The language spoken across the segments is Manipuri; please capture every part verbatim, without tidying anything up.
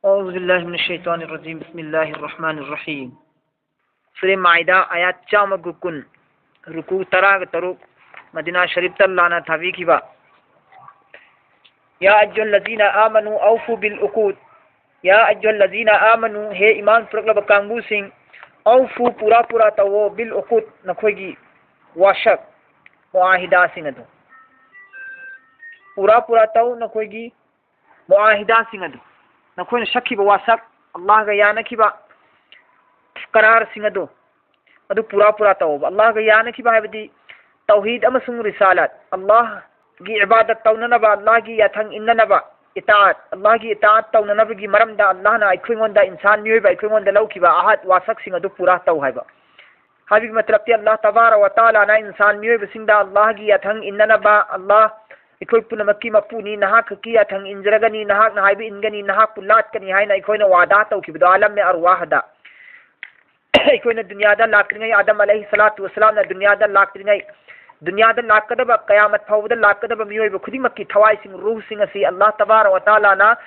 أعوذ بالله من الشيطان الرجيم. بسم الله الرحمن الرحيم. ꯁꯨꯔꯦ ꯃꯥꯏꯗꯥ, ꯑꯥꯌꯥꯠ ꯆꯥꯝꯃꯒ ꯀꯨꯟ, ꯔꯨꯀꯨ ꯇꯔꯥꯒ ꯇꯔꯨꯛ, ꯃꯗꯤꯅꯥ ꯁꯔꯤꯐꯇ ꯂꯥꯟꯅ ꯊꯥꯕꯤꯈꯤꯕ. يا أيها الذين آمنوا أوفوا بالعقود. يا أيها الذين آمنوا, ꯍꯦ ꯏꯃꯥꯟ ꯄꯨꯔꯛꯂꯕ ꯀꯥꯡꯕꯨꯁꯤꯡ, أوفوا, ꯄꯨꯔꯥ ꯄꯨꯔꯥ ꯇꯧꯋꯣ, بالعقود, ꯅꯈꯣꯏꯒꯤ ꯋꯥꯁꯛ, ꯃꯨꯑꯥꯍꯤꯗꯥꯁꯤꯡ ꯑꯗꯨ ꯄꯨꯔꯥ ꯄꯨꯔꯥ ꯇꯧ, ꯅꯈꯣꯏꯒꯤ ꯃꯨꯑꯥꯍꯤꯗꯥꯁꯤꯡ ꯑꯗꯨ, ꯅꯈꯣꯏꯅ ꯁꯛꯈꯤꯕ ꯋꯥꯁꯛ, ꯑꯜꯂꯥꯍꯒ ꯌꯥꯅꯈꯤꯕ ꯀꯔꯥꯔꯁꯤꯡ ꯑꯗꯨ, ꯑꯗꯨ ꯄꯨꯔꯥ ꯄꯨꯔꯥ ꯇꯧꯕ꯫ ꯑꯜꯂꯥꯍꯒ ꯌꯥꯅꯈꯤꯕ ꯍꯥꯏꯕꯗꯤ ꯇꯧꯍꯤꯗ ꯑꯃꯁꯨꯡ ꯔꯤꯁꯥꯂꯥꯠ, ꯑꯜꯂꯥꯍꯒꯤ ꯏꯕꯥꯗꯠ ꯇꯧꯅꯅꯕ, ꯑꯜꯂꯥꯍꯒꯤ ꯌꯥꯊꯪ ꯏꯟꯅꯅꯕ, ꯏꯇꯥꯑꯠ, ꯑꯜꯂꯥꯍꯒꯤ ꯏꯇꯥꯑꯠ ꯇꯧꯅꯅꯕꯒꯤ ꯃꯔꯝꯗ ꯑꯜꯂꯥꯍꯅ ꯑꯩꯈꯣꯏꯉꯣꯟꯗ, ꯏꯟꯁꯥꯟ ꯃꯤꯑꯣꯏꯕ ꯑꯩꯈꯣꯏꯉꯣꯟꯗ ꯂꯧꯈꯤꯕ ꯑꯍꯗ, ꯋꯥꯁꯛꯁꯤꯡ ꯑꯗꯨ ꯄꯨꯔꯥ ꯇꯧ ꯍꯥꯏꯕ꯫ ꯍꯥꯏꯕꯒꯤ ꯃꯇꯂꯕꯇꯤ, ꯑꯜꯂꯥꯍ ꯇꯕꯥꯔꯛ ꯋ ꯇꯥꯂꯥꯅ ꯏꯟꯁꯥꯟ ꯃꯤꯑꯣꯏꯕꯁꯤꯡꯗ ꯑꯜꯂꯥꯍꯒꯤ ꯌꯥꯊꯪ ꯏꯟꯅꯅꯕ, ꯑꯜꯂꯥꯍ ꯑꯩꯈꯣꯏ ꯄꯨꯝꯅꯃꯛꯀꯤ ꯃꯄꯨꯅꯤ, ꯅꯍꯥꯛ ꯈꯛꯀꯤ ꯌꯥꯊꯪ ꯏꯟꯖꯔꯒꯅꯤ, ꯅꯍꯥꯛꯅ ꯍꯥꯏꯕ ꯏꯟꯒꯅꯤ, ꯅꯍꯥꯛꯄꯨ ꯂꯥꯠꯀꯅꯤ ꯍꯥꯏꯅ ꯑꯩꯈꯣꯏꯅ ꯋꯥꯗꯥ ꯇꯧꯈꯤꯕꯗꯣ, ꯑꯥꯂꯝ ꯑꯦ ꯑꯔꯋꯥꯍꯗ꯫ ꯑꯩꯈꯣꯏꯅ ꯗꯨꯅꯤꯌꯥꯗ ꯂꯥꯛꯇ꯭ꯔꯤꯉꯩ, ꯑꯥꯗꯝ ꯑꯂꯩꯍꯤ ꯁꯂꯥꯇꯨ ꯋꯁꯂꯥꯝꯅ ꯗꯨꯅꯤꯌꯥꯗ ꯂꯥꯛꯇ꯭ꯔꯤꯉꯩ, ꯗꯨꯅꯤꯌꯥꯗ ꯂꯥꯛꯀꯗꯕ, ꯀꯌꯥꯃꯠ ꯐꯥꯎꯕꯗ ꯂꯥꯛꯀꯗꯕ ꯃꯤꯑꯣꯏꯕ ꯈꯨꯗꯤꯡꯃꯛꯀꯤ ꯊꯋꯥꯏꯁꯤꯡ, ꯔꯨꯍꯁꯤꯡ ꯑꯁꯤ ꯑꯜꯂꯥꯍ ꯇꯕꯥꯔꯛ ꯋ ꯇꯥꯂꯥꯅ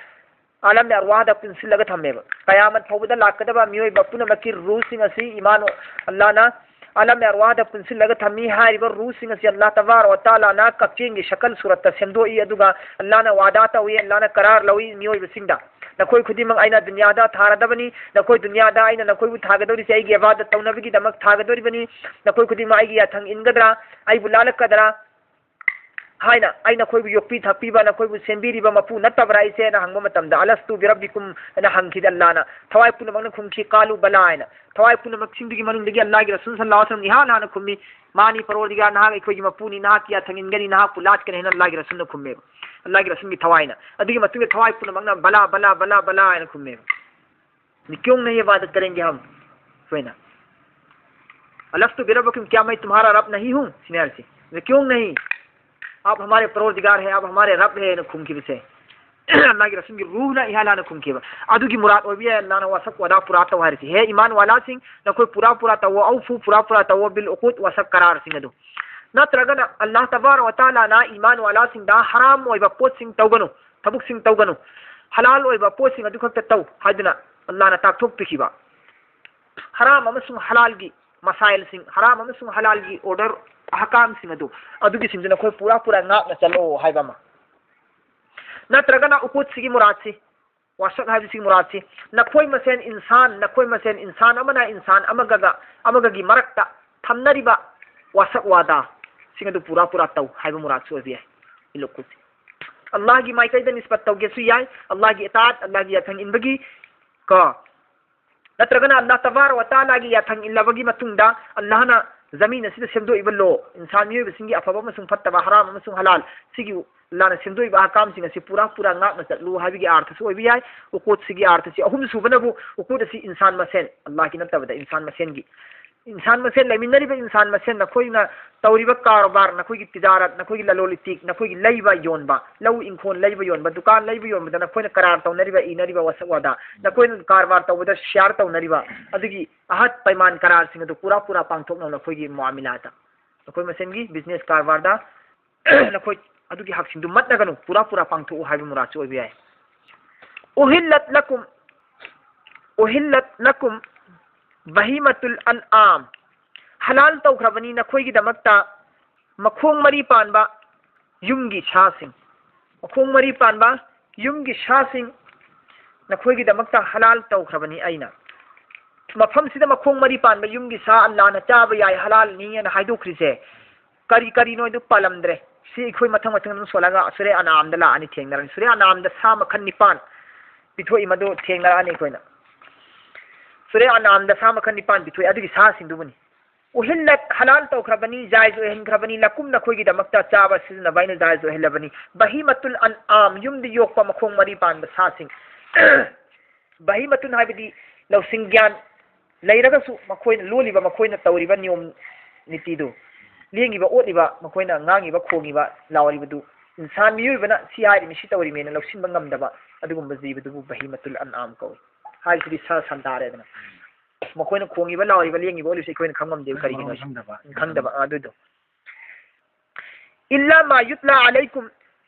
ꯑꯥꯂꯝ ꯑꯦ ꯑꯔꯋꯥꯍꯗ ꯄꯨꯟꯁꯤꯜꯂꯒ ꯊꯝꯃꯦꯕ꯫ ꯀꯌꯥꯃꯠ ꯐꯥꯎꯕꯗ ꯂꯥꯛꯀꯗꯕ ꯃꯤꯑꯣꯏꯕ ꯄꯨꯝꯅꯃꯛꯀꯤ ꯔꯨꯍꯁꯤꯡ ꯑꯁꯤ ꯏꯃꯥꯟ, ꯑꯜꯂꯥꯍꯅ ꯑꯥꯂꯝ ꯑꯦ ꯑꯔꯋꯥꯍꯗ ꯄꯨꯟꯁꯤꯜꯂꯒ ꯊꯝꯃꯤ꯫ ꯍꯥꯏꯔꯤꯕ ꯔꯨꯍꯁꯤꯡ ꯑꯁꯤ ꯑꯜꯂꯥꯍ ꯇꯕꯥꯔꯛ ꯋ ꯇꯥꯂꯥꯅ ꯀꯛꯆꯦꯡꯒꯤ ꯁꯀꯜ ꯁꯨꯔꯠꯇ ꯁꯦꯝꯗꯣꯛꯏ, ꯑꯗꯨꯒ ꯑꯜꯂꯥꯍꯅ ꯋꯥꯗꯥ ꯇꯧꯏ, ꯑꯜꯂꯥꯍꯅ ꯀꯔꯥꯔ ꯂꯧꯏ ꯃꯤꯑꯣꯏꯕꯁꯤꯡꯗ, "ꯅꯈꯣꯏ ꯈꯨꯗꯤꯡꯃꯛ ꯑꯩꯅ ꯗꯨꯅꯤꯌꯥꯗ ꯊꯥꯔꯗꯕꯅꯤ, ꯅꯈꯣꯏ ꯗꯨꯅꯤꯌꯥꯗ ꯑꯩꯅ ꯅꯈꯣꯏꯕꯨ ꯊꯥꯒꯗꯧꯔꯤꯁꯦ ꯑꯩꯒꯤ ꯏꯕꯥꯗꯠ ꯇꯧꯅꯕꯒꯤꯗꯃꯛ ꯊꯥꯒꯗꯧꯔꯤꯕꯅꯤ, ꯅꯈꯣꯏ ꯈꯨꯗꯤꯡꯃꯛ ꯑꯩꯒꯤ ꯌꯥꯊꯪ ꯏꯟꯒꯗ꯭ꯔꯥ, ꯑꯩꯕꯨ ꯂꯥꯜꯂꯛꯀꯗ꯭ꯔꯥ?" ꯍꯥꯏꯅ, "ꯑꯩ ꯅꯈꯣꯏꯕꯨ ꯌꯣꯛꯄꯤ ꯊꯥꯛꯄꯤꯕ, ꯅꯈꯣꯏꯕꯨ ꯁꯦꯝꯕꯤꯔꯤꯕ ꯃꯄꯨ ꯅꯠꯇꯕ꯭ꯔꯥ ꯑꯩꯁꯦ?" ꯍꯥꯏꯅ ꯍꯪꯕ ꯃꯇꯝꯗ, "ꯑꯂꯁꯇꯨ ꯕꯤꯔꯕꯤꯀꯨꯝ?" ꯍꯥꯏꯅ ꯍꯪꯈꯤꯗ ꯑꯜꯂꯥꯍꯅ, ꯊꯋꯥꯏ ꯄꯨꯝꯅꯃꯛꯅ ꯈꯨꯝꯈꯤ, "ꯀꯥꯂꯨ ꯕꯂꯥ" ꯍꯥꯏꯅ꯫ ꯊꯋꯥꯏ ꯄꯨꯝꯅꯃꯛꯁꯤꯡꯗꯨꯒꯤ ꯃꯅꯨꯡꯗꯒꯤ ꯑꯜꯂꯥꯍꯒꯤ ꯔꯁꯨꯜ ꯁꯜꯂꯜꯂꯥꯍꯨ ꯑꯂꯩꯍꯤ ꯋꯁꯜꯂꯝꯅ ꯏꯍꯥꯟ ꯍꯥꯟꯅ ꯈꯨꯝꯃꯤ, "ꯃꯥꯅꯤ ꯄꯔꯣꯔꯗꯤꯒꯥꯔ, ꯅꯍꯥꯛ ꯑꯩꯈꯣꯏꯒꯤ ꯃꯄꯨꯅꯤ, ꯅꯍꯥꯛꯀꯤ ꯌꯥꯊꯪ ꯏꯟꯒꯅꯤ, ꯅꯍꯥꯛꯄꯨ ꯂꯥꯠꯀꯅꯤ" ꯍꯥꯏꯅ ꯑꯜꯂꯥꯍꯒꯤ ꯔꯁꯨꯜꯅ ꯈꯨꯝꯃꯦꯕ, ꯑꯜꯂꯥꯍꯒꯤ ꯔꯁꯨꯜꯒꯤ ꯊꯋꯥꯏꯅ꯫ ꯑꯗꯨꯒꯤ ꯃꯇꯨꯡꯗ ꯊꯋꯥꯏ ꯄꯨꯝꯅꯃꯛꯅ "ꯕꯂꯥ, ꯕꯂꯥ, ꯕꯂꯥ, ꯕꯂꯥ" ꯍꯥꯏꯅ ꯈꯨꯝꯃꯦꯕ꯫ "क्यों नहीं इबादत करेंगे हम?" ꯑꯩꯈꯣꯏꯅ, "अलस्तु बिरब्बिकुम, क्या मैं तुम्हारा रब नहीं हूँ?" ꯁꯤꯅꯦ ꯍꯥꯏꯔꯤꯁꯦ꯫ "क्यों नहीं? आप हमारे परवरदिगार है, आप हमारे रब है" ꯍꯥꯏꯅ ꯈꯨꯝꯈꯤꯕꯁꯦ, ꯑꯜꯂꯥꯍꯒꯤ ꯔꯁꯨꯜꯒꯤ ꯔꯨꯍꯅ ꯏꯍꯥꯟ ꯍꯥꯟꯅ ꯈꯨꯝꯈꯤꯕ꯫ ꯑꯗꯨꯒꯤ ꯃꯨꯔꯥꯗ ꯑꯣꯏꯕ ꯌꯥꯏ ꯑꯜꯂꯥꯍꯅ ꯋꯥꯁꯛ ꯋꯥꯗꯥ ꯄꯨꯔꯥ ꯇꯧ ꯍꯥꯏꯔꯤꯁꯦ꯫ "ꯍꯦ ꯏꯃꯥꯟ ꯋꯥꯂꯥꯁꯤꯡ, ꯅꯈꯣꯏ ꯄꯨꯔꯥ ꯄꯨꯔꯥ ꯇꯧꯋꯣ, ꯑꯧꯐꯨ, ꯄꯨꯔꯥ ꯄꯨꯔꯥ ꯇꯧꯋꯣ, ꯕꯤꯜ ꯎꯀꯨꯗ, ꯋꯥꯁꯛ ꯀꯔꯥꯔꯁꯤꯡ ꯑꯗꯨ"꯫ ꯅꯠꯇ꯭ꯔꯒꯅ ꯑꯜꯂꯥꯍ ꯇꯕꯥꯔꯛ ꯋ ꯇꯥꯂꯥꯅ ꯏꯃꯥꯟ ꯋꯥꯂꯥꯁꯤꯡꯗ ꯍꯔꯥꯝ ꯑꯣꯏꯕ ꯄꯣꯠꯁꯤꯡ ꯇꯧꯒꯅꯨ, ꯊꯕꯛꯁꯤꯡ ꯇꯧꯒꯅꯨ, ꯍꯂꯥꯜ ꯑꯣꯏꯕ ꯄꯣꯠꯁꯤꯡ ꯑꯗꯨ ꯈꯛꯇ ꯇꯧ ꯍꯥꯏꯗꯨꯅ ꯑꯜꯂꯥꯍꯅ ꯇꯥꯛꯊꯣꯛꯄꯤꯈꯤꯕ ꯍꯔꯥꯝ ꯑꯃꯁꯨꯡ ꯍꯂꯥꯜꯒꯤ ꯃꯁꯥꯏꯜꯁꯤꯡ, ꯍꯔꯥꯝ ꯑꯃꯁꯨꯡ ꯍꯂꯥꯜꯒꯤ ꯑꯣꯔꯗꯔ ꯑꯍꯀꯥꯝꯁꯤꯡ ꯑꯗꯨ, ꯑꯗꯨꯒꯤꯁꯤꯡꯗꯨ ꯅꯈꯣꯏ ꯄꯨꯔꯥ ꯄꯨꯔꯥ ꯉꯥꯛꯅ ꯆꯠꯂꯣ ꯍꯥꯏꯕ ꯑꯃ꯫ ꯅꯠꯇ꯭ꯔꯒꯅ ꯎꯀꯨꯠꯁꯤꯒꯤ ꯃꯨꯔꯥꯠꯁꯤ, ꯋꯥꯁꯛ ꯍꯥꯏꯕꯁꯤꯒꯤ ꯃꯨꯔꯥꯠꯁꯤ, ꯅꯈꯣꯏ ꯃꯁꯦꯟ ꯏꯟꯁꯥꯟ, ꯅꯈꯣꯏ ꯃꯁꯦꯟ ꯏꯟꯁꯥꯟ ꯑꯃꯅ ꯏꯟꯁꯥꯟ ꯑꯃꯒꯒ, ꯑꯃꯒꯒꯤ ꯃꯔꯛꯇ ꯊꯝꯅꯔꯤꯕ ꯋꯥꯁꯛ ꯋꯥꯗꯥꯁꯤꯡ ꯑꯗꯨ ꯄꯨꯔꯥ ꯄꯨꯔꯥ ꯇꯧ ꯍꯥꯏꯕ ꯃꯨꯔꯥꯠꯁꯨ ꯑꯣꯏꯕ ꯌꯥꯏ꯫ ꯏꯂꯨꯀꯨꯠꯁꯤ ꯑꯜꯂꯥꯍꯒꯤ ꯃꯥꯏꯀꯩꯗ ꯅꯤꯁꯕꯠ ꯇꯧꯒꯦꯁꯨ ꯌꯥꯏ, ꯑꯜꯂꯥꯍꯒꯤ ꯏꯇꯥꯠ, ꯑꯜꯂꯥꯍꯒꯤ ꯌꯥꯊꯪ ꯏꯟꯕꯒꯤ ꯀꯣ, ꯅꯠꯇ꯭ꯔꯒꯅ ꯑꯜꯂꯥꯍ ꯇꯕꯥꯔꯛ ꯋ ꯇꯥꯂꯥꯒꯤ ꯌꯥꯊꯪ ꯏꯜꯂꯕꯒꯤ ꯃꯇꯨꯡꯗ ꯑꯜꯂꯥꯍꯅ ꯖꯃꯤꯟ ꯑꯁꯤꯗ ꯁꯦꯝꯗꯣꯛꯏꯕ ꯂꯣ, ꯏꯟꯁꯥꯟ ꯃꯤꯑꯣꯏꯕꯁꯤꯡꯒꯤ ꯑꯐꯕ ꯑꯃꯁꯨꯡ ꯐꯠꯇꯕ, ꯍꯔꯥꯝ ꯑꯃꯁꯨꯡ ꯍꯂꯥꯜ, ꯁꯤꯒꯤ ꯑꯜꯂꯥꯍꯅ ꯁꯦꯝꯗꯣꯛꯏꯕ ꯑꯍꯀꯥꯝꯁꯤꯡ ꯑꯁꯤ ꯄꯨꯔꯥ ꯄꯨꯔꯥ ꯉꯥꯛꯅ ꯆꯠꯂꯨ ꯍꯥꯏꯕꯒꯤ ꯑꯥꯔꯊꯁꯨ ꯑꯣꯏꯕ ꯌꯥꯏ꯫ ꯎꯀꯨꯠꯁꯤꯒꯤ ꯑꯥꯔꯊꯁꯤ ꯑꯍꯨꯝꯁꯨꯕꯅꯕꯨ, ꯎꯀꯨꯠ ꯑꯁꯤ ꯏꯟꯁꯥꯟ ꯃꯁꯦꯟ, ꯑꯜꯂꯥꯍꯒꯤ ꯅꯠꯇꯕꯗ ꯏꯟꯁꯥꯟ ꯃꯁꯦꯟꯒꯤ, ꯏꯟꯁꯥꯟ ꯃꯁꯦꯟ, ꯂꯩꯃꯤꯟꯅꯔꯤꯕ ꯏꯟꯁꯥꯟ ꯃꯁꯦꯟ, ꯅꯈꯣꯏꯅ ꯇꯧꯔꯤꯕ ꯀꯔꯕꯥꯔ, ꯅꯈꯣꯏꯒꯤ ꯇꯤꯖꯥꯔꯠ, ꯅꯈꯣꯏꯒꯤ ꯂꯂꯣꯟ ꯏꯇꯤꯛ, ꯅꯈꯣꯏꯒꯤ ꯂꯩꯕ ꯌꯣꯟꯕ, ꯂꯧ ꯏꯪꯈꯣꯜ ꯂꯩꯕ ꯌꯣꯟꯕ, ꯗꯨꯀꯥꯟ ꯂꯩꯕ ꯌꯣꯟꯕꯗ ꯅꯈꯣꯏꯅ ꯀꯔꯥꯔ ꯇꯧꯅꯔꯤꯕ, ꯏꯅꯔꯤꯕ ꯋꯥꯁꯛ ꯋꯥꯗꯥ, ꯅꯈꯣꯏꯅ ꯀꯔꯕꯥꯔ ꯇꯧꯕꯗ ꯁꯤꯌꯥꯔ ꯇꯧꯅꯔꯤꯕ, ꯑꯗꯨꯒꯤ ꯑꯍꯠ ꯄꯩꯃꯥꯟ ꯀꯔꯥꯔꯁꯤꯡ ꯑꯗꯨ ꯄꯨꯔꯥ ꯄꯨꯔꯥ ꯄꯥꯡꯊꯣꯛꯅꯕ ꯅꯈꯣꯏꯒꯤ ꯃꯨꯑꯥꯃꯤꯂꯥꯗ, ꯅꯈꯣꯏ ꯃꯁꯦꯟꯒꯤ ꯕꯤꯖꯤꯅꯦꯁ ꯀꯔꯕꯥꯔꯗ ꯅꯈꯣꯏ ꯑꯗꯨꯒꯤ ꯍꯛꯁꯤꯡꯗꯨ ꯃꯠꯅꯒꯅꯨ, ꯄꯨꯔꯥ ꯄꯨꯔꯥ ꯄꯥꯡꯊꯣꯛꯎ ꯍꯥꯏꯕ ꯃꯨꯔꯥꯠꯁꯨ ꯑꯣꯏꯕ ꯌꯥꯏ꯫ ꯎꯍꯤꯜꯂꯠ ꯂꯀꯨꯝ, ꯎꯍꯤꯜꯂꯠ ꯂꯀꯨꯝ ꯕꯍꯤꯃꯇꯨꯜ ꯑꯟꯑꯥꯝ, ꯍꯂꯥꯜ ꯇꯧꯈ꯭ꯔꯕꯅꯤ ꯅꯈꯣꯏꯒꯤꯗꯃꯛꯇ ꯃꯈꯣꯡ ꯃꯔꯤ ꯄꯥꯟꯕ ꯌꯨꯝꯒꯤ ꯁꯥꯁꯤꯡ, ꯃꯈꯣꯡ ꯃꯔꯤ ꯄꯥꯟꯕ ꯌꯨꯝꯒꯤ ꯁꯥꯁꯤꯡ ꯅꯈꯣꯏꯒꯤꯗꯃꯛꯇ ꯍꯂꯥꯜ ꯇꯧꯈ꯭ꯔꯕꯅꯤ ꯑꯩꯅ꯫ ꯃꯐꯝꯁꯤꯗ ꯃꯈꯣꯡ ꯃꯔꯤ ꯄꯥꯟꯕ ꯌꯨꯝꯒꯤ ꯁꯥ ꯑꯜꯂꯥꯍꯅ ꯆꯥꯕ ꯌꯥꯏ, ꯍꯂꯥꯜꯅꯤ ꯍꯥꯏꯅ ꯍꯥꯏꯗꯣꯛꯈ꯭ꯔꯤꯁꯦ ꯀꯔꯤ ꯀꯔꯤꯅꯣ ꯍꯥꯏꯗꯨ ꯄꯥꯜꯂꯝꯗ꯭ꯔꯦ꯫ ꯁꯤ ꯑꯩꯈꯣꯏ ꯃꯊꯪ ꯃꯊꯪ ꯑꯗꯨꯝ ꯁꯣꯜꯂꯒ ꯁꯨꯔꯦ ꯑꯅꯥꯝꯗ ꯂꯥꯛꯑꯅꯤ, ꯊꯦꯡꯅꯔꯅꯤ꯫ ꯁꯨꯔꯦ ꯑꯅꯥꯝꯗ ꯁꯥ ꯃꯈꯜ ꯅꯤꯄꯥꯟ ꯄꯤꯊꯣꯛꯏ, ꯃꯗꯨ ꯊꯦꯡꯅꯔꯛꯑꯅꯤ ꯑꯩꯈꯣꯏꯅ꯫ ꯁꯨꯔꯦ ꯑꯅꯥꯝꯗ ꯁꯥ ꯃꯈꯜ ꯅꯤꯄꯥꯟ ꯄꯤꯊꯣꯛꯏ, ꯑꯗꯨꯒꯤ ꯁꯥꯁꯤꯡꯗꯨꯕꯨꯅꯤ꯫ ꯎꯍꯤꯜꯂꯠ, ꯍꯂꯥꯜ ꯇꯧꯈ꯭ꯔꯕꯅꯤ, ꯖꯥꯏꯖ ꯑꯣꯏꯍꯟꯈ꯭ꯔꯕꯅꯤ, ꯂꯀꯨꯝ, ꯅꯈꯣꯏꯒꯤꯗꯃꯛꯇ ꯆꯥꯕ ꯁꯤꯖꯤꯟꯅꯕ ꯑꯩꯅ ꯖꯥꯏꯖ ꯑꯣꯏꯍꯜꯂꯕꯅꯤ꯫ ꯕꯍꯤꯃꯇꯨꯜ ꯑꯟꯑꯥꯝ, ꯌꯨꯝꯗ ꯌꯣꯛꯄ ꯃꯈꯣꯡ ꯃꯔꯤ ꯄꯥꯟꯕ ꯁꯥꯁꯤꯡ꯫ ꯕꯍꯤꯃꯇꯨꯟ ꯍꯥꯏꯕꯗꯤ ꯂꯧꯁꯤꯡ ꯒ꯭ꯌꯥꯟ ꯂꯩꯔꯒꯁꯨ ꯃꯈꯣꯏꯅ ꯂꯣꯜꯂꯤꯕ, ꯃꯈꯣꯏꯅ ꯇꯧꯔꯤꯕ ꯅꯤꯌꯣꯝ ꯅꯤꯇꯤꯗꯨ, ꯂꯦꯡꯉꯤꯕ ꯑꯣꯠꯂꯤꯕ, ꯃꯈꯣꯏꯅ ꯉꯥꯡꯉꯤꯕ, ꯈꯣꯡꯉꯤꯕ, ꯂꯥꯎꯔꯤꯕꯗꯨ ꯏꯟꯁꯥꯟ ꯃꯤꯑꯣꯏꯕꯅ ꯁꯤ ꯍꯥꯏꯔꯤꯃꯤ, ꯁꯤ ꯇꯧꯔꯤꯃꯦꯅ ꯂꯧꯁꯤꯟꯕ ꯉꯝꯗꯕ ꯑꯗꯨꯒꯨꯝꯕ ꯖꯤꯕꯗꯨꯕꯨ ꯕꯍꯤꯃꯇꯨꯜ ꯑꯟꯑꯥꯝ ꯀꯧꯏ꯫ ꯍꯥꯏꯕꯁꯤꯗꯤ ꯁꯥ ꯁꯟ ꯇꯥꯔꯦꯗꯅ꯫ ꯃꯈꯣꯏꯅ ꯈꯣꯡꯉꯤꯕ, ꯂꯥꯎꯔꯤꯕ, ꯂꯦꯡꯉꯤꯕ, ꯑꯣꯠꯂꯤꯕꯁꯦ ꯑꯩꯈꯣꯏꯅ ꯈꯪ ꯉꯝꯗꯦꯕ ꯀꯔꯤꯒꯤꯅꯣ꯫ ꯈꯪꯗꯕ꯫ ꯈꯪꯗꯕ, ꯑꯗꯨꯗꯣ꯫ ꯏꯜꯂꯥ ꯃꯥ ꯌꯨꯠꯂꯥ ꯑꯂꯩꯀꯨꯝ,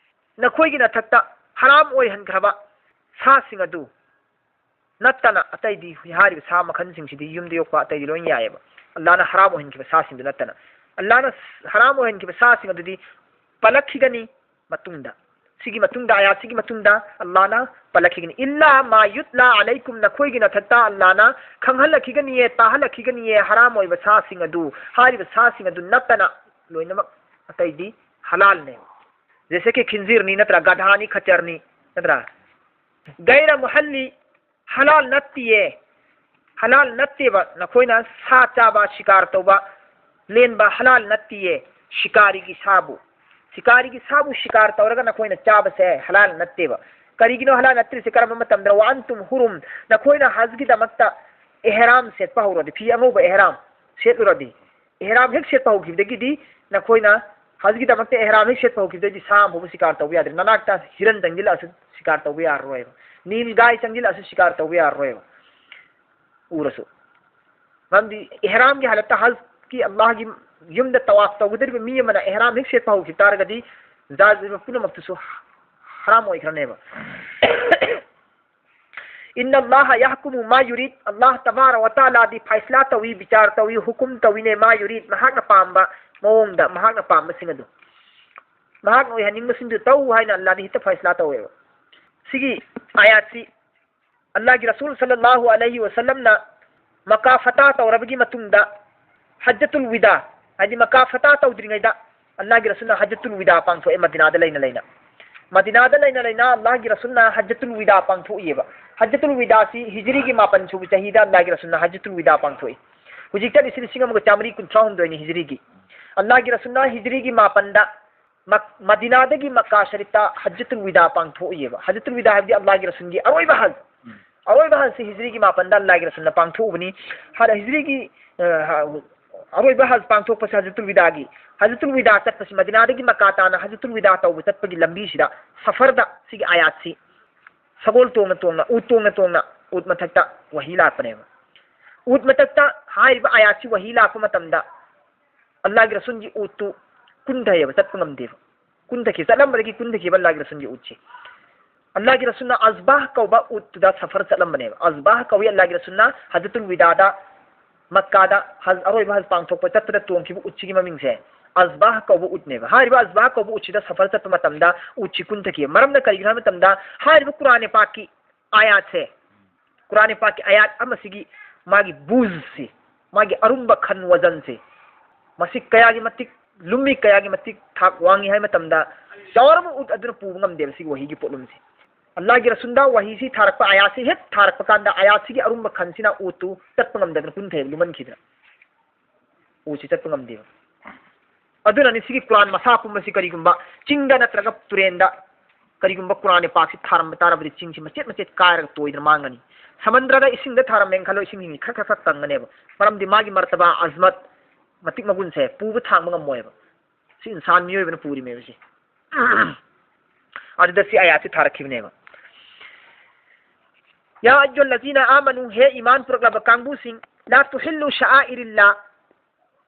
ꯅꯈꯣꯏꯒꯤ ꯅꯊꯛꯇ ꯍꯔꯥꯝ ꯑꯣꯏꯍꯟꯈ꯭ꯔꯕ ꯁꯥꯁꯤꯡ ꯑꯗꯨ ꯅꯠꯇꯅ ꯑꯇꯩꯗꯤ, ꯍꯥꯏꯔꯤꯕ ꯁꯥ ꯃꯈꯜꯁꯤꯡꯁꯤꯗꯤ ꯌꯨꯝꯗ ꯌꯣꯛꯄ ꯑꯇꯩꯗꯤ ꯂꯣꯏ ꯌꯥꯏꯑꯕ꯫ ꯑꯜꯂꯥꯅ ꯍꯔꯥꯝ ꯑꯣꯏꯍꯟꯈꯤꯕ ꯁꯥꯁꯤꯡꯗꯨ ꯅꯠꯇꯅ꯫ ꯑꯜꯂꯥꯅ ꯍꯔꯥꯝ ꯑꯣꯏꯍꯟꯈꯤꯕ ꯁꯥꯁꯤꯡ ꯑꯗꯨꯗꯤ ꯄꯜꯂꯛꯈꯤꯒꯅꯤ ꯃꯇꯨꯡꯗ꯫ ꯁꯤꯒꯤ ꯃꯇꯨꯡꯗ, ꯑꯥꯌꯥꯠꯁꯤꯒꯤ ꯃꯇꯨꯡꯗ ꯑꯜꯂꯥꯅ ꯄꯜꯂꯛꯈꯤꯒꯅꯤ, "ꯏꯜꯂꯥ ꯃꯥ ꯌꯨꯠꯂꯥ ꯑꯂꯩꯀꯨꯝ", ꯅꯈꯣꯏꯒꯤ ꯅꯊꯛꯇ ꯑꯜꯂꯥꯅ ꯈꯪꯍꯜꯂꯛꯈꯤꯒꯅꯤꯌꯦ, ꯇꯥꯍꯜꯂꯛꯈꯤꯒꯅꯤꯌꯦ, ꯍꯔꯥꯝ ꯑꯣꯏꯕ ꯁꯥꯁꯤꯡ ꯑꯗꯨ, ꯍꯥꯏꯔꯤꯕ ꯁꯥꯁꯤꯡ ꯑꯗꯨ ꯅꯠꯇꯅ ꯂꯣꯏꯅꯃꯛ ꯑꯇꯩꯗꯤ ꯍꯂꯥꯜꯅꯦ꯫ ꯖꯦꯁꯦ ꯀꯤ ꯈꯤꯟꯖꯤꯔꯅꯤ ꯅꯠꯇ꯭ꯔꯥ, ꯒꯙꯥꯅꯤ, ꯈꯆꯔꯅꯤ ꯅꯠꯇ꯭ꯔꯥ, ꯒꯩꯔ ꯃꯨꯍꯜꯂꯤ, ꯍꯂꯥꯜ ꯅꯠꯇꯤꯌꯦ, ꯍꯂꯥꯜ ꯅꯠꯇꯦꯕ꯫ ꯅꯈꯣꯏꯅ ꯁꯥ ꯆꯥꯕ, ꯁꯤꯀꯥꯔ ꯇꯧꯕ, ꯂꯦꯟꯕ ꯍꯂꯥꯜ ꯅꯠꯇꯤꯌꯦ꯫ ꯁꯤꯀꯥꯔꯤꯒꯤ ꯁꯥꯕꯨ, ꯁꯤꯀꯥꯔꯤꯒꯤ ꯁꯥꯕꯨ ꯁꯤꯀꯥꯔ ꯇꯧꯔꯒ ꯅꯈꯣꯏꯅ ꯆꯥꯕꯁꯦ ꯍꯂꯥꯜ ꯅꯠꯇꯦꯕ꯫ ꯀꯔꯤꯒꯤꯅꯣ ꯍꯂꯥꯜ ꯅꯠꯇ꯭ꯔꯤꯁꯦ? ꯀꯔꯝꯕ ꯃꯇꯝꯗ? "ꯋꯥ ꯑꯟꯇꯨꯝ ꯍꯨꯔꯨꯝ", ꯅꯈꯣꯏꯅ ꯍꯖꯒꯤꯗꯃꯛꯇ ꯑꯦꯍꯔꯥꯝ ꯁꯦꯠꯄ ꯍꯧꯔꯗꯤ, ꯐꯤ ꯑꯉꯧꯕ ꯑꯦꯍꯔꯥꯝ ꯁꯦꯠꯂꯨꯔꯗꯤ, ꯑꯦꯍꯔꯥꯝ ꯍꯦꯛ ꯁꯦꯠꯄ ꯍꯧꯈꯤꯕꯗꯒꯤꯗꯤ ꯅꯈꯣꯏꯅ ꯍꯖꯒꯤꯗꯃꯛꯇ ꯑꯦꯍꯔꯥꯝ ꯍꯦꯛ ꯁꯦꯠꯄ ꯍꯧꯈꯤꯕꯗꯒꯤꯗꯤ ꯁꯥ ꯑꯃ ꯐꯥꯎꯕ ꯁꯤꯀꯥꯔ ꯇꯧꯕ ꯌꯥꯗ꯭ꯔꯦ꯫ ꯅꯅꯥꯛꯇ ꯍꯤꯔꯟ ꯆꯪꯁꯤꯜꯂꯛꯑꯁꯨ ꯁꯤꯀꯥꯔ ꯇꯧꯕ ꯌꯥꯔꯔꯣꯏꯕ꯫ ꯅꯤꯜ ꯒꯥꯏ ꯆꯪꯁꯤꯜꯂꯛꯑꯁꯨ ꯁꯤꯀꯥꯔ ꯇꯧꯕ ꯌꯥꯔꯔꯣꯏꯕ꯫ ꯎꯔꯁꯨ꯫ ꯃꯔꯝꯗꯤ ꯏꯍꯔꯥꯝꯒꯤ ꯍꯥꯂꯠꯇ, ꯍꯖꯀꯤ ꯑꯜꯂꯥꯍꯒꯤ ꯌꯨꯝꯗ ꯇꯋꯥꯐ ꯇꯧꯒꯗꯧꯔꯤꯕ ꯃꯤ ꯑꯃꯅ ꯏꯍꯔꯥꯝ ꯍꯦꯛ ꯁꯦꯠꯄ ꯍꯧꯈꯤꯕ ꯇꯥꯔꯒꯗꯤ ꯖꯥꯠ ꯄꯨꯝꯅꯃꯛꯇꯨꯁꯨ ꯍꯔꯥꯝ ꯑꯣꯏꯈ꯭ꯔꯅꯦꯕ꯫ "ꯏꯟꯅ ꯑꯜꯂꯥꯍ ꯌꯥꯍꯀꯨꯃꯨ ꯃꯥ ꯌꯨꯔꯤꯗ", ꯑꯜꯂꯥꯍ ꯇꯕꯥꯔ ꯋꯥ ꯇꯥꯂꯥꯗꯤ ꯐꯥꯏꯁꯂꯥ ꯇꯧꯏ, ꯕꯤꯆꯥꯔ ꯇꯧꯏ, ꯍꯨꯀꯨꯝ ꯇꯧꯏꯅꯦ, "ꯃꯥ ꯌꯨꯔꯤꯗ", ꯃꯍꯥꯛꯅ ꯄꯥꯝꯕ ꯃꯑꯣꯡꯗ, ꯃꯍꯥꯛꯅ ꯄꯥꯝꯕꯁꯤꯡ ꯑꯗꯨ, ꯃꯍꯥꯛꯅ ꯑꯣꯏꯍꯟꯅꯤꯡꯕꯁꯤꯡꯗꯨ ꯇꯧ ꯍꯥꯏꯅ ꯑꯜꯂꯥꯍꯗꯤ ꯍꯦꯛꯇ ꯐꯥꯏꯁꯂꯥ ꯇꯧꯋꯦꯕ꯫ ꯁꯤꯒꯤ ꯑꯥꯌꯥꯠꯁꯤ ꯑꯜꯂꯥꯍꯒꯤ ꯔꯁꯨꯜ ꯁꯜꯂꯜꯂꯥꯍꯨ ꯑꯂꯩꯍꯤ ꯋꯁꯜꯂꯝꯅ ꯃꯀꯥ ꯐꯇꯥ ꯇꯧꯔꯕꯒꯤ ꯃꯇꯨꯡꯗ ꯍꯖ꯭ꯖꯇꯨꯜ ꯋꯤꯗꯥ, ꯍꯥꯏꯗꯤ ꯃꯀꯥ ꯐꯇꯥ ꯇꯧꯗ꯭ꯔꯤꯉꯩꯗ ꯑꯜꯂꯥꯍꯒꯤ ꯔꯁꯨꯜꯅ ꯍꯖ꯭ꯖꯇꯨꯜ ꯋꯤꯗꯥ ꯄꯥꯡꯊꯣꯛꯑꯦ ꯃꯗꯤꯅꯥꯗ ꯂꯩꯅ ꯂꯩꯅ꯫ ꯃꯗꯤꯅꯥꯗ ꯂꯩꯅ ꯂꯩꯅ ꯑꯜꯂꯥꯍꯒꯤ ꯔꯁꯨꯜꯅ ꯍꯖ꯭ꯖꯇꯨꯜ ꯋꯤꯗꯥ ꯄꯥꯡꯊꯣꯛꯏꯑꯕ꯫ ꯍꯖ꯭ꯖꯇꯨꯜ ꯋꯤꯗꯥꯁꯤ ꯍꯤꯖ꯭ꯔꯤꯒꯤ ꯃꯥꯄꯟ ꯁꯨꯕ ꯆꯍꯤꯗ ꯑꯜꯂꯥꯍꯒꯤ ꯔꯁꯨꯜꯅ ꯍꯖ꯭ꯖꯇꯨꯜ ꯋꯤꯗꯥ ꯄꯥꯡꯊꯣꯛꯏ꯫ ꯍꯧꯖꯤꯛ ꯆꯠꯂꯤꯁꯤ ꯂꯤꯁꯤꯡ ꯑꯃꯒ ꯆꯥꯃꯔꯤ ꯀꯨꯟꯊ꯭ꯔꯥ ꯍꯨꯝꯗꯣꯏꯅꯤ ꯍꯤꯖ꯭ꯔꯤꯒꯤ꯫ ꯑꯜꯂꯥꯍꯒꯤ ꯔꯁꯨꯜꯅ ꯍꯤꯖ꯭ꯔꯤꯒꯤ ꯃꯥꯄꯟꯗ ꯃꯛ-, ꯃꯗꯤꯅꯥꯗꯒꯤ ꯃꯛꯀꯥ ꯁꯔꯤꯐꯇ ꯍꯖ꯭ꯖꯇꯨꯜ ꯋꯤꯗꯥ ꯄꯥꯡꯊꯣꯛꯏꯑꯕ꯫ ꯍꯖ꯭ꯖꯇꯨꯜ ꯋꯤꯗꯥ ꯍꯥꯏꯕꯗꯤ ꯑꯜꯂꯥꯍꯒꯤ ꯔꯁꯨꯜꯒꯤ ꯑꯔꯣꯏꯕ ꯍꯖ꯫ ꯎꯝ꯫ ꯑꯔꯣꯏꯕ ꯍꯖꯁꯤ ꯍꯤꯖ꯭ꯔꯤꯒꯤ ꯃꯥꯄꯟꯗ ꯑꯜꯂꯥꯍꯒꯤ ꯔꯁꯨꯜꯅ ꯄꯥꯡꯊꯣꯛꯎꯕꯅꯤ꯫ ꯍꯥꯟꯅ ꯍꯤꯖ꯭ꯔꯤꯒꯤ, ꯑ, ꯍ-, ꯑꯔꯣꯏꯕ ꯍꯖ ꯄꯥꯡꯊꯣꯛꯄꯁꯦ ꯍꯖ꯭ꯖꯇꯨꯜ ꯋꯤꯗꯥꯒꯤ, ꯍꯖ꯭ꯖꯇꯨꯜ ꯋꯤꯗꯥ ꯆꯠꯄꯁꯤ ꯃꯗꯤꯅꯥꯗꯒꯤ ꯃꯛꯀꯥ ꯇꯥꯅ ꯍꯖ꯭ꯖꯇꯨꯜ ꯋꯤꯗꯥ ꯇꯧꯕ ꯆꯠꯄꯒꯤ ꯂꯝꯕꯤꯁꯤꯗ ꯁꯐꯔꯗ ꯁꯤꯒꯤ ꯑꯥꯌꯥꯠꯁꯤ ꯁꯒꯣꯜ ꯇꯣꯡꯅ ꯇꯣꯡꯅ, ꯎꯠ ꯇꯣꯡꯅ ꯇꯣꯡꯅ, ꯎꯠ ꯃꯊꯛꯇ ꯋꯥꯍꯤ ꯂꯥꯛꯄꯅꯦꯕ꯫ ꯎꯠ ꯃꯊꯛꯇ ꯍꯥꯏꯔꯤꯕ ꯑꯥꯌꯥꯠꯁꯤ ꯋꯥꯍꯤ ꯂꯥꯛꯄ ꯃꯇꯝꯗ ꯑꯜꯂꯥꯍꯒꯤ ꯔꯁꯨꯜꯒꯤ ꯎꯠꯇꯨ ꯀꯨꯟꯊꯩꯑꯕ, ꯆꯠꯄ ꯉꯝꯗꯦꯕ꯫ ꯀꯨꯟꯊꯈꯤ, ꯆꯠꯂꯝꯕꯗꯒꯤ ꯀꯨꯟꯊꯈꯤꯕ ꯑꯜꯂꯥꯍꯒꯤ ꯔꯁꯨꯜꯒꯤ ꯎꯠꯁꯤ꯫ ꯑꯜꯂꯥꯍꯒꯤ ꯔꯁꯨꯜꯅ ꯑꯁꯕꯥꯍ ꯀꯧꯕ ꯎꯠꯇꯨꯗ ꯁꯐꯔ ꯆꯠꯂꯝꯕꯅꯦꯕ꯫ ꯑꯁꯕꯥꯍ ꯀꯧꯏ ꯑꯜꯂꯥꯍꯒꯤ ꯔꯁꯨꯜꯅ ꯍꯖꯔꯇꯨꯜ ꯋꯤꯗꯥꯗ, ꯃꯛꯀꯥꯗ ꯍꯖ, ꯑꯔꯣꯏꯕ ꯍꯖ ꯄꯥꯡꯊꯣꯛꯄ ꯆꯠꯄꯗ ꯇꯣꯡꯈꯤꯕ ꯎꯠꯁꯤꯒꯤ ꯃꯃꯤꯡꯁꯦ ꯑꯁꯕꯥꯍ ꯀꯧꯕ ꯎꯠꯅꯦꯕ꯫ ꯍꯥꯏꯔꯤꯕ ꯑꯁꯕꯥꯍ ꯀꯧꯕ ꯎꯠꯁꯤꯗ ꯁꯐꯔ ꯆꯠꯄ ꯃꯇꯝꯗ ꯎꯠꯁꯤ ꯀꯨꯟꯊꯈꯤ꯫ ꯃꯔꯝꯅ ꯀꯔꯤꯒꯤꯅꯣ ꯍꯥꯏꯕ ꯃꯇꯝꯗ ꯍꯥꯏꯔꯤꯕ ꯀꯨꯔꯥꯟ ꯄꯥꯛꯀꯤ ꯑꯥꯌꯥꯠꯁꯦ, ꯀꯨꯔꯥꯟ ꯄꯥꯛꯀꯤ ꯑꯥꯌꯥꯠ ꯑꯃꯁꯤꯒꯤ ꯃꯥꯒꯤ ꯕꯨꯖꯁꯤ, ꯃꯥꯒꯤ ꯑꯔꯨꯝꯕ ꯈꯟ ꯋꯖꯟꯁꯤ, ꯃꯁꯤ ꯀꯌꯥꯒꯤ ꯃꯇꯤꯛ ꯂꯨꯝꯃꯤ, ꯀꯌꯥꯒꯤ ꯃꯇꯤꯛ ꯊꯥꯛ ꯋꯥꯡꯉꯤ ꯍꯥꯏ ꯃꯇꯝꯗ, ꯆꯥꯎꯔꯕ ꯎꯠ ꯑꯗꯨꯅ ꯄꯨꯕ ꯉꯝꯗꯦꯕ ꯁꯤꯒꯤ ꯋꯥꯍꯤꯒꯤ ꯄꯣꯠꯂꯨꯝꯁꯤ꯫ ꯑꯜꯂꯥꯍꯒꯤ ꯔꯁꯨꯜꯗ ꯋꯥꯍꯤꯁꯤ ꯊꯥꯔꯛꯄ, ꯑꯥꯌꯥꯠꯁꯤ ꯍꯦꯛ ꯊꯥꯔꯛꯄ ꯀꯥꯟꯗ ꯑꯥꯌꯥꯠꯁꯤꯒꯤ ꯑꯔꯨꯝꯕ ꯈꯟꯁꯤꯅ ꯎꯠꯇꯨ ꯆꯠꯄ ꯉꯝꯗꯗꯅ ꯀꯨꯟꯊꯩ ꯂꯨꯝꯍꯟꯈꯤꯗꯅ ꯎꯠꯁꯤ ꯆꯠꯄ ꯉꯝꯗꯦꯕ꯫ ꯑꯗꯨꯅꯅꯤ ꯁꯤꯒꯤ ꯀꯨꯔꯥꯟ ꯃꯁꯥ ꯄꯨꯝꯕꯁꯤ ꯀꯔꯤꯒꯨꯝꯕ ꯆꯤꯡꯗ ꯅꯠꯇ꯭ꯔꯒ ꯇꯨꯔꯦꯟꯗ ꯀꯔꯤꯒꯨꯝꯕ ꯀꯨꯔꯥꯟ ꯄꯥꯛꯁꯤ ꯊꯥꯔꯝꯕ ꯇꯥꯔꯕꯗꯤ ꯆꯤꯡꯁꯤ ꯃꯆꯦꯠ ꯃꯆꯦꯠ ꯀꯥꯏꯔꯒ ꯇꯣꯏꯗꯅ ꯃꯥꯡꯒꯅꯤ꯫ ꯁꯃꯟꯗ꯭ꯔꯗ ꯏꯁꯤꯡꯗ ꯊꯥꯔꯝꯃꯦꯅ ꯈꯜꯂꯣ, ꯏꯁꯤꯡꯁꯤ ꯈꯔ ꯈꯔ ꯈꯔ ꯀꯪꯒꯅꯦꯕ꯫ ꯃꯔꯝꯗꯤ ꯃꯥꯒꯤ ꯃꯔꯇꯕꯥ, ꯑꯖꯃꯠ, ꯃꯇꯤꯛ ꯃꯒꯨꯟꯁꯦ ꯄꯨꯕ ꯊꯥꯡꯕ ꯉꯝꯃꯣꯏꯕ꯫ ꯁꯤ ꯏꯟꯁꯥꯟ ꯃꯤꯑꯣꯏꯕꯅ ꯄꯨꯔꯤꯃꯦꯕ ꯁꯤ꯫ ꯑꯗꯨꯗ ꯁꯤ ꯑꯥꯌꯥꯠꯁꯤ ꯊꯥꯔꯛꯈꯤꯕꯅꯦꯕ꯫ ꯌꯥ ꯑꯌꯨꯍꯜꯂꯖꯤꯅ ꯑꯥꯃꯅꯨ, ꯍꯦ ꯏꯃꯥꯟ ꯄꯨꯔꯛꯂꯕ ꯀꯥꯡꯕꯨꯁꯤꯡ, ꯂꯥ ꯇꯨꯍꯤꯜꯂꯨ ꯁꯥꯏꯔꯤꯜꯂꯥ,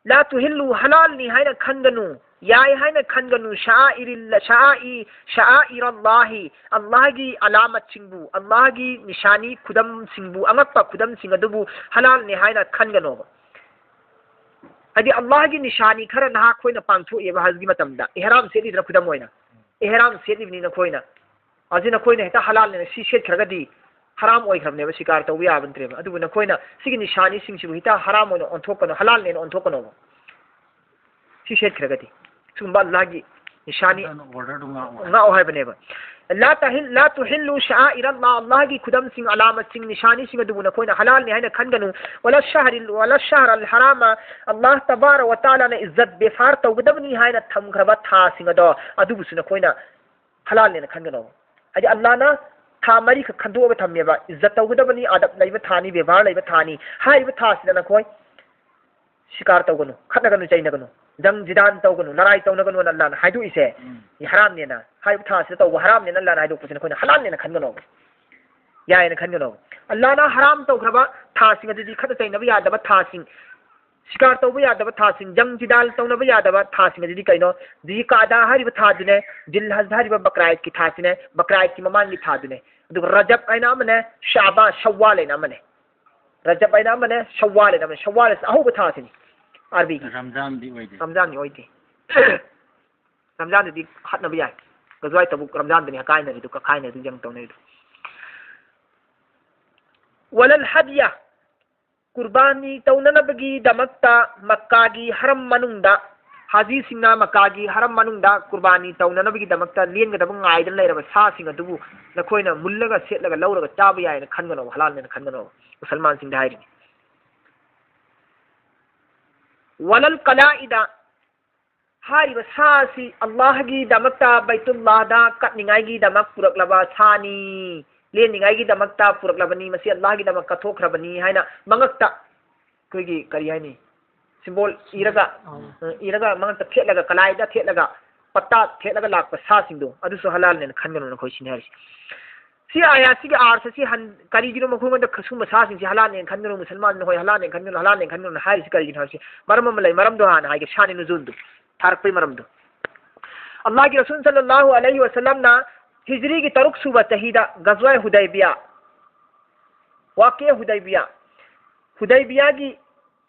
ꯂꯥ ꯇꯨꯍꯤꯜꯂꯨ, ꯍꯂꯥꯜꯅꯤ ꯍꯥꯏꯅ ꯈꯟꯒꯅꯨ, ꯌꯥꯏ ꯍꯥꯏꯅ ꯈꯟꯒꯅꯨ, ꯁꯥꯏꯔꯤꯜꯂꯥ, ꯁꯥꯏ-, ꯁꯥꯏꯔꯜꯂꯥꯍꯤ, ꯑꯜꯂꯥꯍꯒꯤ ꯑꯂꯥꯃꯠꯁꯤꯡꯕꯨ, ꯑꯜꯂꯥꯍꯒꯤ ꯅꯤꯁꯥꯅꯤ ꯈꯨꯗꯝꯁꯤꯡꯕꯨ, ꯑꯉꯛꯄ ꯈꯨꯗꯝꯁꯤꯡ ꯑꯗꯨꯕꯨ ꯍꯂꯥꯜꯅꯤ ꯍꯥꯏꯅ ꯈꯟꯒꯅꯣꯕ꯫ ꯍꯥꯏꯗꯤ ꯑꯜꯂꯥꯍꯒꯤ ꯅꯤꯁꯥꯅꯤ ꯈꯔ ꯅꯍꯥꯛꯈꯣꯏꯅ ꯄꯥꯡꯊꯣꯛꯑꯦꯕ ꯍꯖꯒꯤ ꯃꯇꯝꯗ, ꯏꯍꯔꯥꯝ ꯁꯦꯠꯂꯤꯗꯅ ꯈꯨꯗꯝ ꯑꯣꯏꯅ, ꯏꯍꯔꯥꯝ ꯁꯦꯠꯂꯤꯕꯅꯤ ꯅꯈꯣꯏꯅ꯫ ꯑꯁꯤ ꯅꯈꯣꯏꯅ ꯍꯦꯛꯇ ꯍꯂꯥꯜꯅꯦꯅ ꯁꯤ ꯁꯦꯠꯈ꯭ꯔꯒꯗꯤ ꯍꯔꯥꯝ ꯑꯣꯏꯈ꯭ꯔꯕꯅꯦꯕ, ꯁꯤꯀꯥꯔ ꯇꯧꯕ ꯌꯥꯕ ꯅꯠꯇ꯭ꯔꯦꯕ꯫ ꯑꯗꯨꯕꯨ ꯅꯈꯣꯏꯅ ꯁꯤꯒꯤ ꯅꯤꯁꯥꯅꯤꯁꯤꯡꯁꯤꯕꯨ ꯍꯦꯛꯇ ꯍꯔꯥꯝ ꯑꯣꯏꯅ ꯑꯣꯟꯊꯣꯛꯀꯅꯨ, ꯍꯂꯥꯜꯅꯦꯅ ꯑꯣꯟꯊꯣꯛꯀꯅꯣꯕ꯫ ꯁꯤ ꯁꯦꯠꯈ꯭ꯔꯒꯗꯤ ꯁꯤꯒꯨꯝꯕ ꯑꯜꯂꯥꯍꯒꯤ ꯅꯤꯁꯥꯅꯤ ꯑꯗꯨꯅ orderꯗꯨ ꯉꯥꯛꯑꯣ ꯍꯥꯏꯕ꯫ ꯉꯥꯛꯑꯣ ꯍꯥꯏꯕꯅꯦꯕ꯫ ꯂꯥ ꯇꯍꯤꯜ-, ꯂꯥ ꯇꯨꯍꯤꯜꯂꯨ ꯁꯥꯏꯔꯜꯂꯥ, ꯑꯜꯂꯥꯍꯒꯤ ꯈꯨꯗꯝꯁꯤꯡ, ꯑꯂꯥꯃꯠꯁꯤꯡ, ꯅꯤꯁꯥꯅꯤꯁꯤꯡ ꯑꯗꯨꯕꯨ ꯅꯈꯣꯏꯅ ꯍꯂꯥꯜꯅꯤ ꯍꯥꯏꯅ ꯈꯟꯒꯅꯨ꯫ ꯋꯥꯂꯥ ꯁꯍꯔꯤꯜ, ꯋꯥꯂꯥ ꯁꯍꯔꯜ ꯍꯔꯥꯃ, ꯑꯜꯂꯥꯍ ꯇꯕꯥꯔꯛ ꯋ ꯇꯥꯂꯥꯅ ꯏꯖꯠ ꯕꯦꯐꯥꯔ ꯇꯧꯒꯗꯕꯅꯤ ꯍꯥꯏꯅ ꯊꯝꯈ꯭ꯔꯕ ꯊꯥꯁꯤꯡ ꯑꯗꯣ ꯑꯗꯨꯕꯨꯁꯨ ꯅꯈꯣꯏꯅ ꯍꯂꯥꯜꯅꯦꯅ ꯈꯟꯒꯅꯣ꯫ ꯍꯥꯏꯗꯤ ꯑꯜꯂꯥꯍꯅ ꯊꯥ ꯃꯔꯤꯈꯛ ꯈꯟꯗꯣꯛꯑꯒ ꯊꯝꯃꯦꯕ, ꯏꯖꯠ ꯇꯧꯒꯗꯕꯅꯤ, ꯑꯗꯕ ꯂꯩꯕ ꯊꯥꯅꯤ, ꯕꯦꯕꯥꯔ ꯂꯩꯕ ꯊꯥꯅꯤ꯫ ꯍꯥꯏꯔꯤꯕ ꯊꯥꯁꯤꯗ ꯅꯈꯣꯏ ꯁꯤꯀꯥꯔ ꯇꯧꯒꯅꯨ, ꯈꯠꯅꯒꯅꯨ, ꯆꯩꯅꯒꯅꯨ, ꯖꯪ ꯖꯤꯗꯥꯟ ꯇꯧꯒꯅꯨ, ꯂꯔꯥꯏ ꯇꯧꯅꯒꯅꯨꯅ ꯑꯜꯂꯥꯍꯅ ꯍꯥꯏꯗꯣꯛꯏꯁꯦ꯫ ꯎꯝ꯫ ꯁꯤ ꯍꯔꯥꯝꯅꯦꯅ, ꯍꯥꯏꯔꯤꯕ ꯊꯥꯁꯤꯗ ꯇꯧꯕ ꯍꯔꯥꯝꯅꯦꯅ ꯑꯜꯂꯥꯍꯅ ꯍꯥꯏꯗꯣꯛꯄꯁꯦ ꯅꯈꯣꯏꯅ ꯍꯂꯥꯜꯅꯦꯅ ꯈꯟꯒꯅꯣꯕ, ꯌꯥꯏꯅ ꯈꯟꯒꯅꯣꯕ꯫ ꯑꯜꯂꯥꯍꯅ ꯍꯔꯥꯝ ꯇꯧꯈ꯭ꯔꯕ ꯊꯥꯁꯤꯡ ꯑꯗꯨꯗꯤ, ꯈꯠꯅ ꯆꯩꯅꯕ ꯌꯥꯗꯕ ꯊꯥꯁꯤꯡ, ꯁꯤꯀꯥꯔ ꯇꯧꯕ ꯌꯥꯗꯕ ꯊꯥꯁꯤꯡ, ꯖꯪ ꯖꯤꯗꯥꯜ ꯇꯧꯅꯕ ꯌꯥꯗꯕ ꯊꯥꯁꯤꯡ ꯑꯗꯨꯗꯤ ꯀꯩꯅꯣ? ꯖꯤꯀꯥꯗꯥ ꯍꯥꯏꯔꯤꯕ ꯊꯥꯗꯨꯅꯦ, ꯖꯤꯜꯍꯖ ꯍꯥꯏꯔꯤꯕ ꯕꯀ꯭ꯔꯥꯏꯠꯀꯤ ꯊꯥꯁꯤꯅꯦ, ꯕꯀ꯭ꯔꯥꯏꯠꯀꯤ ꯃꯃꯥꯡꯒꯤ ꯊꯥꯗꯨꯅꯦ꯫ ꯑꯗꯨꯒ ꯔꯖꯕ ꯍꯥꯏꯅ ꯑꯃꯅꯦ, ꯁꯥꯕꯥꯟ, ꯁꯋ꯭ꯋꯥꯜ ꯍꯥꯏꯅ ꯑꯃꯅꯦ꯫ ꯔꯖꯕ ꯍꯥꯏꯅ ꯑꯃꯅꯦ, ꯁꯋ꯭ꯋꯥꯜ ꯍꯥꯏꯅ ꯑꯃꯅꯦ꯫ ꯁꯋ꯭ꯋꯥꯜ ꯑꯁꯤ ꯑꯍꯧꯕ ꯊꯥꯁꯤꯅꯤ ꯑꯥꯔꯕꯤꯒꯤ꯫ ꯔꯝꯖꯥꯟꯗꯤ ꯑꯣꯏꯗꯦ꯫ ꯔꯝꯖꯥꯟꯗꯤ ꯑꯣꯏꯗꯦ꯫ ꯔꯝꯖꯥꯟꯗꯗꯤ ꯍꯥꯠꯅꯕ ꯌꯥꯏ꯫ ꯒꯖꯋꯥꯏ ꯇꯕꯨꯛ ꯔꯝꯖꯥꯟꯗꯅꯤ ꯑꯀꯥꯏꯅꯔꯤꯗꯨ, ꯀꯈꯥꯏꯅꯔꯤꯗꯨ, ꯖꯪ ꯇꯧꯅꯔꯤꯗꯨ꯫ ꯋꯂꯜ ꯍꯗꯤꯌ, ꯀꯨꯔꯕꯥꯅꯤ ꯇꯧꯅꯅꯕꯒꯤꯗꯃꯛꯇ ꯃꯛꯀꯥꯒꯤ ꯍꯔꯝ ꯃꯅꯨꯡꯗ, ꯍꯥꯖꯤꯁꯤꯡꯅ ꯃꯛꯀꯥꯒꯤ ꯍꯔꯝ ꯃꯅꯨꯡꯗ ꯀꯨꯔꯕꯥꯅꯤ ꯇꯧꯅꯅꯕꯒꯤꯗꯃꯛꯇ ꯂꯦꯟꯒꯗꯕ ꯉꯥꯏꯗꯅ ꯂꯩꯔꯕ ꯁꯥꯁꯤꯡ ꯑꯗꯨꯕꯨ ꯅꯈꯣꯏꯅ ꯃꯨꯜꯂꯒ ꯁꯦꯠꯂꯒ ꯂꯧꯔꯒ ꯆꯥꯕ ꯌꯥꯏꯅ ꯈꯟꯒꯅꯣ, ꯍꯂꯥꯜꯅꯦꯅ ꯈꯟꯒꯅꯣ, ꯃꯨꯁꯜꯃꯥꯟꯁꯤꯡꯗ ꯍꯥꯏꯔꯤꯅꯤ꯫ ꯋꯂꯜ ꯀꯂꯥꯏꯗ, ꯍꯥꯏꯔꯤꯕ ꯁꯥ ꯑꯁꯤ ꯑꯜꯂꯥꯍꯒꯤꯗꯃꯛꯇ ꯕꯩꯇꯨꯜꯂꯥꯍꯗ ꯀꯠꯅꯤꯡꯉꯥꯏꯒꯤꯗꯃꯛ ꯄꯨꯔꯛꯂꯕ ꯁꯥꯅꯤ, ꯂꯦꯟꯅꯤꯡꯉꯥꯏꯒꯤꯗꯃꯛꯇ ꯄꯨꯔꯛꯂꯕꯅꯤ, ꯃꯁꯤ ꯑꯜꯂꯥꯍꯒꯤꯗꯃꯛ ꯀꯠꯊꯣꯛꯈ꯭ꯔꯕꯅꯤ ꯍꯥꯏꯅ ꯃꯉꯛꯇ ꯑꯩꯈꯣꯏꯒꯤ ꯀꯔꯤ ꯍꯥꯏꯅꯤ, ꯁꯤꯝꯕꯣꯜ ꯏꯔꯒ, ꯑꯥ꯫ ꯑ, ꯏꯔꯒ ꯃꯉꯛꯇ ꯊꯦꯠꯂꯒ, ꯀꯂꯥꯏꯗ ꯊꯦꯠꯂꯒ, ꯄꯠꯇꯥ ꯊꯦꯠꯂꯒ ꯂꯥꯛꯄ ꯁꯥꯁꯤꯡꯗꯣ, ꯑꯗꯨꯁꯨ ꯍꯂꯥꯜꯅꯦꯅ ꯈꯟꯒꯅꯨ ꯅꯈꯣꯏ, ꯁꯤꯅꯤ ꯍꯥꯏꯔꯤꯁꯤ꯫ ꯁꯤ ꯑꯥꯌꯥꯠꯁꯤꯒꯤ ꯑꯥꯔꯊꯁꯤ ꯍꯟ-, ꯀꯔꯤꯒꯤꯅꯣ ꯃꯈꯣꯏꯉꯣꯟꯗ ꯁꯨꯝꯕ ꯁꯥꯁꯤꯡꯁꯤ ꯍꯂꯥꯜꯅꯦꯅ ꯈꯟꯒꯅꯨ, ꯃꯨꯁꯜꯃꯥꯟꯅ ꯍꯣꯏ ꯍꯂꯥꯜꯅꯦꯅ ꯈꯟꯒꯅꯨ, ꯍꯂꯥꯜꯅꯦꯅ ꯈꯟꯒꯅꯨ ꯍꯥꯏꯔꯤꯁꯤ ꯀꯔꯤꯒꯤꯅꯣ ꯍꯥꯏꯕꯁꯤ ꯃꯔꯝ ꯑꯃ ꯂꯩ꯫ ꯃꯔꯝꯗꯣ ꯍꯥꯟꯅ ꯍꯥꯏꯒꯦ, ꯁꯥꯅꯤ ꯅꯨꯖꯨꯜꯗꯨ ꯊꯥꯔꯛꯄꯒꯤ ꯃꯔꯝꯗꯣ꯫ ꯑꯜꯂꯥꯍꯒꯤ ꯔꯁꯨꯜ ꯁꯜꯂꯜꯂꯥꯍꯨ ꯑꯂꯩꯍꯤ ꯋꯁꯜꯂꯝꯅ ꯍꯤꯖ꯭ꯔꯤꯒꯤ ꯇꯔꯨꯛ ꯁꯨꯕ ꯆꯍꯤꯗ ꯒꯖꯋꯥ ꯍꯨꯗꯩꯕꯤꯌꯥ, ꯋꯥꯀꯤꯌꯥ ꯍꯨꯗꯩꯕꯤꯌꯥ, ꯍꯨꯗꯩꯕꯤꯌꯥꯒꯤ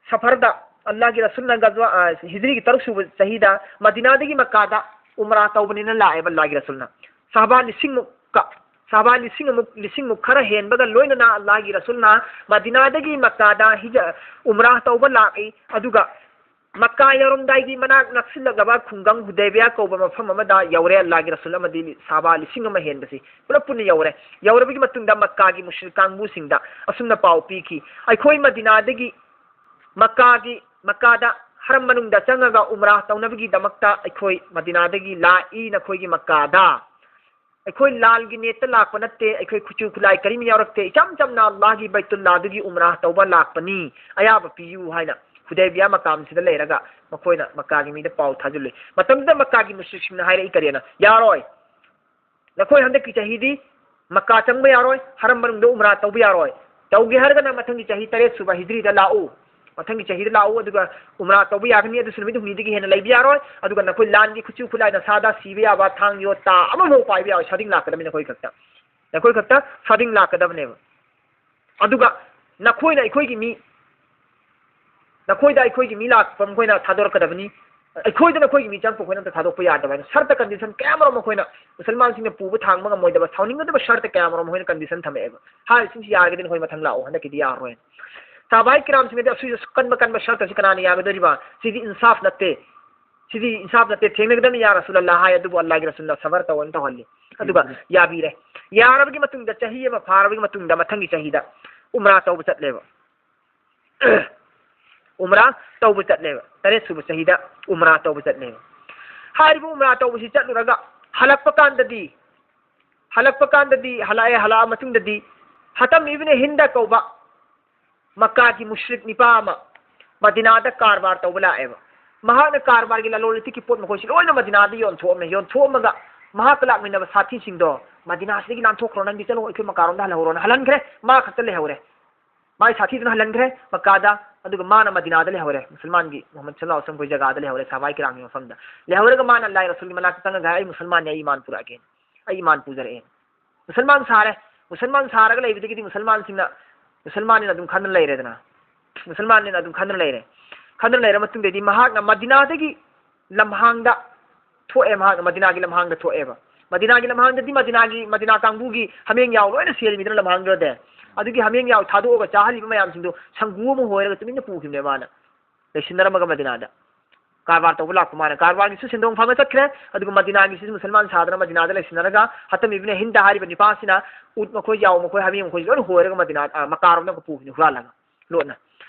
ꯁꯐꯔꯗ ꯑꯜꯂꯥꯍꯒꯤ ꯔꯁꯨꯜꯅ ꯒꯖꯋꯥ, ꯑ, ꯍꯤꯖ꯭ꯔꯤꯒꯤ ꯇꯔꯨꯛ ꯁꯨꯕ ꯆꯍꯤꯗ ꯃꯗꯤꯅꯥꯗꯒꯤ ꯃꯛꯀꯥꯗ ꯎꯝꯔꯥ ꯇꯧꯕꯅꯤꯅ ꯂꯥꯛꯑꯦꯕ ꯑꯜꯂꯥꯍꯒꯤ ꯔꯁꯨꯜꯅ꯫ ꯁꯍꯥꯕꯥ ꯂꯤꯁꯤꯡꯃꯨꯛꯀ, ꯁꯍꯥꯕꯥ ꯂꯤꯁꯤꯡ ꯑꯃꯨꯛ, ꯂꯤꯁꯤꯡꯃꯨꯛ ꯈꯔ ꯍꯦꯟꯕꯒ ꯂꯣꯏꯅꯅ ꯑꯜꯂꯥꯍꯒꯤ ꯔꯁꯨꯜꯅ ꯃꯗꯤꯅꯥꯗꯒꯤ ꯃꯛꯀꯥꯗ ꯍꯤꯖ-, ꯎꯝꯔꯥ ꯇꯧꯕ ꯂꯥꯛꯏ꯫ ꯑꯗꯨꯒ ꯃꯛꯀꯥ ꯌꯧꯔꯝꯗꯥꯏꯒꯤ ꯃꯅꯥꯛ ꯅꯛꯁꯤꯜꯂꯛꯂꯕ ꯈꯨꯡꯒꯪ ꯍꯨꯗꯩꯕꯤꯌꯥ ꯀꯧꯕ ꯃꯐꯝ ꯑꯃꯗ ꯌꯧꯔꯦ꯫ ꯑꯜꯂꯥꯍꯒꯤ ꯔꯁꯨꯜ ꯑꯃꯗꯤ ꯁꯍꯥꯕꯥ ꯂꯤꯁꯤꯡ ꯑꯃ ꯍꯦꯟꯕꯁꯤ ꯄꯨꯂꯞ ꯄꯨꯟꯅ ꯌꯧꯔꯦ꯫ ꯌꯧꯔꯕꯒꯤ ꯃꯇꯨꯡꯗ ꯃꯛꯀꯥꯒꯤ ꯃꯨꯁ꯭ꯔꯤꯛ ꯀꯥꯡꯕꯨꯁꯤꯡꯗ ꯑꯁꯨꯝꯅ ꯄꯥꯎ ꯄꯤꯈꯤ, "ꯑꯩꯈꯣꯏ ꯃꯗꯤꯅꯥꯗꯒꯤ ꯃꯛꯀꯥꯒꯤ, ꯃꯛꯀꯥꯗ ꯍꯔꯝ ꯃꯅꯨꯡꯗ ꯆꯪꯉꯒ ꯎꯝꯔꯥ ꯇꯧꯅꯕꯒꯤꯗꯃꯛꯇ ꯑꯩꯈꯣꯏ ꯃꯗꯤꯅꯥꯗꯒꯤ ꯂꯥꯛꯏ, ꯅꯈꯣꯏꯒꯤ ꯃꯛꯀꯥꯗ꯫ ꯑꯩꯈꯣꯏ ꯂꯥꯜꯒꯤ ꯅꯦꯠꯇ ꯂꯥꯛꯄ ꯅꯠꯇꯦ, ꯑꯩꯈꯣꯏ ꯈꯨꯠꯁꯨ ꯈꯨꯠꯂꯥꯏ ꯀꯔꯤꯝ ꯌꯥꯎꯔꯛꯇꯦ, ꯏꯆꯝ ꯆꯝꯅ ꯑꯜꯂꯥꯍꯒꯤ ꯕꯩꯇꯨꯜꯂꯥꯍꯗꯨꯒꯤ ꯎꯝꯔꯥ ꯇꯧꯕ ꯂꯥꯛꯄꯅꯤ, ꯑꯌꯥꯕ ꯄꯤꯌꯨ" ꯍꯥꯏꯅ ꯍꯨꯗꯩꯕꯤꯌꯥ ꯃꯀꯥꯝꯁꯤꯗ ꯂꯩꯔꯒ ꯃꯈꯣꯏꯅ ꯃꯛꯀꯥꯒꯤ ꯃꯤꯗ ꯄꯥꯎ ꯊꯥꯖꯤꯜꯂꯨꯏ꯫ ꯃꯇꯝꯗꯨꯗ ꯃꯛꯀꯥꯒꯤ ꯃꯨꯁ꯭ꯔꯤꯛꯁꯤꯡꯅ ꯍꯥꯏꯔꯛꯏ ꯀꯔꯤꯅ, "ꯌꯥꯔꯣꯏ, ꯅꯈꯣꯏ ꯍꯟꯗꯛꯀꯤ ꯆꯍꯤꯗꯤ ꯃꯛꯀꯥ ꯆꯪꯕ ꯌꯥꯔꯣꯏ, ꯍꯔꯝ ꯃꯅꯨꯡꯗ ꯎꯝꯔꯥ ꯇꯧꯕ ꯌꯥꯔꯣꯏ꯫ ꯇꯧꯒꯦ ꯍꯥꯏꯔꯒꯅ ꯃꯊꯪꯒꯤ ꯆꯍꯤ ꯇꯔꯦꯠ ꯁꯨꯕ ꯍꯤꯖ꯭ꯔꯤꯗ ꯂꯥꯛꯎ, ꯃꯊꯪꯒꯤ ꯆꯍꯤꯗ ꯂꯥꯛꯎ, ꯑꯗꯨꯒ ꯎꯝꯔꯥ ꯇꯧꯕ ꯌꯥꯒꯅꯤ꯫ ꯑꯗꯨꯁꯨ ꯅꯨꯃꯤꯠ ꯍꯨꯝꯅꯤꯗꯒꯤ ꯍꯦꯟꯅ ꯂꯩꯕ ꯌꯥꯔꯣꯏ꯫ ꯑꯗꯨꯒ ꯅꯈꯣꯏ ꯂꯥꯟꯒꯤ ꯈꯨꯠꯁꯨ ꯈꯨꯠꯂꯥꯏ, ꯅꯁꯥꯗ ꯁꯤꯕ ꯌꯥꯕ ꯊꯥꯡ, ꯌꯣꯠ, ꯇꯥ ꯑꯃꯐꯥꯎ ꯄꯥꯏꯕ ꯌꯥꯔꯣꯏ꯫ ꯁꯥꯗꯤꯡ ꯂꯥꯛꯀꯗꯕꯅꯤ ꯅꯈꯣꯏ ꯈꯛꯇ꯫ ꯅꯈꯣꯏ ꯈꯛꯇ ꯁꯥꯗꯤꯡ ꯂꯥꯛꯀꯗꯕꯅꯦꯕ꯫ ꯑꯗꯨꯒ ꯅꯈꯣꯏꯅ ꯑꯩꯈꯣꯏꯒꯤ ꯃꯤ, ꯅꯈꯣꯏꯗ ꯑꯩꯈꯣꯏꯒꯤ ꯃꯤ ꯂꯥꯛꯄ ꯃꯈꯣꯏꯅ ꯊꯥꯗꯣꯔꯛꯀꯗꯕꯅꯤ꯫ ꯑꯩꯈꯣꯏꯗ ꯅꯈꯣꯏꯒꯤ ꯃꯤ ꯆꯪꯉꯛꯄ ꯑꯩꯈꯣꯏꯅ ꯑꯝꯇ ꯊꯥꯗꯣꯛꯄ ꯌꯥꯗꯕ ꯍꯥꯏꯅ ꯁꯔꯇ condition ꯀꯌꯥ ꯑꯃꯔꯣꯝ ꯑꯩꯈꯣꯏꯅ ꯃꯨꯁꯜꯃꯥꯟꯁꯤꯡꯅ ꯄꯨꯕ ꯊꯥꯡꯕ ꯉꯝꯃꯣꯏꯗꯕ ꯁꯥꯎꯅꯤꯡꯒꯗꯕ ꯁꯔꯇ ꯀꯌꯥ ꯑꯃꯔꯣꯝ ꯑꯩꯈꯣꯏꯅ condition ꯊꯝꯃꯛꯑꯦꯕ꯫ ꯍꯥꯏꯔꯤꯁꯤꯡꯁꯤ ꯌꯥꯔꯒꯗꯤ ꯅꯈꯣꯏ ꯃꯊꯪ ꯂꯥꯛꯑꯣ, ꯍꯟꯗꯛꯀꯤꯗꯤ ꯌꯥꯔꯔꯣꯏꯅ꯫ ꯁꯍꯥꯕꯥꯏ ꯀꯤꯔꯥꯝꯁꯤꯡꯅꯗꯤ ꯑꯁꯨꯏ ꯑꯀꯟꯕ ꯀꯟꯕ ꯁꯔꯇꯁꯤ ꯀꯅꯥꯅ ꯌꯥꯒꯗꯣꯔꯤꯕ? ꯁꯤꯗꯤ ꯏꯟꯁꯥꯐ ꯅꯠꯇꯦ, ꯁꯤꯗꯤ ꯏꯟꯁꯥꯐ ꯅꯠꯇꯦ, ꯊꯦꯡꯅꯒꯗꯕꯅꯤ ꯌꯥ ꯔꯁꯨꯂꯜꯂꯥ ꯍꯥꯏ꯫ ꯑꯗꯨꯕꯨ ꯑꯜꯂꯥꯍꯒꯤ ꯔꯁꯨꯜꯅ ꯁꯕꯔ ꯇꯧꯑꯣꯅ ꯇꯧꯍꯜꯂꯤ꯫ ꯑꯗꯨꯒ ꯎꯝ꯫ ꯌꯥꯕꯤꯔꯦ꯫ ꯌꯥꯔꯕꯒꯤ ꯃꯇꯨꯡꯗ, ꯆꯍꯤ ꯑꯃ ꯐꯥꯔꯕꯒꯤ ꯃꯇꯨꯡꯗ, ꯃꯊꯪꯒꯤ ꯆꯍꯤꯗ ꯎꯝꯔꯥ ꯇꯧꯕ ꯆꯠꯂꯦꯕ꯫ ꯎꯝꯔꯥ ꯇꯧꯕ ꯆꯠꯂꯦꯕ꯫ ꯇꯔꯦꯠ ꯁꯨꯕ ꯆꯍꯤꯗ ꯎꯝꯔꯥ ꯇꯧꯕ ꯆꯠꯂꯦꯕ꯫ ꯍꯥꯏꯔꯤꯕ ꯎꯝꯔꯥ ꯇꯧꯕꯁꯤ ꯆꯠꯂꯨꯔꯒ ꯍꯜꯂꯛꯄ ꯀꯥꯟꯗꯗꯤ, ꯍꯜꯂꯛꯄ ꯀꯥꯟꯗꯗꯤ, ꯍꯜꯂꯛꯑꯦ, ꯍꯜꯂꯛꯑ ꯃꯇꯨꯡꯗꯗꯤ ꯍꯇꯝ ꯏꯕꯅ ꯍꯤꯟꯗ ꯀꯧꯕ ꯃꯛꯀꯥꯒꯤ ꯃꯨꯁ꯭ꯔꯤꯛ ꯅꯤꯄꯥ ꯑꯃ ꯃꯗꯤꯅꯥꯗ ꯀꯔꯕꯥꯔ ꯇꯧꯕ ꯂꯥꯛꯑꯦꯕ꯫ ꯃꯍꯥꯛꯅ ꯀꯔꯕꯥꯔꯒꯤ ꯂꯂꯣꯟ ꯏꯇꯤꯛꯀꯤ ꯄꯣꯠ ꯃꯈꯣꯏꯁꯤ ꯂꯣꯏꯅ ꯃꯗꯤꯅꯥꯗ ꯌꯣꯟꯊꯣꯛꯑꯝꯃꯦ꯫ ꯌꯣꯟꯊꯣꯛꯑꯝꯃꯒ ꯃꯍꯥꯛꯀ ꯂꯥꯛꯃꯤꯟꯅꯕ ꯁꯥꯊꯤꯁꯤꯡꯗꯣ, "ꯃꯗꯤꯅꯥꯁꯤꯗꯒꯤ ꯅꯥꯟꯊꯣꯛꯈ꯭ꯔꯣ, ꯅꯪꯗꯤ ꯆꯠꯂꯣ, ꯑꯩꯈꯣꯏ ꯃꯀꯥꯔꯣꯝꯗ ꯍꯜꯍꯧꯔꯣꯅ" ꯍꯜꯍꯟꯈ꯭ꯔꯦ꯫ ꯃꯥ ꯈꯛꯇ ꯂꯩꯍꯧꯔꯦ꯫ ꯃꯥꯏ ꯁꯥꯊꯤꯗꯨꯅ ꯍꯜꯍꯟꯈ꯭ꯔꯦ ꯃꯛꯀꯥꯗ, ꯑꯗꯨꯒ ꯃꯥꯅ ꯃꯗꯤꯅꯥꯗ ꯂꯩꯍꯧꯔꯦ꯫ ꯃꯨꯁꯜꯃꯥꯟꯒꯤ ꯃꯨꯍꯝꯃꯗ ꯁꯜꯂꯜꯂꯥꯍꯨ ꯑꯂꯩꯍꯤ ꯋꯁꯜꯂꯝ ꯑꯩꯈꯣꯏ ꯖꯒꯥꯗ ꯂꯩꯍꯧꯔꯦ, ꯁꯍꯥꯕꯥꯏ ꯀꯤꯔꯥꯝꯒꯤ ꯃꯐꯝꯗ꯫ ꯂꯩꯍꯧꯔꯒ ꯃꯥꯅ ꯑꯜꯂꯥꯍ ꯔꯁꯨꯜꯒꯤ ꯃꯅꯥꯛꯇ ꯆꯪꯉꯒ, "ꯑꯩ ꯃꯨꯁꯜꯃꯥꯟꯅꯤ, ꯑꯩ ꯏꯃꯥꯟ ꯄꯨꯔꯛꯑꯒꯦ, ꯑꯩ ꯏꯃꯥꯟ ꯄꯨꯖꯔꯛꯑꯦ"꯫ ꯃꯨꯁꯜꯃꯥꯟ ꯁꯥꯔꯦ꯫ ꯃꯨꯁꯜꯃꯥꯟ ꯁꯥꯔꯒ ꯂꯩꯕꯗꯒꯤꯗꯤ ꯃꯨꯁꯜꯃꯥꯟꯁꯤꯡꯅ, ꯃꯨꯁꯜꯃꯥꯟꯅꯤꯅ ꯑꯗꯨꯝ ꯈꯟꯗꯨꯅ ꯂꯩꯔꯦꯗꯅ꯫ ꯃꯨꯁꯜꯃꯥꯟꯅꯤꯅ ꯑꯗꯨꯝ ꯈꯟꯗꯨꯅ ꯂꯩꯔꯦ꯫ ꯈꯟꯗꯨꯅ ꯂꯩꯔ ꯃꯇꯨꯡꯗꯗꯤ ꯃꯍꯥꯛꯅ ꯃꯗꯤꯅꯥꯗꯒꯤ ꯂꯝꯍꯥꯡꯗ ꯊꯣꯛꯑꯦ, ꯃꯍꯥꯛꯅ ꯃꯗꯤꯅꯥꯒꯤ ꯂꯝꯍꯥꯡꯗ ꯊꯣꯛꯑꯦꯕ꯫ ꯃꯗꯤꯅꯥꯒꯤ ꯂꯝꯍꯥꯡꯗꯗꯤ ꯃꯗꯤꯅꯥꯒꯤ, ꯃꯗꯤꯅꯥ ꯀꯥꯡꯕꯨꯒꯤ ꯍꯥꯃꯦꯡ ꯌꯥꯎ ꯂꯣꯏꯅ ꯁꯦꯜꯂꯤꯃꯤꯗꯅ ꯂꯝꯍꯥꯡꯗꯨꯗ꯫ ꯑꯗꯨꯒꯤ ꯍꯥꯃꯦꯡ ꯌꯥꯎ ꯊꯥꯗꯣꯛꯑꯒ ꯆꯥꯍꯜꯂꯤꯕ ꯃꯌꯥꯝꯁꯤꯡꯗꯣ ꯁꯪꯒꯨ ꯑꯃ ꯍꯣꯏꯔꯒ ꯇꯨꯃꯤꯟꯅ ꯄꯨꯈꯤꯕꯅꯦ ꯃꯥꯅ꯫ ꯂꯩꯁꯤꯟꯅꯔꯝꯃꯒ ꯃꯗꯤꯅꯥꯗ ꯀꯔꯕꯥꯔ ꯇꯧꯕ ꯂꯥꯛꯄ ꯃꯥꯅ꯫ ꯀꯔꯕꯥꯔꯒꯤꯁꯨ ꯁꯦꯟꯗꯣꯡ ꯐꯪꯉ ꯆꯠꯈ꯭ꯔꯦ, ꯑꯗꯨꯒ ꯃꯗꯤꯅꯥꯒꯤꯁꯤꯁꯨ ꯃꯨꯁꯜꯃꯥꯟ ꯁꯥꯗꯅ ꯃꯗꯤꯅꯥꯗ ꯂꯩꯁꯤꯟꯅꯔꯒ ꯍꯇꯝ ꯏꯕꯅ ꯍꯤꯟꯗ ꯍꯥꯏꯔꯤꯕ ꯅꯤꯄꯥꯁꯤꯅ ꯎꯠ ꯃꯈꯣꯏ, ꯌꯥꯎ ꯃꯈꯣꯏ, ꯍꯥꯃꯦꯡ ꯃꯈꯣꯏꯁꯤ ꯂꯣꯏꯅ ꯍꯣꯏꯔꯒ ꯃꯗꯤꯅꯥ, ꯑ, ꯃꯀꯥꯔꯣꯝꯗ ꯑꯃꯨꯛꯀ ꯄꯨꯈꯤꯕꯅꯤ ꯍꯨꯔꯥꯜꯂꯒ ꯂꯣꯠꯅ꯫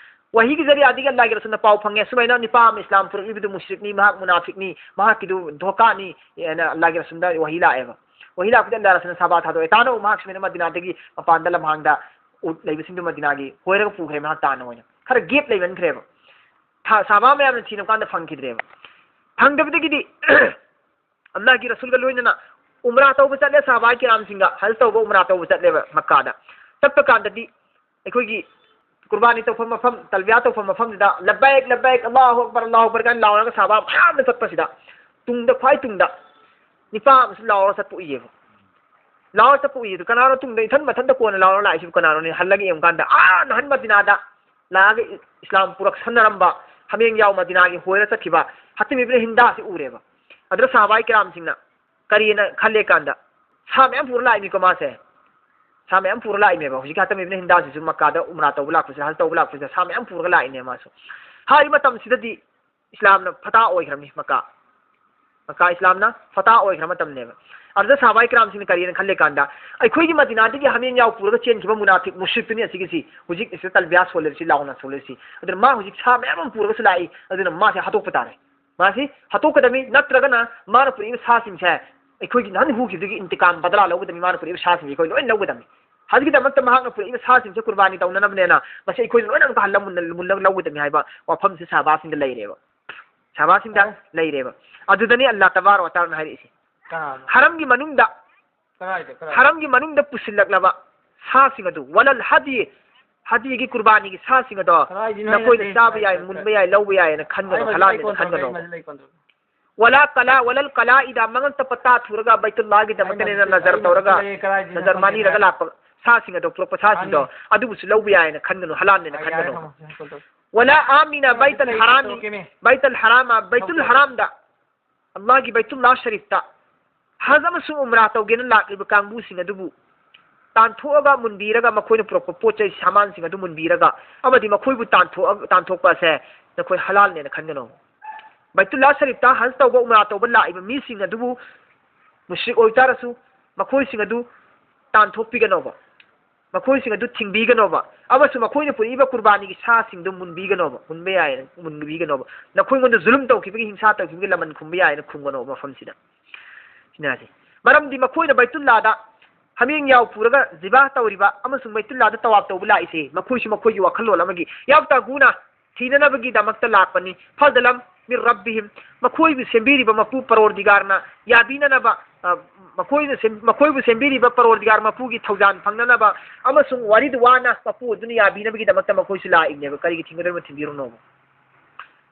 ꯋꯥꯍꯤꯒꯤ ꯖꯔꯤꯌꯥꯗꯒꯤ ꯑꯜꯂꯥꯍꯒꯤ ꯔꯁꯨꯜꯅ ꯄꯥꯎ ꯐꯪꯉꯦ, ꯁꯨꯃꯥꯏꯅ ꯅꯤꯄꯥ ꯑꯃ ꯏꯁꯂꯥꯝ ꯄꯨꯔꯛꯂꯤꯕꯗꯨ ꯃꯨꯁ꯭ꯔꯤꯛꯅꯤ, ꯃꯍꯥꯛ ꯃꯨꯅꯥꯐꯤꯛꯅꯤ, ꯃꯍꯥꯛꯀꯤꯗꯨ ꯙꯣꯀꯥꯅꯤ ꯍꯥꯏꯅ ꯑꯜꯂꯥꯍꯒꯤ ꯔꯁꯨꯜꯗ ꯋꯥꯍꯤ ꯂꯥꯛꯑꯦꯕ꯫ ꯋꯥꯍꯤ ꯂꯥꯛꯄꯗ ꯑꯜꯂꯥꯍ ꯔꯁꯨꯜꯅ ꯁꯍꯥꯕꯥ ꯊꯥꯗꯣꯛꯑꯦ, "ꯇꯥꯅꯧ, ꯃꯍꯥꯛ ꯁꯨꯃꯥꯏꯅ ꯃꯗꯤꯅꯥꯗꯒꯤ ꯃꯄꯥꯟꯗ ꯂꯝꯍꯥꯡꯗ ꯎꯠ ꯂꯩꯕꯁꯤꯡꯗꯨ ꯃꯗꯤꯅꯥꯒꯤ ꯍꯣꯏꯔꯒ ꯄꯨꯈ꯭ꯔꯦ, ꯃꯍꯥꯛ ꯇꯥꯅ" ꯑꯣꯏꯅ꯫ ꯈꯔ gap ꯂꯩꯃꯟꯈ꯭ꯔꯦꯕ꯫ ꯊꯥ-, ꯁꯍꯥꯕꯥ ꯃꯌꯥꯝꯅ ꯊꯤꯔꯕ ꯀꯥꯟꯗ ꯐꯪꯈꯤꯗ꯭ꯔꯦꯕ꯫ ꯐꯪꯗꯕꯗꯒꯤꯗꯤ ꯑꯜꯂꯥꯍꯒꯤ ꯔꯁꯨꯜꯒ ꯂꯣꯏꯅꯅ ꯎꯝꯔꯥ ꯇꯧꯕ ꯆꯠꯂꯦ, ꯁꯍꯥꯕꯥ ꯀꯤꯔꯥꯝꯁꯤꯡꯒ ꯍꯖ ꯇꯧꯕ, ꯎꯝꯔꯥ ꯇꯧꯕ ꯆꯠꯂꯦꯕ ꯃꯛꯀꯥꯗ꯫ ꯆꯠꯄ ꯀꯥꯟꯗꯗꯤ ꯑꯩꯈꯣꯏꯒꯤ ꯀꯨꯔꯕꯥꯅꯤ ꯇꯧꯐꯝ ꯃꯐꯝ, ꯇꯜꯕꯤꯌꯥ ꯇꯧꯐꯝ ꯃꯐꯝꯗꯨꯗ "ꯂꯕꯦꯛ, ꯂꯕꯦꯛ, ꯑꯜꯂꯥꯍꯨ ꯑꯛꯕꯔ, ꯑꯜꯂꯥꯍꯨ ꯑꯛꯕꯔ" ꯀꯥꯏꯅ ꯂꯥꯎꯔꯒ ꯁꯥꯕ ꯃꯌꯥꯝꯅ ꯆꯠꯄꯁꯤꯗ, ꯇꯨꯡꯗ, ꯈ꯭ꯋꯥꯏ ꯇꯨꯡꯗ ꯅꯤꯄꯥ ꯑꯃꯁꯨ ꯂꯥꯎꯔꯒ ꯆꯠꯄ ꯎꯏꯌꯦꯕ꯫ ꯂꯥꯎꯔꯒ ꯆꯠꯄ ꯎꯏꯌꯦ꯫ ꯑꯗꯨ ꯀꯅꯥꯅꯣ ꯇꯨꯡꯗ ꯏꯊꯟ ꯃꯊꯟꯇ ꯀꯣꯟꯅ ꯂꯥꯎꯔꯒ ꯂꯥꯛꯏꯁꯤꯕꯨ ꯀꯅꯥꯅꯣꯅꯦ? ꯍꯜꯂꯒ ꯌꯦꯡꯉꯀꯥꯟꯗ, ꯑꯥ ꯅꯍꯥꯟ ꯃꯗꯤꯅꯥꯗ ꯂꯥꯛꯑꯒ ꯏ-, ꯏꯁꯂꯥꯝ ꯄꯨꯔꯛꯁꯟꯅꯔꯝꯕ, ꯍꯥꯃꯦꯡ ꯌꯥꯎ ꯃꯗꯤꯅꯥꯒꯤ ꯍꯣꯏꯔ ꯆꯠꯈꯤꯕ ꯍꯥꯇꯤꯝ ꯏꯕꯅ ꯍꯤꯟꯗꯥꯁꯤ ꯎꯔꯦꯕ꯫ ꯑꯗꯨꯗ ꯁꯍꯥꯕꯥꯏ ꯀꯤꯔꯥꯝꯁꯤꯡꯅ ꯀꯔꯤꯅ ꯈꯜꯂꯦ ꯀꯥꯟꯗ, ꯁꯥ ꯃꯌꯥꯝ ꯄꯨꯔ ꯂꯥꯛꯏꯅꯤꯀꯣ ꯃꯥꯁꯦ꯫ ꯁꯥ ꯃꯌꯥꯝ ꯄꯨꯔ ꯂꯥꯛꯏꯅꯦꯕ꯫ ꯍꯧꯖꯤꯛꯀꯤ ꯍꯥꯇꯤꯝ ꯏꯕꯅ ꯍꯤꯟꯗꯥꯁꯤꯁꯨ ꯃꯛꯀꯥꯗ ꯎꯝꯔꯥ ꯇꯧꯕ ꯂꯥꯛꯄꯁꯤꯗ, ꯍꯖ ꯇꯧꯕ ꯂꯥꯛꯄꯁꯤꯗ ꯁꯥ ꯃꯌꯥꯝ ꯄꯨꯔꯒ ꯂꯥꯛꯏꯅꯦ ꯃꯥꯁꯨ꯫ ꯍꯥꯏꯔꯤꯕ ꯃꯇꯝꯁꯤꯗꯗꯤ ꯏꯁꯂꯥꯝꯅ ꯐꯇꯥ ꯑꯣꯏꯈ꯭ꯔꯕꯅꯤ ꯃꯀꯥ꯫ ꯃꯀꯥ ꯏꯁꯂꯥꯝꯅ ꯐꯇꯥ ꯑꯣꯏꯈ꯭ꯔ ꯃꯇꯝꯅꯦꯕ꯫ ꯑꯗꯨꯗ ꯁꯍꯥꯕꯥꯏ ꯀꯔꯥꯝꯁꯤꯡꯅ ꯀꯔꯤꯅ ꯈꯜꯂꯦ ꯀꯥꯟꯗ, ꯑꯩꯈꯣꯏꯒꯤ ꯃꯗꯤꯅꯥꯗꯒꯤ ꯍꯥꯃꯦꯡ ꯌꯥꯎ ꯄꯨꯔꯒ ꯆꯦꯟꯈꯤꯕ ꯃꯨꯅꯥꯐꯤꯛ ꯃꯨꯁ꯭ꯔꯤꯛꯇꯨꯅꯤ ꯑꯁꯤꯒꯤꯁꯤ, ꯍꯧꯖꯤꯛ ꯑꯁꯤꯗ ꯇꯜꯕꯤꯌꯥ ꯁꯣꯜꯂꯤꯕꯁꯤ, ꯂꯥꯎꯅ ꯁꯣꯜꯂꯤꯕꯁꯤ꯫ ꯑꯗꯨꯅ ꯃꯥ ꯍꯧꯖꯤꯛ ꯁꯥ ꯃꯌꯥꯝ ꯑꯃ ꯄꯨꯔꯒꯁꯨ ꯂꯥꯛꯏ, ꯑꯗꯨꯅ ꯃꯥꯁꯦ ꯍꯥꯠꯇꯣꯛꯄ ꯇꯥꯔꯦ꯫ ꯃꯥꯁꯤ ꯍꯥꯠꯇꯣꯛꯀꯗꯕꯅꯤ, ꯅꯠꯇ꯭ꯔꯒꯅ ꯃꯥꯅ ꯄꯨꯔꯛꯏꯕ ꯁꯥꯁꯤꯡꯁꯦ ꯑꯩꯈꯣꯏꯒꯤ ꯅꯍꯥꯟ ꯍꯨꯈꯤꯕꯗꯨꯒꯤ ꯏꯟꯇꯤꯀꯥꯝ ꯕꯗꯂꯥ ꯂꯧꯒꯗꯕꯅꯤ, ꯃꯥꯅ ꯄꯨꯔꯛꯏꯕ ꯁꯥꯁꯤꯡꯁꯦ ꯑꯩꯈꯣꯏ ꯂꯣꯏ ꯂꯧꯒꯗꯕꯅꯤ꯫ ꯍꯧꯖꯤꯛꯀꯤꯗꯃꯛꯇ ꯃꯍꯥꯛꯅ ꯄꯨꯔꯛꯏꯕ ꯁꯥꯁꯤꯡꯁꯦ ꯀꯨꯔꯕꯥꯅꯤ ꯇꯧꯅꯅꯕꯅꯦꯅ ꯃꯁꯤ ꯑꯩꯈꯣꯏꯅ ꯂꯣꯏꯅ ꯑꯃꯨꯛꯀ ꯍꯜꯂ ꯃꯨꯜꯂ-, ꯃꯨꯜꯂꯒ ꯂꯧꯒꯗꯕꯅꯤ ꯍꯥꯏꯕ ꯋꯥꯐꯝꯁꯤ ꯁꯍꯥꯕꯥꯁꯤꯡꯗ ꯂꯩꯔꯦꯕ꯫ ꯁꯍꯥꯕꯥꯁꯤꯡꯗ ꯑꯦ? ꯂꯩꯔꯦꯕ꯫ ꯑꯗꯨꯗꯅꯤ ꯑꯜꯂꯥꯍ ꯇꯕꯥꯔꯛ ꯋ ꯇꯥꯂꯥꯅ ꯍꯥꯏꯔꯛꯏꯁꯦ꯫ ꯀꯅꯥꯅꯣ? ꯍꯔꯝꯒꯤ ꯃꯅꯨꯡꯗ, ꯀꯗꯥꯏꯗ? ꯀꯗꯥꯏꯗ? ꯍꯔꯝꯒꯤ ꯃꯅꯨꯡꯗ ꯄꯨꯁꯤꯜꯂꯛꯂꯕ ꯁꯥꯁꯤꯡ ꯑꯗꯨ, ꯋꯂꯜ ꯍꯗꯤ, ꯍꯗꯤꯒꯤ ꯀꯨꯔꯕꯥꯅꯤꯒꯤ ꯁꯥꯁꯤꯡ ꯑꯗꯣ ꯀꯗꯥꯏꯗꯅꯣ ꯑꯩꯅ ꯅꯈꯣꯏꯅ ꯂꯩ-, ꯆꯥꯕ ꯌꯥꯏ, ꯀꯗꯥꯏꯗ? ꯃꯨꯟꯕ ꯌꯥꯏ, ꯂꯧꯕ ꯌꯥꯏꯅ ꯈꯟꯒꯅꯨ, ꯑꯩ ꯃꯁꯤ ꯍꯂꯥꯜꯅꯦꯅ ꯂꯩꯀꯣꯟ ꯇꯧꯔꯒꯦ, ꯈꯟꯒꯅꯨ꯫ ꯑꯩ ꯃꯁꯤ ꯂꯩꯀꯣꯟ ꯇꯧꯔꯒꯦ꯫ ꯋꯂꯥ ꯀꯂꯥ, ꯋꯂꯜ ꯀꯂꯥ ꯏꯗꯥ, ꯃꯉꯛꯇ ꯄꯇꯥ ꯊꯨꯔꯒ ꯕꯩꯇꯨꯜꯂꯥꯒꯤꯗꯃꯛꯇꯅꯦꯅ ꯑꯩ ꯃꯁꯤ ꯅꯖꯔ ꯂꯩ-, ꯇꯧꯔꯒ, ꯑꯩ ꯃꯁꯤ ꯂꯩ-, ꯀꯗꯥꯏꯗꯅꯣ ꯅꯖꯔ ꯈꯪꯗꯦ꯫ ꯃꯥꯅꯤꯔꯒ ꯂꯥꯛꯄ ꯁꯥꯁꯤꯡ ꯑꯗꯣ, ꯄꯨꯔꯛꯄ ꯁꯥꯁꯤꯡꯗꯣ, ꯃꯥꯅꯤ꯫ ꯑꯗꯨꯕꯨꯁꯨ ꯂꯧꯕ ꯌꯥꯏꯅ ꯈꯟꯒꯅꯨ, ꯍꯂꯥꯜꯅꯦꯅ ꯑꯩ ꯌꯥꯔꯦ, ꯈꯟꯒꯅꯨ꯫ ꯊꯝꯃꯣ, ꯁꯤ ꯂꯩꯀꯣꯟ ꯇꯧꯔꯒꯦ꯫ ꯋꯂꯥ ꯑꯥꯃꯤꯅ ꯑꯩ ꯃꯁꯤ ꯕꯩꯇꯜ ꯂꯩꯀꯣꯟ ꯍꯔꯥꯃꯤ, ꯇꯧꯔꯒꯦꯃꯤ꯫ ꯕꯩꯇꯜ ꯍꯔꯥꯃ, ꯕꯩꯇꯨꯜ ꯊꯝꯃꯣ꯫ ꯍꯔꯥꯝꯗ, ꯑꯜꯂꯥꯍꯒꯤ ꯕꯩꯇꯨꯜꯂꯥ ꯁꯔꯤꯐꯇ ꯍꯖ ꯑꯃꯁꯨꯡ ꯎꯝꯔꯥ ꯇꯧꯒꯦꯅ ꯂꯥꯛꯂꯤꯕ ꯀꯥꯡꯕꯨꯁꯤꯡ ꯑꯗꯨꯕꯨ ꯇꯥꯟꯊꯣꯛꯑꯒ ꯃꯨꯟꯕꯤꯔꯒ, ꯃꯈꯣꯏꯅ ꯄꯨꯔꯛꯄ ꯄꯣꯠ ꯆꯩ ꯁꯥꯃꯥꯟꯁꯤꯡ ꯑꯗꯨ ꯃꯨꯟꯕꯤꯔꯒ, ꯑꯃꯗꯤ ꯃꯈꯣꯏꯕꯨ ꯇꯥꯟꯊꯣꯛꯑ-, ꯇꯥꯟꯊꯣꯛꯄ ꯑꯁꯦ ꯅꯈꯣꯏ ꯍꯂꯥꯜꯅꯦꯅ ꯈꯟꯒꯅꯨ꯫ ꯕꯩꯇꯨꯜꯂꯥ ꯁꯔꯤꯐꯇ ꯍꯖ ꯇꯧꯕ, ꯎꯝꯔꯥ ꯇꯧꯕ ꯂꯥꯛꯏꯕ ꯃꯤꯁꯤꯡ ꯑꯗꯨꯕꯨ ꯃꯨꯁ꯭ꯔꯤꯛ ꯑꯣꯏꯇꯥꯔꯁꯨ, ꯃꯈꯣꯏꯁꯤꯡ ꯑꯗꯨ ꯇꯥꯟꯊꯣꯛꯄꯤꯒꯅꯣꯕ, ꯃꯈꯣꯏꯁꯤꯡ ꯑꯗꯨ ꯊꯤꯡꯕꯤꯒꯅꯣꯕ, ꯑꯃꯁꯨꯡ ꯃꯈꯣꯏꯅ ꯄꯨꯔꯛꯏꯕ ꯀꯨꯔꯕꯥꯅꯤꯒꯤ ꯁꯥꯁꯤꯡꯗꯨ ꯃꯨꯟꯕꯤꯒꯅꯣꯕ, ꯃꯨꯟꯕ ꯌꯥꯏꯅ ꯃꯨꯟꯕꯤꯒꯅꯣꯕ꯫ ꯅꯈꯣꯏꯉꯣꯟꯗ ꯖꯨꯂꯨꯝ ꯇꯧꯈꯤꯕꯒꯤ, ꯍꯤꯡꯁꯥ ꯇꯧꯈꯤꯕꯒꯤ ꯂꯃꯟ ꯈꯨꯝꯕ ꯌꯥꯏꯅ ꯈꯨꯝꯒꯅꯣꯕ ꯃꯐꯝꯁꯤꯗ꯫ ꯁꯤꯅ ꯍꯥꯏꯁꯦ꯫ ꯃꯔꯝꯗꯤ ꯃꯈꯣꯏꯅ ꯕꯩꯇꯨꯜꯂꯥꯗ ꯍꯥꯃꯦꯡ ꯌꯥꯎ ꯄꯨꯔꯒ ꯖꯤꯕꯥ ꯇꯧꯔꯤꯕ ꯑꯃꯁꯨꯡ ꯕꯩꯇꯨꯜꯂꯥꯗ ꯇꯋꯥꯞ ꯇꯧꯕ ꯂꯥꯛꯏꯁꯦ, ꯃꯈꯣꯏꯁꯨ ꯃꯈꯣꯏꯒꯤ ꯋꯥꯈꯜꯂꯣꯟ ꯑꯃꯒꯤ ꯌꯥꯎꯇꯥꯒꯨꯅ ꯄꯤꯅꯅꯕꯒꯤꯗꯃꯛꯇ ꯂꯥꯛꯄꯅꯤ꯫ ꯐꯗꯂꯝ ꯃꯤꯔ ꯔꯕꯤꯍꯤꯝ, ꯃꯈꯣꯏꯕꯨ ꯁꯦꯝꯕꯤꯔꯤꯕ ꯃꯄꯨ ꯄꯔꯣꯔꯗꯤꯒꯥꯔꯅ ꯌꯥꯕꯤꯅꯅꯕ, ꯑ, ꯃꯈꯣꯏꯅ ꯁꯦꯝ-, ꯃꯈꯣꯏꯕꯨ ꯁꯦꯝꯕꯤꯔꯤꯕ ꯄꯔꯣꯔꯗꯤꯒꯥꯔ ꯃꯄꯨꯒꯤ ꯊꯧꯖꯥꯜ ꯐꯪꯅꯅꯕ ꯑꯃꯁꯨꯡ ꯋꯥꯔꯤꯗ ꯋꯥꯅ ꯃꯄꯨ ꯑꯗꯨꯅ ꯌꯥꯕꯤꯅꯕꯒꯤꯗꯃꯛꯇ ꯃꯈꯣꯏꯁꯨ ꯂꯥꯛꯏꯕꯅꯦꯕ꯫ ꯀꯔꯤꯒꯤ ꯊꯤꯡꯒꯗꯣꯏꯅꯣ? ꯊꯤꯡꯕꯤꯔꯨꯅꯣꯕ꯫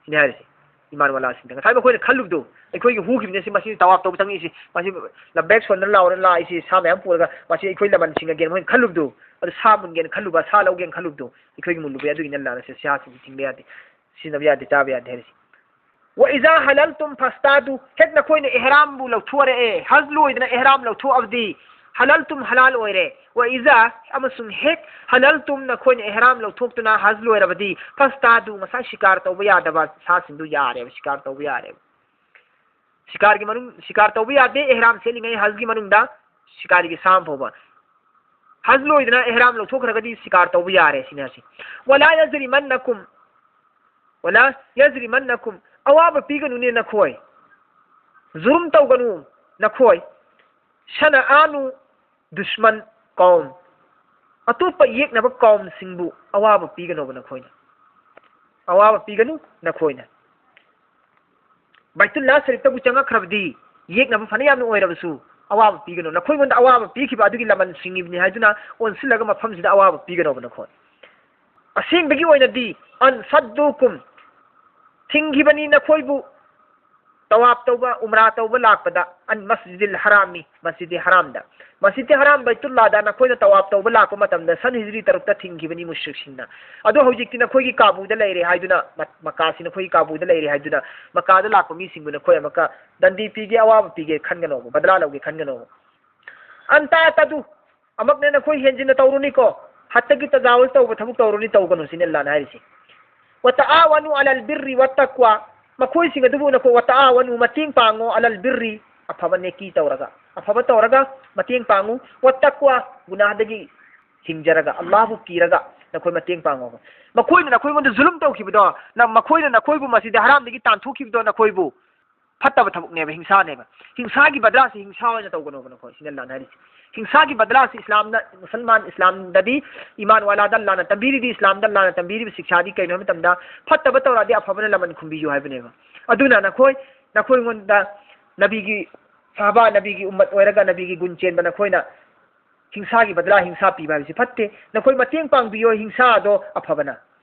ꯁꯤꯅꯤ ꯍꯥꯏꯔꯤꯁꯦ꯫ ꯏꯃꯥꯟ ꯋꯥꯂꯥꯁꯤꯡꯗ ꯉꯁꯥꯏ ꯃꯈꯣꯏꯅ ꯈꯜꯂꯨꯕꯗꯣ, ꯑꯩꯈꯣꯏꯒꯤ ꯍꯨꯈꯤꯕꯅꯦ ꯁꯤ, ꯃꯁꯤ ꯇꯋꯥꯞ ꯇꯧꯕ ꯆꯪꯉꯛꯏꯁꯤ, ꯃꯁꯤ ꯂꯕꯦꯛ ꯁꯣꯟꯗꯅ ꯂꯥꯎꯔ ꯂꯥꯛꯏꯁꯤ, ꯁꯥ ꯃꯌꯥꯝ ꯄꯨꯔꯒ ꯃꯁꯤ ꯑꯩꯈꯣꯏ ꯂꯃꯟ ꯁꯤꯡꯉꯒꯦꯅ ꯃꯣꯏꯅ ꯈꯜꯂꯨꯕꯗꯣ, ꯑꯗꯨ ꯁꯥ ꯃꯨꯟꯒꯦꯅ ꯈꯜꯂꯨꯕ, ꯁꯥ ꯂꯧꯒꯦꯅ ꯈꯜꯂꯨꯕꯗꯣ, ꯑꯩꯈꯣꯏꯒꯤ ꯃꯨꯜꯂꯨꯕ ꯌꯥꯏ꯫ ꯑꯗꯨꯒꯤ ꯅꯜꯂꯥꯅ ꯁꯤ ꯁꯤꯌꯥꯁꯤꯗꯤ ꯊꯤꯡꯕ ꯌꯥꯗꯦ, ꯁꯤꯖꯤꯟꯅꯕ ꯌꯥꯗꯦ, ꯆꯥꯕ ꯌꯥꯗꯦ ꯍꯥꯏꯔꯤꯁꯤ꯫ ꯋ ꯏꯖꯥ ꯍꯂꯜꯇꯨꯝ ꯐꯁꯇꯥꯗꯨ, ꯍꯦꯛ ꯅꯈꯣꯏꯅ ꯏꯍꯔꯥꯝꯕꯨ ꯂꯧꯊꯣꯛꯑꯔꯛꯑꯦ, ꯍꯖ ꯂꯣꯏꯗꯅ ꯏꯍꯔꯥꯝ ꯂꯧꯊꯣꯛꯑꯕꯗꯤ, ꯍꯂꯜꯇꯨꯝ ꯍꯂꯥꯜ ꯑꯣꯏꯔꯦ꯫ ꯋ ꯏꯖꯥ, ꯑꯃꯁꯨꯡ ꯍꯦꯛ, ꯍꯂꯜꯇꯨꯝ, ꯅꯈꯣꯏꯅ ꯏꯍꯔꯥꯝ ꯂꯧꯊꯣꯛꯇꯨꯅ ꯍꯖ ꯂꯣꯏꯔꯕꯗꯤ, ꯐꯁꯇꯥꯗꯨ, ꯉꯁꯥꯏ ꯁꯤꯀꯥꯔ ꯇꯧꯕ ꯌꯥꯗꯕ ꯁꯥꯁꯤꯡꯗꯨ ꯌꯥꯔꯦꯕ, ꯁꯤꯀꯥꯔ ꯇꯧꯕ ꯌꯥꯔꯦꯕ꯫ ꯁꯤꯀꯥꯔꯒꯤ ꯃꯅꯨꯡ, ꯁꯤꯀꯥꯔ ꯇꯧꯕ ꯌꯥꯗꯦ ꯏꯍꯔꯥꯝ ꯁꯦꯠꯂꯤꯉꯩ ꯍꯖꯒꯤ ꯃꯅꯨꯡꯗ, ꯁꯤꯀꯥꯔꯒꯤ ꯁꯥ ꯑꯃ ꯐꯥꯎꯕ꯫ ꯍꯖ ꯂꯣꯏꯗꯅ ꯏꯍꯔꯥꯝ ꯂꯧꯊꯣꯛꯈ꯭ꯔꯒꯗꯤ ꯁꯤꯀꯥꯔ ꯇꯧꯕ ꯌꯥꯔꯦ ꯁꯤꯅꯤ ꯍꯥꯏꯁꯤ꯫ ꯋꯂꯥ ꯌꯖꯔꯤꯃꯟꯅꯀꯨꯝ, ꯋꯂꯥ ꯌꯖꯔꯤꯃꯟꯅꯀꯨꯝ, ꯑꯋꯥꯕ ꯄꯤꯒꯅꯨꯅꯦ ꯅꯈꯣꯏ, ꯖꯨꯔꯨꯝ ꯇꯧꯒꯅꯨ ꯅꯈꯣꯏ, ꯁꯅꯑꯥꯅꯨ ꯗꯨꯁꯃꯟ ꯀꯧꯝ, ꯑꯇꯣꯞꯄ ꯌꯦꯛꯅꯕ ꯀꯧꯝꯁꯤꯡꯕꯨ ꯑꯋꯥꯕ ꯄꯤꯒꯅꯣꯕ ꯅꯈꯣꯏꯅ, ꯑꯋꯥꯕ ꯄꯤꯒꯅꯨ ꯅꯈꯣꯏꯅ꯫ ꯕꯩꯇꯨꯜꯂꯥ ꯁꯔꯤꯐꯇꯕꯨ ꯆꯪꯉꯛꯈ꯭ꯔꯕꯗꯤ ꯌꯦꯛꯅꯕ ꯐꯅ ꯌꯥꯝꯅ ꯑꯣꯏꯔꯕꯁꯨ ꯑꯋꯥꯕ ꯄꯤꯒꯅꯨ꯫ ꯅꯈꯣꯏꯉꯣꯟꯗ ꯑꯋꯥꯕ ꯄꯤꯈꯤꯕ ꯑꯗꯨꯒꯤ ꯂꯃꯟꯁꯤꯡꯉꯤꯕꯅꯤ ꯍꯥꯏꯗꯨꯅ ꯑꯣꯟꯁꯤꯜꯂꯒ ꯃꯐꯝꯁꯤꯗ ꯑꯋꯥꯕ ꯄꯤꯒꯅꯣꯕ ꯅꯈꯣꯏ꯫ ꯑꯁꯦꯡꯕꯒꯤ ꯑꯣꯏꯅꯗꯤ ꯑꯟ ꯁꯠꯗꯨꯀꯨꯝ, ꯊꯤꯡꯈꯤꯕꯅꯤ ꯅꯈꯣꯏꯕꯨ ꯇꯋꯥꯞ ꯇꯧꯕ, ꯎꯝꯔꯥ ꯇꯧꯕ ꯂꯥꯛꯄꯗ, ꯑꯟ ꯃꯁꯖꯤꯗꯤꯜ ꯍꯔꯥꯝꯃꯤ, ꯃꯁꯖꯤꯗꯤ ꯍꯔꯥꯝꯗ꯫ ꯃꯁꯖꯤꯗꯤ ꯍꯔꯥꯝ ꯕꯩꯇꯨꯜꯂꯥꯗ ꯅꯈꯣꯏꯅ ꯇꯋꯥꯞ ꯇꯧꯕ ꯂꯥꯛꯄ ꯃꯇꯝꯗ ꯁꯟ ꯍꯤꯖ꯭ꯔꯤ ꯇꯔꯨꯛꯇ ꯊꯤꯡꯈꯤꯕꯅꯤ ꯃꯨꯁ꯭ꯔꯤꯛꯁꯤꯡꯅ꯫ ꯑꯗꯣ ꯍꯧꯖꯤꯛꯇꯤ ꯅꯈꯣꯏꯒꯤ ꯀꯥꯕꯨꯗ ꯂꯩꯔꯦ ꯍꯥꯏꯗꯨꯅ, ꯃ-, ꯃꯀꯥꯁꯤ ꯅꯈꯣꯏꯒꯤ ꯀꯥꯕꯨꯗ ꯂꯩꯔꯦ ꯍꯥꯏꯗꯨꯅ, ꯃꯀꯥꯗ ꯂꯥꯛꯄ ꯃꯤꯁꯤꯡꯕꯨ ꯅꯈꯣꯏ ꯑꯃꯨꯛꯀ ꯗꯟꯗꯤ ꯄꯤꯒꯦ, ꯑꯋꯥꯕ ꯄꯤꯒꯦ ꯈꯟꯒꯅꯣꯕ, ꯕꯗꯂꯥ ꯂꯧꯒꯦ ꯈꯟꯒꯅꯣꯕ꯫ ꯑꯟ ꯇꯥꯇꯗꯨ, ꯑꯃꯛꯅ ꯅꯈꯣꯏ ꯍꯦꯟꯖꯤꯟꯅ ꯇꯧꯔꯨꯅꯤꯀꯣ, ꯍꯠꯇꯒꯤ ꯇꯖꯥꯋꯨꯜ ꯇꯧꯕ ꯊꯕꯛ ꯇꯧꯔꯨꯅꯤ, ꯇꯧꯒꯅꯨ ꯁꯤꯅꯤ ꯑꯜꯂꯥꯅ ꯍꯥꯏꯔꯤꯁꯤ꯫ ꯋ ꯇꯥꯑꯥꯋꯅꯨ ꯑꯂꯜ ꯕꯤꯔꯔꯤ ꯋ ꯇꯛꯋꯥ, ꯃꯈꯣꯏꯁꯤꯡ ꯑꯗꯨꯕꯨ ꯅꯈꯣꯏ, ꯋ ꯇꯥꯑꯥꯋꯅꯨ, ꯃꯇꯦꯡ ꯄꯥꯡꯉꯣ, ꯑꯂꯜ ꯕꯤꯔꯔꯤ, ꯑꯐꯕ ꯅꯦꯀꯤ ꯇꯧꯔꯒ, ꯑꯐꯕ ꯇꯧꯔꯒ ꯃꯇꯦꯡ ꯄꯥꯡꯉꯨ, ꯋ ꯇꯛꯋꯥ, ꯒꯨꯅꯥꯍꯗꯒꯤ ꯍꯤꯡꯖꯔꯒ, ꯑꯜꯂꯥꯍꯕꯨ ꯀꯤꯔꯒ ꯅꯈꯣꯏ ꯃꯇꯦꯡ ꯄꯥꯡꯉꯣ꯫ ꯃꯈꯣꯏꯅ ꯅꯈꯣꯏꯉꯣꯟꯗ ꯖꯨꯂꯨꯝ ꯇꯧꯈꯤꯕꯗꯣ, ꯅ-, ꯃꯈꯣꯏꯅ ꯅꯈꯣꯏꯕꯨ ꯃꯁꯤꯗ ꯍꯔꯥꯝꯗꯒꯤ ꯇꯥꯟꯊꯣꯛꯈꯤꯕꯗꯣ, ꯅꯈꯣꯏꯕꯨ ꯐꯠꯇꯕ ꯊꯕꯛꯅꯦꯕ, ꯍꯤꯡꯁꯥꯅꯦꯕ꯫ ꯍꯤꯡꯁꯥꯒꯤ ꯕꯗꯂꯥꯁꯤ ꯍꯤꯡꯁꯥ ꯑꯣꯏꯅ ꯇꯧꯒꯅꯣꯕ ꯅꯈꯣꯏ, ꯁꯤꯅ ꯑꯜꯂꯥꯅ ꯍꯥꯏꯔꯤꯁꯦ꯫ ꯍꯤꯡꯁꯥꯒꯤ ꯕꯗꯂꯥꯁꯤ ꯏꯁꯂꯥꯝꯗ, ꯃꯨꯁꯜꯃꯥꯟ ꯏꯁꯂꯥꯝꯗꯗꯤ, ꯏꯃꯥꯟ ꯋꯥꯂꯥꯗ ꯑꯜꯂꯥꯅ ꯇꯝꯕꯤꯔꯤꯗꯤ, ꯏꯁꯂꯥꯝꯗ ꯑꯜꯂꯥꯅ ꯇꯝꯕꯤꯔꯤꯕ ꯁꯤꯛꯁꯥꯗꯤ ꯀꯩꯅꯣ ꯍꯥꯏꯕ ꯃꯇꯝꯗ, ꯐꯠꯇꯕ ꯇꯧꯔꯛꯑꯗꯤ ꯑꯐꯕꯅ ꯂꯃꯟ ꯈꯨꯝꯕꯤꯌꯨ ꯍꯥꯏꯕꯅꯦꯕ꯫ ꯑꯗꯨꯅ ꯅꯈꯣꯏ, ꯅꯈꯣꯏꯉꯣꯟꯗ ꯅꯕꯤꯒꯤ ꯁꯍꯥꯕꯥ, ꯅꯕꯤꯒꯤ ꯎꯝꯃꯠ ꯑꯣꯏꯔꯒ ꯅꯕꯤꯒꯤ ꯒꯨꯟ ꯆꯦꯟꯕ ꯅꯈꯣꯏꯅ ꯍꯤꯡꯁꯥꯒꯤ ꯕꯗꯂꯥ ꯍꯤꯡꯁꯥ ꯄꯤꯕ ꯍꯥꯏꯕꯁꯤ ꯐꯠꯇꯦ꯫ ꯅꯈꯣꯏ ꯃꯇꯦꯡ ꯄꯥꯡꯕꯤꯌꯣ, ꯍꯤꯡꯁꯥꯗꯣ ꯑꯐꯕꯅ꯫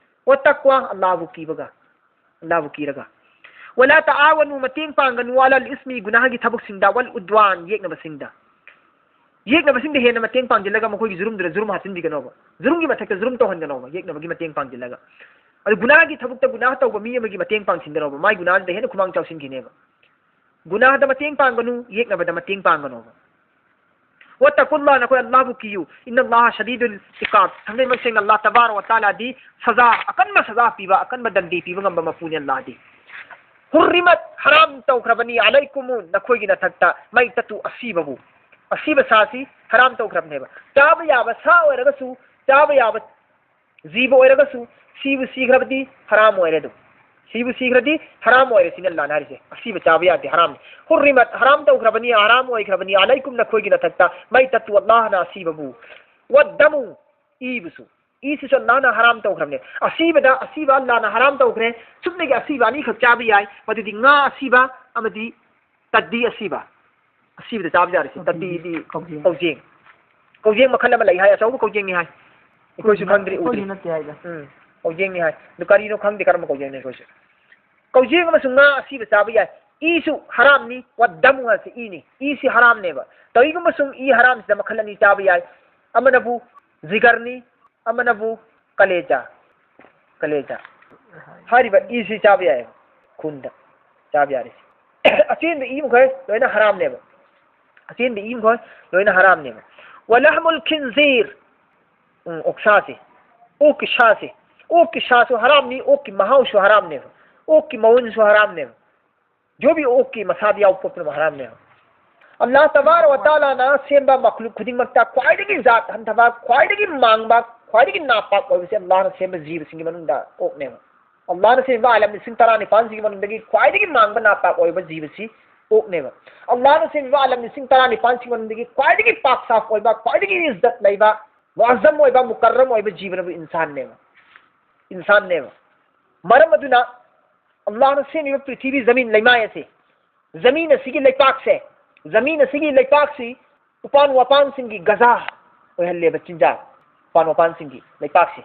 ꯋꯠꯇꯛꯋꯥ, ꯑꯜꯂꯥꯍꯕꯨ ꯀꯤꯕꯒ, ꯑꯜꯂꯥꯍꯕꯨ ꯀꯤꯔꯒ꯫ ꯋꯂꯥ ꯇꯥꯑꯥꯋꯅꯨ, ꯃꯇꯦꯡ ꯄꯥꯡꯒꯅꯨ, ꯑꯂꯜ ꯏꯁꯃꯤ, ꯒꯨꯅꯥꯍꯒꯤ ꯊꯕꯛꯁꯤꯡꯗ, ꯋꯜ ꯎꯗ꯭ꯋꯥꯟ, ꯌꯦꯛꯅꯕꯁꯤꯡꯗ꯫ ꯌꯦꯛꯅꯕꯁꯤꯡꯗ ꯍꯦꯟꯅ ꯃꯇꯦꯡ ꯄꯥꯡꯁꯤꯜꯂꯒ ꯃꯈꯣꯏꯒꯤ ꯖꯨꯔꯨꯝꯗꯨꯗ ꯖꯨꯔꯨꯝ ꯍꯥꯞꯆꯤꯟꯕꯤꯒꯅꯣꯕ꯫ ꯖꯨꯔꯨꯝꯒꯤ ꯃꯊꯛꯇ ꯖꯨꯔꯨꯝ ꯇꯧꯍꯟꯒꯅꯣꯕ, ꯌꯦꯛꯅꯕꯒꯤ ꯃꯇꯦꯡ ꯄꯥꯡꯁꯤꯜꯂꯒ꯫ ꯑꯗꯨ ꯒꯨꯅꯥꯍꯒꯤ ꯊꯕꯛꯇ ꯒꯨꯅꯥꯍ ꯇꯧꯕ ꯃꯤ ꯑꯃꯒꯤ ꯃꯇꯦꯡ ꯄꯥꯡꯁꯤꯟꯒꯅꯣꯕ, ꯃꯥꯏ ꯒꯨꯅꯥꯍꯗꯨꯗ ꯍꯦꯟꯅ ꯈꯨꯃꯥꯡ ꯆꯥꯎꯁꯤꯟꯈꯤꯅꯦꯕ꯫ ꯒꯨꯅꯥꯍꯗ ꯃꯇꯦꯡ ꯄꯥꯡꯒꯅꯨ, ꯌꯦꯛꯅꯕꯗ ꯃꯇꯦꯡ ꯄꯥꯡꯒꯅꯣꯕ꯫ ꯋꯠꯇꯀꯨꯜꯂꯥꯍ, ꯅꯈꯣꯏ ꯑꯜꯂꯥꯍꯕꯨ ꯀꯤꯌꯨ꯫ ꯏꯟꯅꯜꯂꯥꯍ ꯁꯗꯤꯗꯨꯜ ꯏꯀꯥꯕ, ꯊꯥꯡꯃꯩ ꯃꯁꯦꯡꯅ ꯑꯜꯂꯥꯍ ꯇꯕꯥꯔꯛ ꯋ ꯇꯥꯂꯥꯗꯤ ꯁꯖꯥ, ꯑꯀꯟꯕ ꯁꯖꯥ ꯄꯤꯕ, ꯑꯀꯟꯕ ꯗꯟꯗꯤ ꯄꯤꯕ ꯉꯝꯕ ꯃꯄꯨꯅꯤ ꯑꯜꯂꯥꯍꯗꯤ꯫ ꯍꯨꯔꯔꯤꯃꯠ, ꯍꯔꯥꯝ ꯇꯧꯈ꯭ꯔꯕꯅꯤ, ꯑꯂꯩꯀꯨꯃꯨ, ꯅꯈꯣꯏꯒꯤ ꯅꯊꯛꯇ, ꯃꯩꯇꯠꯇꯨ, ꯑꯁꯤꯕꯕꯨ꯫ ꯑꯁꯤꯕ ꯁꯥꯁꯤ ꯍꯔꯥꯝ ꯇꯧꯈ꯭ꯔꯕꯅꯦꯕ꯫ ꯆꯥꯕ ꯌꯥꯕ ꯁꯥ ꯑꯣꯏꯔꯒꯁꯨ, ꯆꯥꯕ ꯌꯥꯕ ꯖꯤꯕ ꯑꯣꯏꯔꯒꯁꯨ, ꯁꯤꯕꯨ ꯁꯤꯈ꯭ꯔꯕꯗꯤ ꯍꯔꯥꯝ ꯑꯣꯏꯔꯦ ꯑꯗꯨꯝ꯫ ꯁꯤꯕꯨ ꯁꯤꯈ꯭ꯔꯗꯤ ꯍꯔꯥꯝ ꯑꯣꯏꯔꯦ ꯁꯤꯅꯤ ꯑꯜꯂꯥꯍꯅ ꯍꯥꯏꯔꯤꯁꯦ꯫ ꯑꯁꯤꯕ ꯆꯥꯕ ꯌꯥꯗꯦ, ꯍꯔꯥꯝꯅꯤ꯫ ꯍꯨꯔꯔꯤꯃꯠ, ꯍꯔꯥꯝ ꯇꯧꯈ꯭ꯔꯕꯅꯤ, ꯍꯔꯥꯝ ꯑꯣꯏꯈ꯭ꯔꯕꯅꯤ, ꯑꯂꯩꯀꯨꯝ, ꯅꯈꯣꯏꯒꯤ ꯅꯊꯛꯇ, ꯃꯩꯇꯠꯇꯨ, ꯑꯜꯂꯥꯍꯅ ꯑꯁꯤꯕꯕꯨ, ꯋꯠꯗꯃꯨ, ꯏꯕꯨꯁꯨ꯫ ꯏꯁꯤꯁꯨ ꯑꯜꯂꯥꯍꯅ ꯍꯔꯥꯝ ꯇꯧꯈ꯭ꯔꯕꯅꯦ꯫ ꯑꯁꯤꯕꯗ, ꯑꯁꯤꯕ ꯑꯜꯂꯥꯍꯅ ꯍꯔꯥꯝ ꯇꯧꯈ꯭ꯔꯦ꯫ ꯁꯨꯞꯅꯒꯤ ꯑꯁꯤꯕ ꯑꯅꯤꯈꯛ ꯆꯥꯕ ꯌꯥꯏ, ꯃꯗꯨꯗꯤ ꯉꯥ ꯑꯁꯤꯕ ꯑꯃꯗꯤ ꯇꯗꯤ ꯑꯁꯤꯕ꯫ ꯑꯁꯤꯕꯗ ꯆꯥꯕ ꯌꯥꯔꯤꯁꯦ꯫ ꯀꯧꯖꯦꯡ꯫ ꯇꯗꯤꯗꯤ ꯀꯧꯖꯦꯡ꯫ ꯀꯧꯖꯦꯡ꯫ ꯀꯧꯖꯦꯡ ꯃꯈꯜ ꯑꯃ ꯂꯩ ꯍꯥꯏ, ꯑꯆꯧꯕ ꯀꯧꯖꯦꯡꯅꯤ ꯍꯥꯏ꯫ ꯑꯩꯈꯣꯏꯁꯨ ꯈꯪꯗ꯭ꯔꯤ, ꯑꯩꯈꯣꯏꯁꯨ ꯎꯗ꯭ꯔꯤ꯫ ꯅꯠꯇꯦ ꯍꯥꯏꯗ꯫ ꯎꯝ, ꯀꯧꯖꯦꯡꯅꯤ ꯍꯥꯏ꯫ ꯑꯗꯨ ꯀꯔꯤꯅꯣ ꯈꯪꯗꯦ, ꯀꯔꯝꯕ ꯀꯧꯖꯦꯡꯅꯤ ꯑꯩꯈꯣꯏꯁꯨ꯫ ꯀꯧꯖꯦꯡ ꯑꯃꯁꯨꯡ ꯉꯥ ꯑꯁꯤꯕ ꯆꯥꯕ ꯌꯥꯏ꯫ ꯏꯁꯨ ꯍꯔꯥꯝꯅꯤ, ꯋꯥꯗꯃꯨ ꯍꯥꯏꯁꯤ ꯏꯅꯤ꯫ ꯏꯁꯤ ꯍꯔꯥꯝꯅꯦꯕ꯫ ꯀꯔꯤꯒꯨꯝꯕ ꯁꯨꯝ ꯏ ꯍꯔꯥꯝꯁꯤꯗ ꯃꯈꯜ ꯑꯅꯤ ꯆꯥꯕ ꯌꯥꯏ꯫ ꯑꯃꯅꯕꯨ ꯖꯤꯒꯔꯅꯤ, ꯑꯃꯅꯕꯨ ꯀꯂꯦꯖꯥ꯫ ꯀꯂꯦꯖꯥ꯫ ꯍꯥꯏꯔꯤꯕ ꯏꯁꯤ ꯆꯥꯕ ꯌꯥꯏꯌꯦꯕ꯫ ꯈꯨꯟꯗ ꯆꯥꯕ ꯌꯥꯔꯤꯁꯤ꯫ ꯑꯆꯦꯟꯕ ꯏ ꯃꯈꯩ ꯂꯣꯏꯅ ꯍꯔꯥꯝꯅꯦꯕ꯫ ꯑꯆꯦꯟꯕ ꯏ ꯃꯈꯩ ꯂꯣꯏꯅ ꯍꯔꯥꯝꯅꯦꯕ꯫ ꯋꯂꯍꯃꯨꯜ ꯈꯤꯟꯖꯤꯔ꯫ ꯎꯝ, ꯑꯣꯛꯁꯥꯁꯦ꯫ ꯑꯣꯛꯀꯤ ꯁꯥꯁꯦ꯫ ꯑꯣꯛꯀꯤ ꯁꯥꯁꯨ ꯍꯔꯥꯝꯅꯤ, ꯑꯣꯛꯀꯤ ꯃꯍꯥꯎꯁꯨ ꯍꯔꯥꯝꯅꯦꯕ꯫ ꯑꯣꯛꯀꯤ ꯃꯎꯟꯁꯨ ꯍꯔꯥꯝꯅꯦꯕ꯫ ꯖꯣꯕꯤ ꯑꯣꯛꯀꯤ ꯃꯁꯥꯗ ꯌꯥꯎꯕ ꯄꯣꯠ ꯄꯨꯝꯅꯃꯛ ꯍꯔꯥꯝꯅꯦꯕ꯫ ꯑꯜꯂꯥꯍ ꯇꯕꯥꯔꯛ ꯋ ꯇꯥꯂꯥꯅ ꯁꯦꯝꯕ ꯃꯈꯂꯨꯛ ꯈꯨꯗꯤꯡꯃꯛꯇ ꯈ꯭ꯋꯥꯏꯗꯒꯤ ꯖꯥꯠ ꯍꯟꯊꯕ, ꯈ꯭ꯋꯥꯏꯗꯒꯤ ꯃꯥꯡꯕ, ꯈ꯭ꯋꯥꯏꯗꯒꯤ ꯅꯥꯄꯥꯛ ꯑꯣꯏꯕꯁꯦ ꯑꯜꯂꯥꯍꯅ ꯁꯦꯝꯕ ꯖꯤꯕꯁꯤꯡꯒꯤ ꯃꯅꯨꯡꯗ ꯑꯣꯛꯅꯦꯕ꯫ ꯑꯜꯂꯥꯍꯅ ꯁꯦꯝꯕ ꯑꯥꯂꯝ ꯂꯤꯁꯤꯡ ꯇꯔꯥꯅꯤꯄꯥꯟꯁꯤꯒꯤ ꯃꯅꯨꯡꯗꯒꯤ ꯈ꯭ꯋꯥꯏꯗꯒꯤ ꯃꯥꯡꯕ ꯅꯥꯄꯥꯛ ꯑꯣꯏꯕ ꯖꯤꯕꯁꯤ ꯑꯣꯛꯅꯦꯕ꯫ ꯑꯜꯂꯥꯍꯅ ꯁꯦꯝꯃꯤꯕ ꯑꯥꯂꯝ ꯂꯤꯁꯤꯡ ꯇꯔꯥꯅꯤꯄꯥꯟꯁꯤ ꯃꯅꯨꯡꯗꯒꯤ ꯈ꯭ꯋꯥꯏꯗꯒꯤ ꯄꯥꯛ ꯁꯥꯐ ꯑꯣꯏꯕ, ꯈ꯭ꯋꯥꯏꯗꯒꯤ ꯏꯖꯠ ꯂꯩꯕ, ꯃꯨꯑꯖꯝ ꯑꯣꯏꯕ, ꯃꯨꯀꯔꯔꯝ ꯑꯣꯏꯕ ꯖꯤꯕꯅꯕꯨ ꯏꯟꯁꯥꯟꯅꯦꯕ꯫ ꯏꯟꯁꯥꯟꯅꯦꯕ꯫ ꯃꯔꯝ ꯑꯗꯨꯅ ꯑꯜꯂꯥꯍꯅ ꯁꯦꯝꯃꯤꯕ ꯄ꯭ꯔꯤꯊꯤꯕꯤ, ꯖꯃꯤꯟ, ꯂꯩꯃꯥꯏ ꯑꯁꯤ, ꯖꯃꯤꯟ ꯑꯁꯤꯒꯤ ꯂꯩꯄꯥꯛꯁꯦ, ꯖꯃꯤꯟ ꯑꯁꯤꯒꯤ ꯂꯩꯄꯥꯛꯁꯤ ꯎꯄꯥꯟ ꯋꯥꯄꯥꯟꯁꯤꯡꯒꯤ ꯒꯖꯥ ꯑꯣꯏꯍꯜꯂꯦꯕ, ꯆꯤꯟꯖꯥꯛ꯫ ꯎꯄꯥꯟ ꯋꯥꯄꯥꯟꯁꯤꯡꯒꯤ ꯂꯩꯄꯥꯛꯁꯤ꯫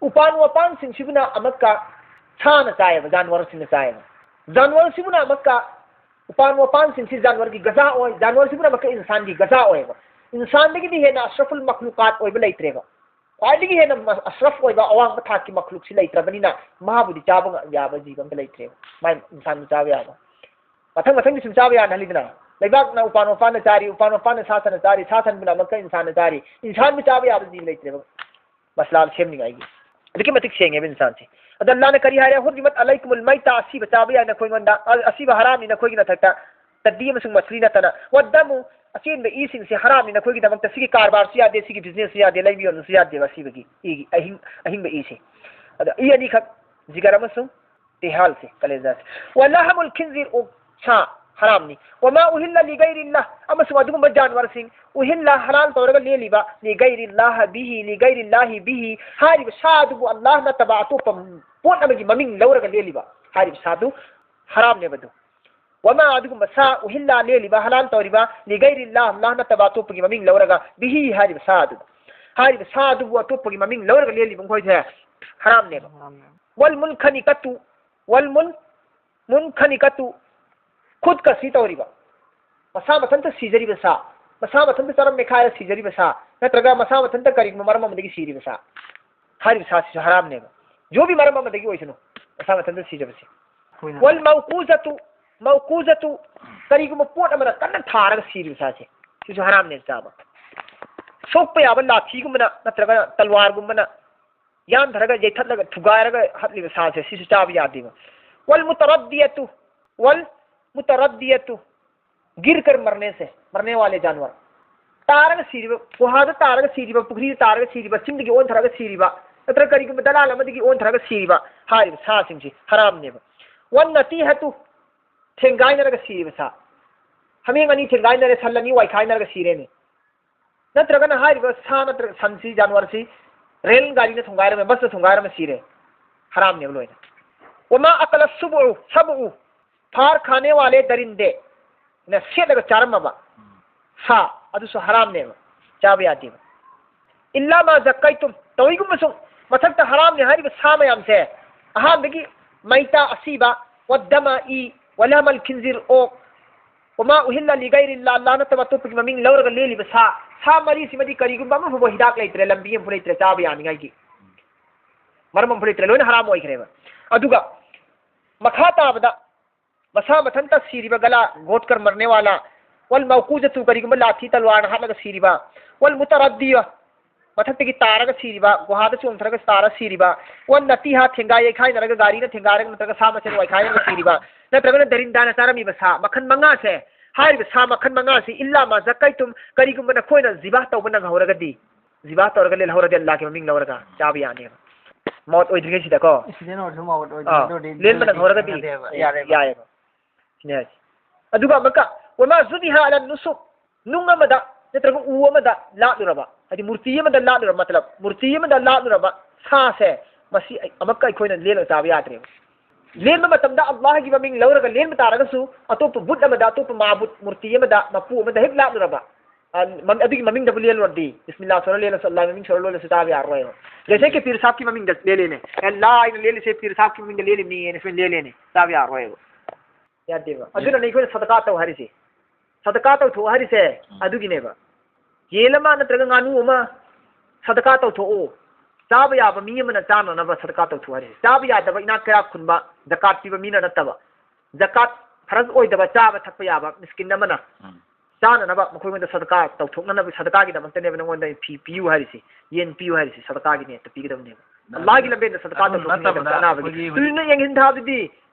ꯎꯄꯥꯟ ꯋꯥꯄꯥꯟꯁꯤꯡꯁꯤꯕꯨꯅ ꯑꯃꯨꯛꯀ ꯁꯥꯅ ꯆꯥꯏꯌꯦꯕ, ꯖꯥꯟꯋꯔꯁꯤꯡꯅ ꯆꯥꯏꯌꯦꯕ꯫ ꯖꯥꯟꯋꯔꯁꯤꯕꯨꯅ ꯑꯃꯨꯛꯀ ꯎꯄꯥꯟ ꯋꯥꯄꯥꯟꯁꯤꯡꯁꯤ ꯖꯥꯟꯋꯔꯒꯤ ꯒꯖꯥ ꯑꯣꯏ, ꯖꯥꯟꯋꯔꯁꯤꯕꯨꯅ ꯑꯃꯨꯛꯀ ꯏꯟꯁꯥꯟꯒꯤ ꯒꯖꯥ ꯑꯣꯏꯌꯦꯕ꯫ ꯏꯟꯁꯥꯟꯗꯒꯤꯗꯤ ꯍꯦꯟꯅ ꯑꯁ꯭ꯔꯐꯨꯜ ꯃꯈꯂꯨꯀꯥꯠ ꯑꯣꯏꯕ ꯂꯩꯇ꯭ꯔꯦꯕ꯫ ꯈ꯭ꯋꯥꯏꯗꯒꯤ ꯍꯦꯟꯅ ꯃ-, ꯑꯁ꯭ꯔꯐ ꯑꯣꯏꯕ ꯑꯋꯥꯡꯕ ꯊꯥꯛꯀꯤ ꯃꯈꯂꯨꯛꯁꯤ ꯂꯩꯇ꯭ꯔꯕꯅꯤꯅ ꯃꯥꯕꯨꯗꯤ ꯆꯥꯕ ꯉ-, ꯌꯥꯕ ꯖꯤꯕ ꯑꯝꯇ ꯂꯩꯇ꯭ꯔꯦꯕ꯫ ꯃꯥꯏ ꯏꯟꯁꯥꯟꯕꯨ ꯆꯥꯕ ꯌꯥꯕ꯫ ꯃꯊꯪ ꯃꯊꯪꯗꯤ ꯁꯨꯝ ꯆꯥꯕ ꯌꯥꯅꯍꯜꯂꯤꯗꯅ꯫ ꯂꯩꯕꯥꯛꯅ ꯎꯄꯥꯟ ꯋꯥꯄꯥꯟꯅ ꯆꯥꯔꯤ, ꯎꯄꯥꯟ ꯋꯥꯄꯥꯟꯅ ꯁꯥ ꯁꯟꯅ ꯆꯥꯔꯤ, ꯁꯥ ꯁꯟꯕꯨꯅ ꯑꯃꯨꯛꯀ ꯏꯟꯁꯥꯟꯅ ꯆꯥꯔꯤ꯫ ꯏꯟꯁꯥꯟꯕꯨ ꯆꯥꯕ ꯌꯥꯕ ꯖꯤꯕ ꯂꯩꯇ꯭ꯔꯦꯕ꯫ ꯃꯁꯂꯥ ꯁꯦꯝꯅꯤꯡꯉꯥꯏꯒꯤ꯫ ꯑꯗꯨꯛꯀꯤ ꯃꯇꯤꯛ ꯁꯦꯡꯉꯦꯕ ꯏꯟꯁꯥꯟꯁꯦ꯫ ꯑꯗꯣ ꯑꯜꯂꯥꯍꯅ ꯀꯔꯤ ꯍꯥꯏꯔꯦ? "ꯍꯨꯔꯤꯃꯠ ꯑꯂꯩꯀꯨꯃꯨꯜ ꯃꯩꯇꯥ", ꯑꯁꯤꯕ ꯆꯥꯕ ꯌꯥꯏ ꯅꯈꯣꯏꯉꯣꯟꯗ, ꯑ-, ꯑꯁꯤꯕ ꯍꯔꯥꯝꯅꯤ ꯅꯈꯣꯏꯒꯤ ꯃꯊꯛꯇ, ꯇꯗꯤ ꯑꯃꯁꯨꯡ ꯃꯁꯂꯤ ꯅꯠꯇꯅ꯫ "ꯋꯥꯗꯗꯃꯨ", ꯑꯆꯦꯟꯕ ꯏꯁꯤꯡꯁꯦ ꯍꯔꯥꯝꯅꯤ ꯅꯈꯣꯏꯒꯤꯗꯃꯛꯇ, ꯁꯤꯒꯤ ꯀꯔꯕꯥꯔꯁꯨ ꯌꯥꯗꯦ, ꯁꯤꯒꯤ ꯕꯤꯖꯤꯅꯦꯁꯁꯨ ꯌꯥꯗꯦ, ꯂꯩꯕ ꯌꯣꯟꯕꯁꯨ ꯌꯥꯗꯦꯕ ꯑꯁꯤꯕꯒꯤ ꯏꯒꯤ, ꯑꯍꯤꯡ-, ꯑꯍꯤꯡꯕ ꯏꯁꯦ꯫ ꯑꯗꯣ ꯏ ꯑꯅꯤꯈꯛ, ꯖꯤꯒꯔ ꯑꯃꯁꯨꯡ ꯇꯦꯍꯥꯜꯁꯦ, ꯀꯂꯦꯖꯥꯁꯦ꯫ "ꯋꯥ ꯂꯍꯃꯨꯜ ꯈꯤꯟꯖꯤꯔ", ꯑꯣꯛ ꯁꯥ ꯍꯔꯥꯝꯅꯤ꯫ "ꯋꯥ ꯃꯥ ꯎꯍꯤꯜꯂ ꯂꯤꯒꯩꯔꯤꯜꯂꯥ", ꯑꯃꯁꯨꯡ ꯑꯗꯨꯒꯨꯝꯕ ꯖꯥꯟꯋꯔꯁꯤꯡ, ꯎꯍꯤꯜꯂ, ꯍꯂꯥꯜ ꯇꯧꯔꯒ ꯂꯦꯜꯂꯤꯕ, "ꯂꯤꯒꯩꯔꯤꯜꯂꯥꯍ ꯕꯤꯍꯤ, ꯂꯤꯒꯩꯔꯤꯜꯂꯥꯍꯤ ꯕꯤꯍꯤ", ꯍꯥꯏꯔꯤꯕ ꯁꯥ ꯑꯗꯨꯕꯨ ꯑꯜꯂꯥꯍ ꯅꯠꯇꯕ ꯑꯇꯣꯞꯄ ꯄꯣꯠ ꯑꯃꯒꯤ ꯃꯃꯤꯡ ꯂꯧꯔꯒ ꯂꯦꯜꯂꯤꯕ ꯍꯥꯏꯔꯤꯕ ꯁꯥꯗꯨ ꯍꯔꯥꯝꯅꯦꯕ ꯑꯗꯨ꯫ "ꯋꯥ ꯃꯥ", ꯑꯗꯨꯒꯨꯝꯕ ꯁꯥ, "ꯎꯍꯤꯜꯂ", ꯂꯦꯜꯂꯤꯕ, ꯍꯂꯥꯜ ꯇꯧꯔꯤꯕ, "ꯂꯤꯒꯩꯔꯤꯜꯂꯥꯍ", ꯑꯜꯂꯥꯍ ꯅꯠꯇꯕ ꯑꯇꯣꯞꯄꯒꯤ ꯃꯃꯤꯡ ꯂꯧꯔꯒ, "ꯕꯤꯍꯤ", ꯍꯥꯏꯔꯤꯕ ꯁꯥ ꯑꯗꯨ, ꯍꯥꯏꯔꯤꯕ ꯁꯥ ꯑꯗꯨꯕꯨ ꯑꯇꯣꯞꯄꯒꯤ ꯃꯃꯤꯡ ꯂꯧꯔꯒ ꯂꯦꯜꯂꯤꯕ ꯃꯈꯣꯏꯁꯦ ꯍꯔꯥꯝꯅꯦꯕ꯫ "ꯋꯥꯜ ꯃꯨꯟꯈꯅꯤꯀꯇꯨ", ꯋꯥꯜ ꯃꯨꯟ-, ꯃꯨꯟꯈꯅꯤꯀꯇꯨ, ꯈꯨꯠꯀ ꯁꯤ ꯇꯧꯔꯤꯕ, ꯃꯁꯥ ꯃꯊꯟꯇ ꯁꯤꯖꯔꯤꯕ ꯁꯥ, ꯃꯁꯥ ꯃꯊꯟꯇ ꯆꯔꯝ ꯃꯦꯈꯥꯏꯔ ꯁꯤꯖꯔꯤꯕ ꯁꯥ, ꯅꯠꯇ꯭ꯔꯒ ꯃꯁꯥ ꯃꯊꯟꯇ ꯀꯔꯤꯒꯨꯝꯕ ꯃꯔꯝ ꯑꯃꯗꯒꯤ ꯁꯤꯔꯤꯕ ꯁꯥ, ꯍꯥꯏꯔꯤꯕ ꯁꯥꯁꯤꯁꯨ ꯍꯔꯥꯝꯅꯦꯕ꯫ ꯖꯣꯕꯤ ꯃꯔꯝ ꯑꯃꯗꯒꯤ ꯑꯣꯏꯁꯅꯨ, ꯃꯁꯥ ꯃꯊꯟꯇ ꯁꯤꯖꯕꯁꯦ꯫ ꯑꯩꯈꯣꯏꯅ "ꯋꯥꯜ ꯃꯧꯀꯨꯖꯇꯨ", ꯃꯧꯀꯨꯖꯇꯨ, ꯀꯔꯤꯒꯨꯝꯕ ꯄꯣꯠ ꯑꯃꯅ ꯀꯟꯅ ꯊꯥꯔꯒ ꯁꯤꯔꯤꯕ ꯁꯥꯁꯦ, ꯁꯤꯁꯨ ꯍꯔꯥꯝꯅꯦ ꯆꯥꯕ꯫ ꯁꯣꯛꯄ ꯌꯥꯕ ꯂꯥꯊꯤꯒꯨꯝꯕꯅ ꯅꯠꯇ꯭ꯔꯒ ꯇꯜꯋꯥꯔꯒꯨꯝꯕꯅ ꯌꯥꯟꯊꯔꯒ, ꯌꯩꯊꯠꯂꯒ, ꯊꯨꯒꯥꯏꯔꯒ ꯍꯥꯠꯂꯤꯕ ꯁꯥꯁꯦ, ꯁꯤꯁꯨ ꯆꯥꯕ ꯌꯥꯗꯦꯕ꯫ "ꯋꯥꯜ ꯃꯨꯇꯔꯗꯤꯌꯥꯇꯨ", ꯋꯥꯜ ꯃꯨꯇꯔꯗꯤꯌꯥꯇꯨ, ꯒꯤꯔ ꯀꯔ ꯃꯔꯅꯦ ꯁꯦ, ꯃꯔꯅꯦ ꯋꯥꯂꯦ ꯖꯥꯟꯋꯔ꯫ ꯇꯥꯔꯒ ꯁꯤꯔꯤꯕ, ꯒꯨꯍꯥꯗ ꯇꯥꯔꯒ ꯁꯤꯔꯤꯕ, ꯄꯨꯈ꯭ꯔꯤꯗ ꯇꯥꯔꯒ ꯁꯤꯔꯤꯕ, ꯆꯤꯡꯗꯒꯤ ꯑꯣꯟꯊꯔꯒ ꯁꯤꯔꯤꯕ, ꯅꯠꯇ꯭ꯔꯒ ꯀꯔꯤꯒꯨꯝꯕ ꯗꯂꯥꯜ ꯑꯃꯗꯒꯤ ꯑꯣꯟꯊꯔꯒ ꯁꯤꯔꯤꯕ ꯍꯥꯏꯔꯤꯕ ꯁꯥꯁꯤꯡꯁꯤ ꯍꯔꯥꯝꯅꯦꯕ꯫ "ꯋꯥꯟ ꯅꯇꯤꯍꯇꯨ", ꯊꯦꯡꯒꯥꯏꯅꯔꯒ ꯁꯤꯔꯤꯕ ꯁꯥ꯫ ꯍꯥꯃꯦꯡ ꯑꯅꯤ ꯊꯦꯡꯒꯥꯏꯅꯔꯦ, ꯁꯟ ꯑꯅꯤ ꯋꯥꯏꯈꯥꯏꯅꯔꯒ ꯁꯤꯔꯦꯅꯦ꯫ ꯅꯠꯇ꯭ꯔꯒꯅ ꯍꯥꯏꯔꯤꯕ ꯁꯥ ꯅꯠꯇ꯭ꯔꯒ ꯁꯟꯁꯤ, ꯖꯥꯅꯋꯥꯔꯁꯤ ꯔꯦꯜ ꯒꯥꯔꯤꯅ ꯊꯣꯡꯒꯥꯏꯔꯝꯃꯦ, ꯕꯁꯅ ꯊꯣꯡꯒꯥꯏꯔꯝꯃꯦ, ꯁꯤꯔꯦ꯫ ꯍꯔꯥꯝꯅꯦꯕ ꯂꯣꯏꯅ꯫ ꯋꯃꯥ ꯑꯀꯂ ꯁꯨꯕꯨ, ꯁꯕꯨ, ꯐꯥꯔ ꯈꯥꯅꯦ ꯋꯥꯂꯦ ꯗꯔꯤꯟꯗꯦ꯫ ꯅ ꯁꯦꯠꯂꯒ ꯆꯥꯔꯝꯃꯕ ꯁꯥ, ꯑꯗꯨꯁꯨ ꯍꯔꯥꯝꯅꯦꯕ, ꯆꯥꯕ ꯌꯥꯗꯦꯕ꯫ ꯏꯜꯂꯥ ꯃꯥ ꯖꯛꯀꯩꯇꯨꯝ, ꯇꯧꯏꯒꯨꯝꯕꯁꯨ ꯃꯊꯛꯇ ꯍꯔꯥꯝꯅꯦ ꯍꯥꯏꯔꯤꯕ ꯁꯥ ꯃꯌꯥꯝꯁꯦ, ꯑꯍꯥꯟꯕꯒꯤ ꯃꯩꯇꯥ, ꯑꯁꯤꯕ, ꯋꯗꯃ, ꯏ, ꯋꯂꯍꯃꯜ ꯈꯤꯟꯖꯤꯔ, ꯑꯣꯛ, ꯋꯃꯥ ꯎꯍꯤꯜꯂ ꯂꯤꯒꯩꯔꯤꯜꯂꯥ, ꯑꯜꯂꯥ ꯅꯠꯇꯕ ꯑꯇꯣꯞꯄꯒꯤ ꯃꯃꯤꯡ ꯂꯧꯔꯒ ꯂꯦꯜꯂꯤꯕ ꯁꯥ, ꯁꯥ ꯃꯔꯤꯁꯤꯃꯗꯤ ꯀꯔꯤꯒꯨꯝꯕ ꯑꯃꯐꯥꯎꯕ ꯍꯤꯗꯥꯛ ꯂꯩꯇ꯭ꯔꯦ, ꯂꯝꯕꯤ ꯑꯃꯐꯥꯎ ꯂꯩꯇ꯭ꯔꯦ, ꯆꯥꯕ ꯌꯥꯅꯤꯡꯉꯥꯏꯒꯤ ꯃꯔꯝ ꯑꯃꯐꯥꯎ ꯂꯩꯇ꯭ꯔꯦ, ꯂꯣꯏꯅ ꯍꯔꯥꯝ ꯑꯣꯏꯈ꯭ꯔꯦꯕ꯫ ꯑꯗꯨꯒ ꯃꯈꯥ ꯇꯥꯕꯗ ꯃꯁꯥ ꯃꯊꯟꯇ ꯁꯤꯔꯤꯕ ꯒꯂꯥ ꯒꯣꯠꯀꯔ ꯃꯔꯅꯦ ꯋꯥꯂꯥ, ꯋꯜ ꯃꯧꯀꯨꯖꯇꯨ, ꯀꯔꯤꯒꯨꯝꯕ ꯂꯥꯊꯤ ꯇꯜꯋꯥꯔꯅ ꯍꯥꯠꯂꯒ ꯁꯤꯔꯤꯕ, ꯋꯜ ꯃꯨꯇꯔꯗꯤꯌ, ꯃꯊꯛꯇꯒꯤ ꯇꯥꯔꯒ ꯁꯤꯔꯤꯕ, ꯒꯨꯍꯥꯗ ꯆꯣꯡꯊꯔꯒ ꯇꯥꯔ ꯁꯤꯔꯤꯕ, ꯋꯟ ꯅꯇꯤꯍꯥ, ꯊꯦꯡꯒꯥꯏ ꯌꯩꯈꯥꯏꯅꯔꯒ, ꯒꯥꯔꯤꯅ ꯊꯦꯡꯒꯥꯏꯔꯒ ꯅꯠꯇ꯭ꯔꯒ ꯁꯥ ꯃꯁꯦꯟ ꯋꯥꯏꯈꯥꯏꯔꯒ ꯁꯤꯔꯤꯕ, ꯅꯠꯇ꯭ꯔꯒꯅ ꯗꯔꯤꯟꯗꯥꯅ ꯆꯥꯔꯝꯃꯤꯕ ꯁꯥ, ꯃꯈꯜ ꯃꯉꯥꯁꯦ, ꯍꯥꯏꯔꯤꯕ ꯁꯥ ꯃꯈꯜ ꯃꯉꯥꯁꯤ, ꯏꯜꯂꯥ ꯃꯥ ꯖꯛꯀꯩꯇꯨꯝ, ꯀꯔꯤꯒꯨꯝꯕ ꯅꯈꯣꯏꯅ ꯖꯤꯕꯥ ꯇꯧꯕ ꯅꯪꯍꯧꯔꯒꯗꯤ, ꯖꯤꯕꯥ ꯇꯧꯔꯒ ꯂꯦꯜꯍꯧꯔꯗꯤ ꯑꯜꯂꯥꯍꯒꯤ ꯃꯃꯤꯡ ꯂꯧꯔꯒ ꯆꯥꯕ ꯌꯥꯅꯦꯕ꯫ ꯃꯧꯠ ꯑꯣꯏꯗ꯭ꯔꯤꯉꯩꯁꯤꯗꯀꯣ꯫ ꯑꯦꯛꯁꯤꯗꯦꯟ ꯑꯣꯏꯔꯁꯨ ꯃꯧꯠ ꯑꯣꯏꯗ꯭ꯔꯤꯉꯩ ꯑꯥ, ꯑꯗꯨ ꯑꯣꯏꯔꯗꯤ ꯂꯦꯟꯕ ꯅꯪꯍꯧꯔꯒꯗꯤ ꯌꯥꯔꯦꯕ꯫ ꯌꯥꯏꯌꯦꯕ꯫ ꯁꯤꯅꯦ ꯍꯥꯏꯁꯦ꯫ ꯑꯗꯨꯒ ꯑꯃꯨꯛꯀ, ꯋꯃꯥ ꯖꯨꯕꯤꯍ ꯑꯂꯟ ꯅꯨꯁꯨꯛ, ꯅꯨꯡ ꯑꯃꯗ ꯅꯠꯇ꯭ꯔꯒ ꯎ ꯑꯃꯗ ꯂꯥꯠꯂꯨꯔꯕ, ꯍꯥꯏꯗꯤ ꯃꯨꯔꯇꯤ ꯑꯃꯗ ꯂꯥꯠꯂꯨꯔꯕ, ꯃꯇꯂꯕ, ꯃꯨꯔꯇꯤ ꯑꯃꯗ ꯂꯥꯠꯂꯨꯔꯕ ꯁꯥꯁꯦ, ꯃꯁꯤ ꯑꯃꯨꯛꯀ ꯑꯩꯈꯣꯏꯅ ꯂꯦꯜꯂꯒ ꯆꯥꯕ ꯌꯥꯗ꯭ꯔꯦꯕ꯫ ꯂꯦꯟꯕ ꯃꯇꯝꯗ ꯑꯜꯂꯥꯍꯒꯤ ꯃꯃꯤꯡ ꯂꯧꯔꯒ ꯂꯦꯟꯕ ꯇꯥꯔꯒꯁꯨ, ꯑꯇꯣꯞꯄ ꯕꯨꯠ ꯑꯃꯗ, ꯑꯇꯣꯞꯄ ꯃꯥꯕꯨꯠ ꯃꯨꯔꯇꯤ ꯑꯃꯗ, ꯃꯄꯨ ꯑꯃꯗ ꯍꯦꯛ ꯂꯥꯠꯂꯨꯔꯕ, ꯑ, ꯃꯝ-, ꯑꯗꯨꯒꯤ ꯃꯃꯤꯡꯗꯕꯨ ꯂꯦꯜꯂꯨꯔꯗꯤ, ꯕꯤꯁꯃꯤꯜꯂꯥꯍ ꯁꯣꯔ ꯂꯦꯜꯂꯁꯨ, ꯑꯜꯂꯥꯍ ꯃꯃꯤꯡ ꯁꯣꯔ ꯂꯣꯜꯂꯁꯨ ꯆꯥꯕ ꯌꯥꯔꯔꯣꯏꯕ꯫ ꯖꯩꯁꯦ ꯀꯤ ꯄꯤꯔ ꯁꯥꯍꯕꯀꯤ ꯃꯃꯤꯡꯗ ꯂꯦꯜꯂꯦꯅꯦ꯫ ꯑꯦ, ꯂꯥꯏꯅ ꯂꯦꯜꯂꯤꯁꯦ ꯄꯤꯔ ꯁꯥꯍꯕꯀꯤ ꯃꯃꯤꯡꯗ ꯂꯦꯜꯂꯤꯕꯅꯤ ꯍꯥꯏꯅ ꯁꯨꯃꯥꯏꯅ ꯂꯦꯜꯂꯦꯅꯦ꯫ ꯆꯥꯕ ꯌꯥꯔꯔꯣꯏꯕ꯫ ꯌꯥꯗꯦꯕ꯫ ꯑꯗꯨꯅꯅꯦ ꯑꯩꯈꯣꯏꯅ ꯁꯗꯀꯥ ꯇꯧ ꯍꯥꯏꯔꯤꯁꯦ꯫ ꯁꯗꯀꯥ ꯇꯧꯊꯣꯛꯑꯣ ꯍꯥꯏꯔꯤꯁꯦ ꯎꯝ꯫ ꯑꯗꯨꯒꯤꯅꯦꯕ꯫ ꯌꯦꯟ ꯑꯃ ꯅꯠꯇ꯭ꯔꯒ ꯉꯥꯅꯨ ꯑꯃ ꯁꯗꯀꯥ ꯇꯧꯊꯣꯛꯑꯣ꯫ ꯆꯥꯕ ꯌꯥꯕ ꯃꯤ ꯑꯃꯅ ꯆꯥꯅꯅꯕ ꯁꯗꯀꯥ ꯇꯧꯊꯣꯛꯑꯣ ꯍꯥꯏꯔꯤꯁꯦ꯫ ꯆꯥꯕ ꯌꯥꯗꯕ ꯏꯅꯥꯛ ꯀꯩꯔꯥꯛ ꯈꯨꯟꯕ ꯖꯀꯥꯠ ꯄꯤꯕ ꯃꯤꯅ ꯅꯠꯇꯕ꯫ ꯖꯀꯥꯠ ꯐꯔꯖ ꯑꯣꯏꯗꯕ ꯆꯥꯕ ꯊꯛꯄ ꯌꯥꯕ ꯃꯤꯁꯀꯤꯟ ꯑꯃꯅ ꯎꯝ꯫ ꯆꯥꯅꯅꯕ ꯃꯈꯣꯏꯉꯣꯟꯗ ꯁꯗꯀꯥ ꯇꯧꯊꯣꯛꯅꯅꯕ, ꯁꯗꯀꯥꯒꯤꯗꯃꯛꯇꯅꯦꯕ ꯅꯉꯣꯟꯗ ꯐꯤ ꯄꯤꯌꯨ ꯍꯥꯏꯔꯤꯁꯤ, ꯌꯦꯟ ꯄꯤꯌꯨ ꯍꯥꯏꯔꯤꯁꯤ, ꯁꯗꯀꯥꯒꯤꯅꯦ, ꯄꯤꯒꯗꯕꯅꯦꯕ꯫ ꯑꯗꯨ ꯑꯜꯂꯥꯍꯒꯤ ꯂꯝꯕꯦꯟꯗ ꯁꯗꯀꯥ ꯑꯗꯨ ꯇꯧꯊꯣꯛꯄ ꯅꯠꯇꯕꯗ ꯃꯇꯝꯗ ꯑꯅꯥꯕꯒꯤ꯫ ꯑꯩꯈꯣꯏꯒꯤ ꯍꯧꯖꯤꯛ ꯍꯧꯖꯤꯛ ꯌꯦꯡꯁꯤꯟ ꯊꯥꯕꯗꯨꯗꯤ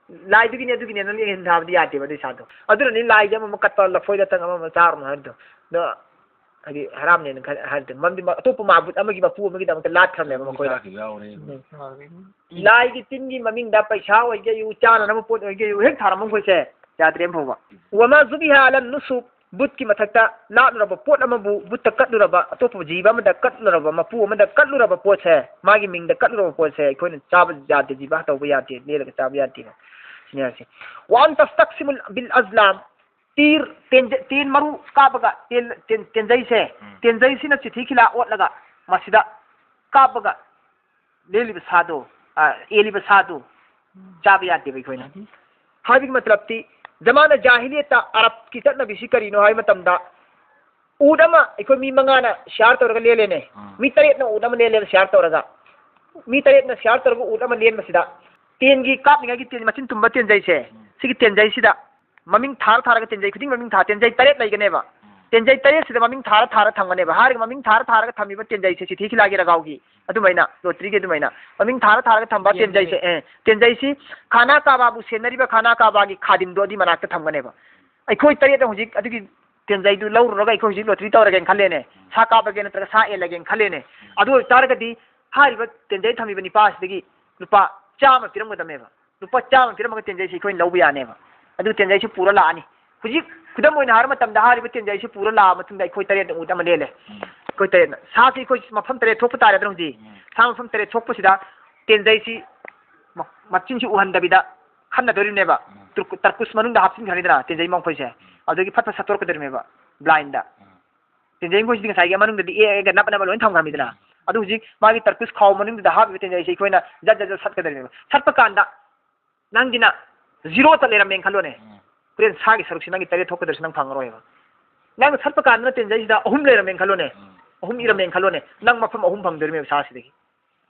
ꯂꯥꯏꯗꯨꯒꯤꯅꯦ, ꯑꯗꯨꯒꯤꯅꯦ, ꯅꯪ ꯌꯦꯡꯁꯤꯟ ꯊꯥꯕꯗꯤ ꯌꯥꯗꯦꯕ ꯑꯗꯨꯏ ꯁꯥꯗꯣ꯫ ꯑꯗꯨꯅꯅꯤ ꯂꯥꯏꯁꯦ ꯑꯃꯃꯨꯛ ꯀꯠꯄ, ꯂꯐꯣꯏ ꯂꯇꯪ ꯑꯃꯃꯨꯛ ꯆꯥꯔꯨꯅꯨ ꯍꯥꯏꯕꯗꯣ꯫ ꯑꯗꯣ ꯍꯥꯏꯗꯤ ꯍꯔꯥꯝꯅꯦꯅ ꯈꯟ-, ꯍꯥꯏꯔꯗꯤ ꯃꯔꯝꯗꯤ ꯃ-, ꯑꯇꯣꯞꯄ ꯃꯥꯕꯨꯠ ꯑꯃꯒꯤ ꯃꯄꯨ ꯑꯃꯒꯤꯗꯃꯛꯇ ꯂꯥꯠꯈ꯭ꯔꯕꯅꯦꯕ ꯃꯈꯣꯏꯅ꯫ ꯆꯥꯈꯤꯕ ꯌꯥꯎꯔꯦ꯫ ꯎꯝ꯫ ꯂꯥꯏꯒꯤ ꯇꯤꯟꯒꯤ ꯃꯃꯤꯡꯗ ꯄꯩꯁꯥ ꯑꯣꯏꯒꯦꯌꯨ, ꯆꯥꯅꯅꯕ ꯄꯣꯠ ꯑꯣꯏꯒꯦꯌꯨ, ꯍꯦꯛ ꯊꯥꯔꯝꯕ ꯃꯈꯣꯏꯁꯦ ꯌꯥꯗ꯭ꯔꯦ ꯑꯃ ꯐꯥꯎꯕ꯫ ꯋꯃꯥ ꯖꯨꯕꯤꯍ ꯑꯂꯟ ꯅꯨꯁꯨꯕ, ꯕꯨꯠꯀꯤ ꯃꯊꯛꯇ ꯂꯥꯠꯂꯨꯔꯕ ꯄꯣꯠ ꯑꯃꯕꯨ, ꯕꯨꯠꯇ ꯀꯠꯂꯨꯔꯕ, ꯑꯇꯣꯞꯄ ꯖꯤꯕ ꯑꯃꯗ ꯀꯠꯂꯨꯔꯕ, ꯃꯄꯨ ꯑꯃꯗ ꯀꯠꯂꯨꯔꯕ ꯄꯣꯠꯁꯦ, ꯃꯥꯒꯤ ꯃꯤꯡꯗ ꯀꯠꯂꯨꯔꯕ ꯄꯣꯠꯁꯦ ꯑꯩꯈꯣꯏꯅ ꯆꯥꯕ ꯌꯥꯗꯦ, ꯖꯤꯕ ꯇꯧꯕ ꯌꯥꯗꯦ, ꯂꯦꯜꯂꯒ ꯆꯥꯕ ꯌꯥꯗꯦꯕ꯫ ꯁꯤꯅꯤ ꯍꯥꯏꯁꯦ꯫ ꯋꯥꯟ ꯇꯁꯇꯛꯁꯤꯃꯨꯜ ꯕꯤꯜ ꯑꯖꯂꯥꯝ, ꯇꯤꯔ, ꯇꯦꯟꯖ-, ꯇꯦꯟ ꯃꯔꯨ ꯀꯥꯞꯄꯒ, ꯇꯦꯟ-, ꯇꯦꯟ-, ꯇꯦꯟꯖꯩꯁꯦ, ꯎꯝ꯫ ꯇꯦꯟꯖꯩꯁꯤꯅ ꯆꯤꯊꯤ ꯈꯤꯂꯥ ꯑꯣꯠꯂꯒ ꯃꯁꯤꯗ ꯀꯥꯞꯄꯒ ꯂꯦꯜꯂꯤꯕ ꯁꯥꯗꯣ, ꯑ, ꯑꯦꯜꯂꯤꯕ ꯁꯥꯗꯣ ꯆꯥꯕ ꯌꯥꯗꯦꯕ ꯑꯩꯈꯣꯏꯅ꯫ ꯎꯝ꯫ ꯍꯥꯏꯕꯒꯤ ꯃꯇꯂꯕꯇꯤ, ꯖꯃꯥꯅ ꯖꯥꯍꯤꯂꯤꯌꯠꯇ ꯑꯔꯕꯀꯤ ꯆꯠꯅꯕꯤꯁꯤ ꯀꯔꯤꯅꯣ ꯍꯥꯏꯕ ꯃꯇꯝꯗ, ꯎꯠ ꯑꯃ ꯑꯩꯈꯣꯏ ꯃꯤ ꯃꯉꯥꯅ ꯁꯤꯌꯥꯔ ꯇꯧꯔꯒ ꯂꯦꯜꯂꯦꯅꯦ꯫ ꯎꯝ꯫ ꯃꯤ ꯇꯔꯦꯠꯅ ꯎꯠ ꯑꯃ ꯂꯦꯜꯂꯦꯕ ꯁꯤꯌꯥꯔ ꯇꯧꯔꯒ꯫ ꯃꯤ ꯇꯔꯦꯠꯅ ꯁꯤꯌꯥꯔ ꯇꯧꯔꯒ ꯎꯠ ꯑꯃ ꯂꯦꯟꯕꯁꯤꯗ, ꯇꯦꯟꯒꯤ ꯀꯥꯞꯅꯤꯡꯉꯥꯏꯒꯤ ꯇꯦꯟ ꯃꯆꯤꯟ ꯇꯨꯝꯕ ꯇꯦꯟꯖꯩꯁꯦ, ꯎꯝ꯫ ꯁꯤꯒꯤ ꯇꯦꯟꯖꯩꯁꯤꯗ ꯃꯃꯤꯡ ꯊꯥꯔ ꯊꯥꯔꯒ, ꯇꯦꯟꯖꯩ ꯈꯨꯗꯤꯡ ꯃꯃꯤꯡ ꯊꯥ, ꯇꯦꯟꯖꯩ ꯇꯔꯦꯠ ꯂꯩꯒꯅꯦꯕ꯫ ꯎꯝ꯫ ꯇꯦꯟꯖꯩ ꯇꯔꯦꯠꯁꯤꯗ ꯃꯃꯤꯡ ꯊꯥꯔ ꯊꯥꯔ ꯊꯝꯒꯅꯦꯕ꯫ ꯍꯥꯏꯔꯒ ꯃꯃꯤꯡ ꯊꯥꯔ ꯊꯥꯔꯒ ꯊꯝꯃꯤꯕ ꯇꯦꯟꯖꯩꯁꯦ, ꯆꯤꯊꯤ ꯈꯤꯂꯥꯒꯤ ꯔꯒꯥꯎꯒꯤ ꯑꯗꯨꯃꯥꯏꯅ, ꯂꯣꯇ꯭ꯔꯤꯒꯤ ꯑꯗꯨꯃꯥꯏꯅ ꯃꯃꯤꯡ ꯊꯥꯔ ꯊꯥꯔꯒ ꯊꯝꯕ ꯇꯦꯟꯖꯩꯁꯦ, ꯑꯦ, ꯇꯦꯟꯖꯩꯁꯤ ꯈꯥꯅꯥ ꯀꯥꯕꯥꯕꯨ ꯁꯦꯟꯅꯔꯤꯕ ꯈꯥꯅꯥ ꯀꯥꯕꯥꯒꯤ ꯈꯥꯗꯤꯝꯗꯣ ꯑꯗꯨꯒꯤ ꯃꯅꯥꯛꯇ ꯊꯝꯒꯅꯦꯕ꯫ ꯑꯩꯈꯣꯏ ꯇꯔꯦꯠꯅ ꯍꯧꯖꯤꯛ ꯑꯗꯨꯒꯤ ꯇꯦꯟꯖꯩꯗꯨ ꯂꯧꯔꯨꯔꯒ ꯑꯩꯈꯣꯏ ꯍꯧꯖꯤꯛ ꯂꯣꯇ꯭ꯔꯤ ꯇꯧꯔꯒꯦꯅ ꯈꯜꯂꯦꯅꯦ, ꯁꯥ ꯀꯥꯞꯄꯒꯦ ꯅꯠꯇ꯭ꯔꯒ ꯁꯥ ꯑꯦꯜꯂꯒꯦꯅ ꯈꯜꯂꯦꯅꯦ꯫ ꯑꯗꯨ ꯑꯣꯏꯇꯥꯔꯒꯗꯤ ꯍꯥꯏꯔꯤꯕ ꯇꯦꯟꯖꯩ ꯊꯝꯃꯤꯕ ꯅꯤꯄꯥꯁꯤꯗꯒꯤ ꯂꯨꯄꯥ ꯆꯥꯝꯃ ꯄꯤꯔꯝꯒꯗꯕꯅꯦꯕ꯫ ꯂꯨꯄꯥ ꯆꯥꯝꯃ ꯄꯤꯔꯝꯃꯒ ꯇꯦꯟꯖꯩꯁꯤ ꯑꯩꯈꯣꯏꯅ ꯂꯧꯕ ꯌꯥꯅꯦꯕ꯫ ꯑꯗꯨ ꯇꯦꯟꯖꯩꯁꯤ ꯄꯨꯔ ꯂꯥꯛꯑꯅꯤ꯫ ꯍꯧꯖꯤꯛ ꯈꯨꯗꯝ ꯑꯣꯏꯅ ꯍꯥꯏꯔ ꯃꯇꯝꯗ ꯍꯥꯏꯔꯤꯕ ꯇꯦꯟꯖꯩꯁꯤ ꯄꯨꯔ ꯂꯥꯛꯑ ꯃꯇꯨꯡꯗ ꯑꯩꯈꯣꯏ ꯇꯔꯦꯠꯅ ꯎꯠ ꯑꯃ ꯂꯦꯜꯂꯦ꯫ ꯎꯝ꯫ ꯑꯩꯈꯣꯏ ꯇꯔꯦꯠꯅ꯫ ꯁꯥꯁꯤ ꯑꯩꯈꯣꯏ ꯃꯐꯝ ꯇꯔꯦꯠ ꯊꯣꯛꯄ ꯇꯥꯔꯦꯗꯅ ꯍꯧꯖꯤꯛ꯫ ꯎꯝ꯫ ꯁꯥ ꯃꯐꯝ ꯇꯔꯦꯠ ꯊꯣꯛꯄꯁꯤꯗ ꯇꯦꯟꯖꯩꯁꯤ ꯃ-, ꯃꯆꯤꯟꯁꯤ ꯎꯍꯟꯗꯕꯤꯗ ꯈꯟꯅꯗꯣꯔꯤꯕꯅꯦꯕ꯫ ꯎꯝ꯫ ꯇꯨꯔꯀꯨ-, ꯇꯔꯀꯨꯁ ꯃꯅꯨꯡꯗ ꯍꯥꯞꯆꯤꯟꯈ꯭ꯔꯅꯤꯗꯅ ꯇꯦꯟꯖꯩ ꯃꯈꯣꯏꯁꯦ꯫ ꯎꯝ꯫ ꯑꯗꯨꯗꯒꯤ ꯐꯠ ꯐꯠ ꯁꯠꯇꯣꯔꯛꯀꯗꯣꯔꯤꯕꯅꯦꯕ꯫ ꯕ꯭ꯂꯥꯏꯟꯗ꯫ ꯎꯝ꯫ ꯇꯦꯟꯖꯩ ꯃꯈꯣꯏꯁꯤꯗꯤ ꯉꯁꯥꯏꯒꯤ ꯃꯅꯨꯡꯗꯗꯤ ꯑꯦ ꯑꯦꯒ ꯅꯞ ꯅꯞ ꯂꯣꯏ ꯊꯝꯈ꯭ꯔꯕꯅꯤꯗꯅ꯫ ꯎꯝ꯫ ꯑꯗꯨ ꯍꯧꯖꯤꯛ ꯃꯥꯒꯤ ꯇꯔꯀꯨꯁ ꯈꯥꯎ ꯃꯅꯨꯡꯗꯨꯗ ꯍꯥꯞꯄꯤꯕ ꯇꯦꯟꯖꯩꯁꯦ ꯑꯩꯈꯣꯏꯅ ꯖꯠ ꯖꯠ ꯖꯠ ꯁꯠꯀꯗꯣꯔꯤꯕꯅꯦꯕ꯫ ꯁꯠꯄ ꯀꯥꯟꯗ ꯅꯪꯒꯤꯅ ꯖꯤꯔꯣꯇ ꯂꯩꯔꯝꯃꯦꯅ ꯈꯜꯂꯣꯅꯦ꯫ ꯎꯝ꯫ ꯍꯣꯔꯦꯟ ꯁꯥꯒꯤ ꯁꯔꯨꯛꯁꯤ ꯅꯪꯒꯤ ꯇꯔꯦꯠ ꯊꯣꯛꯀꯗꯧꯔꯤꯁꯤ ꯅꯪ ꯐꯪꯉꯔꯣꯏꯕ꯫ ꯅꯪ ꯁꯠꯄ ꯀꯥꯟꯗꯅ ꯇꯦꯟꯖꯩꯁꯤꯗ ꯑꯍꯨꯝ ꯂꯩꯔꯝꯃꯦꯅ ꯈꯜꯂꯣꯅꯦ꯫ ꯎꯝ꯫ ꯑꯍꯨꯝ ꯏꯔꯝꯃꯦꯅ ꯈꯜꯂꯣꯅꯦ꯫ ꯅꯪ ꯃꯐꯝ ꯑꯍꯨꯝ ꯐꯪꯗꯣꯔꯤꯕꯅꯦꯕ ꯁꯥꯁꯤꯗꯒꯤ꯫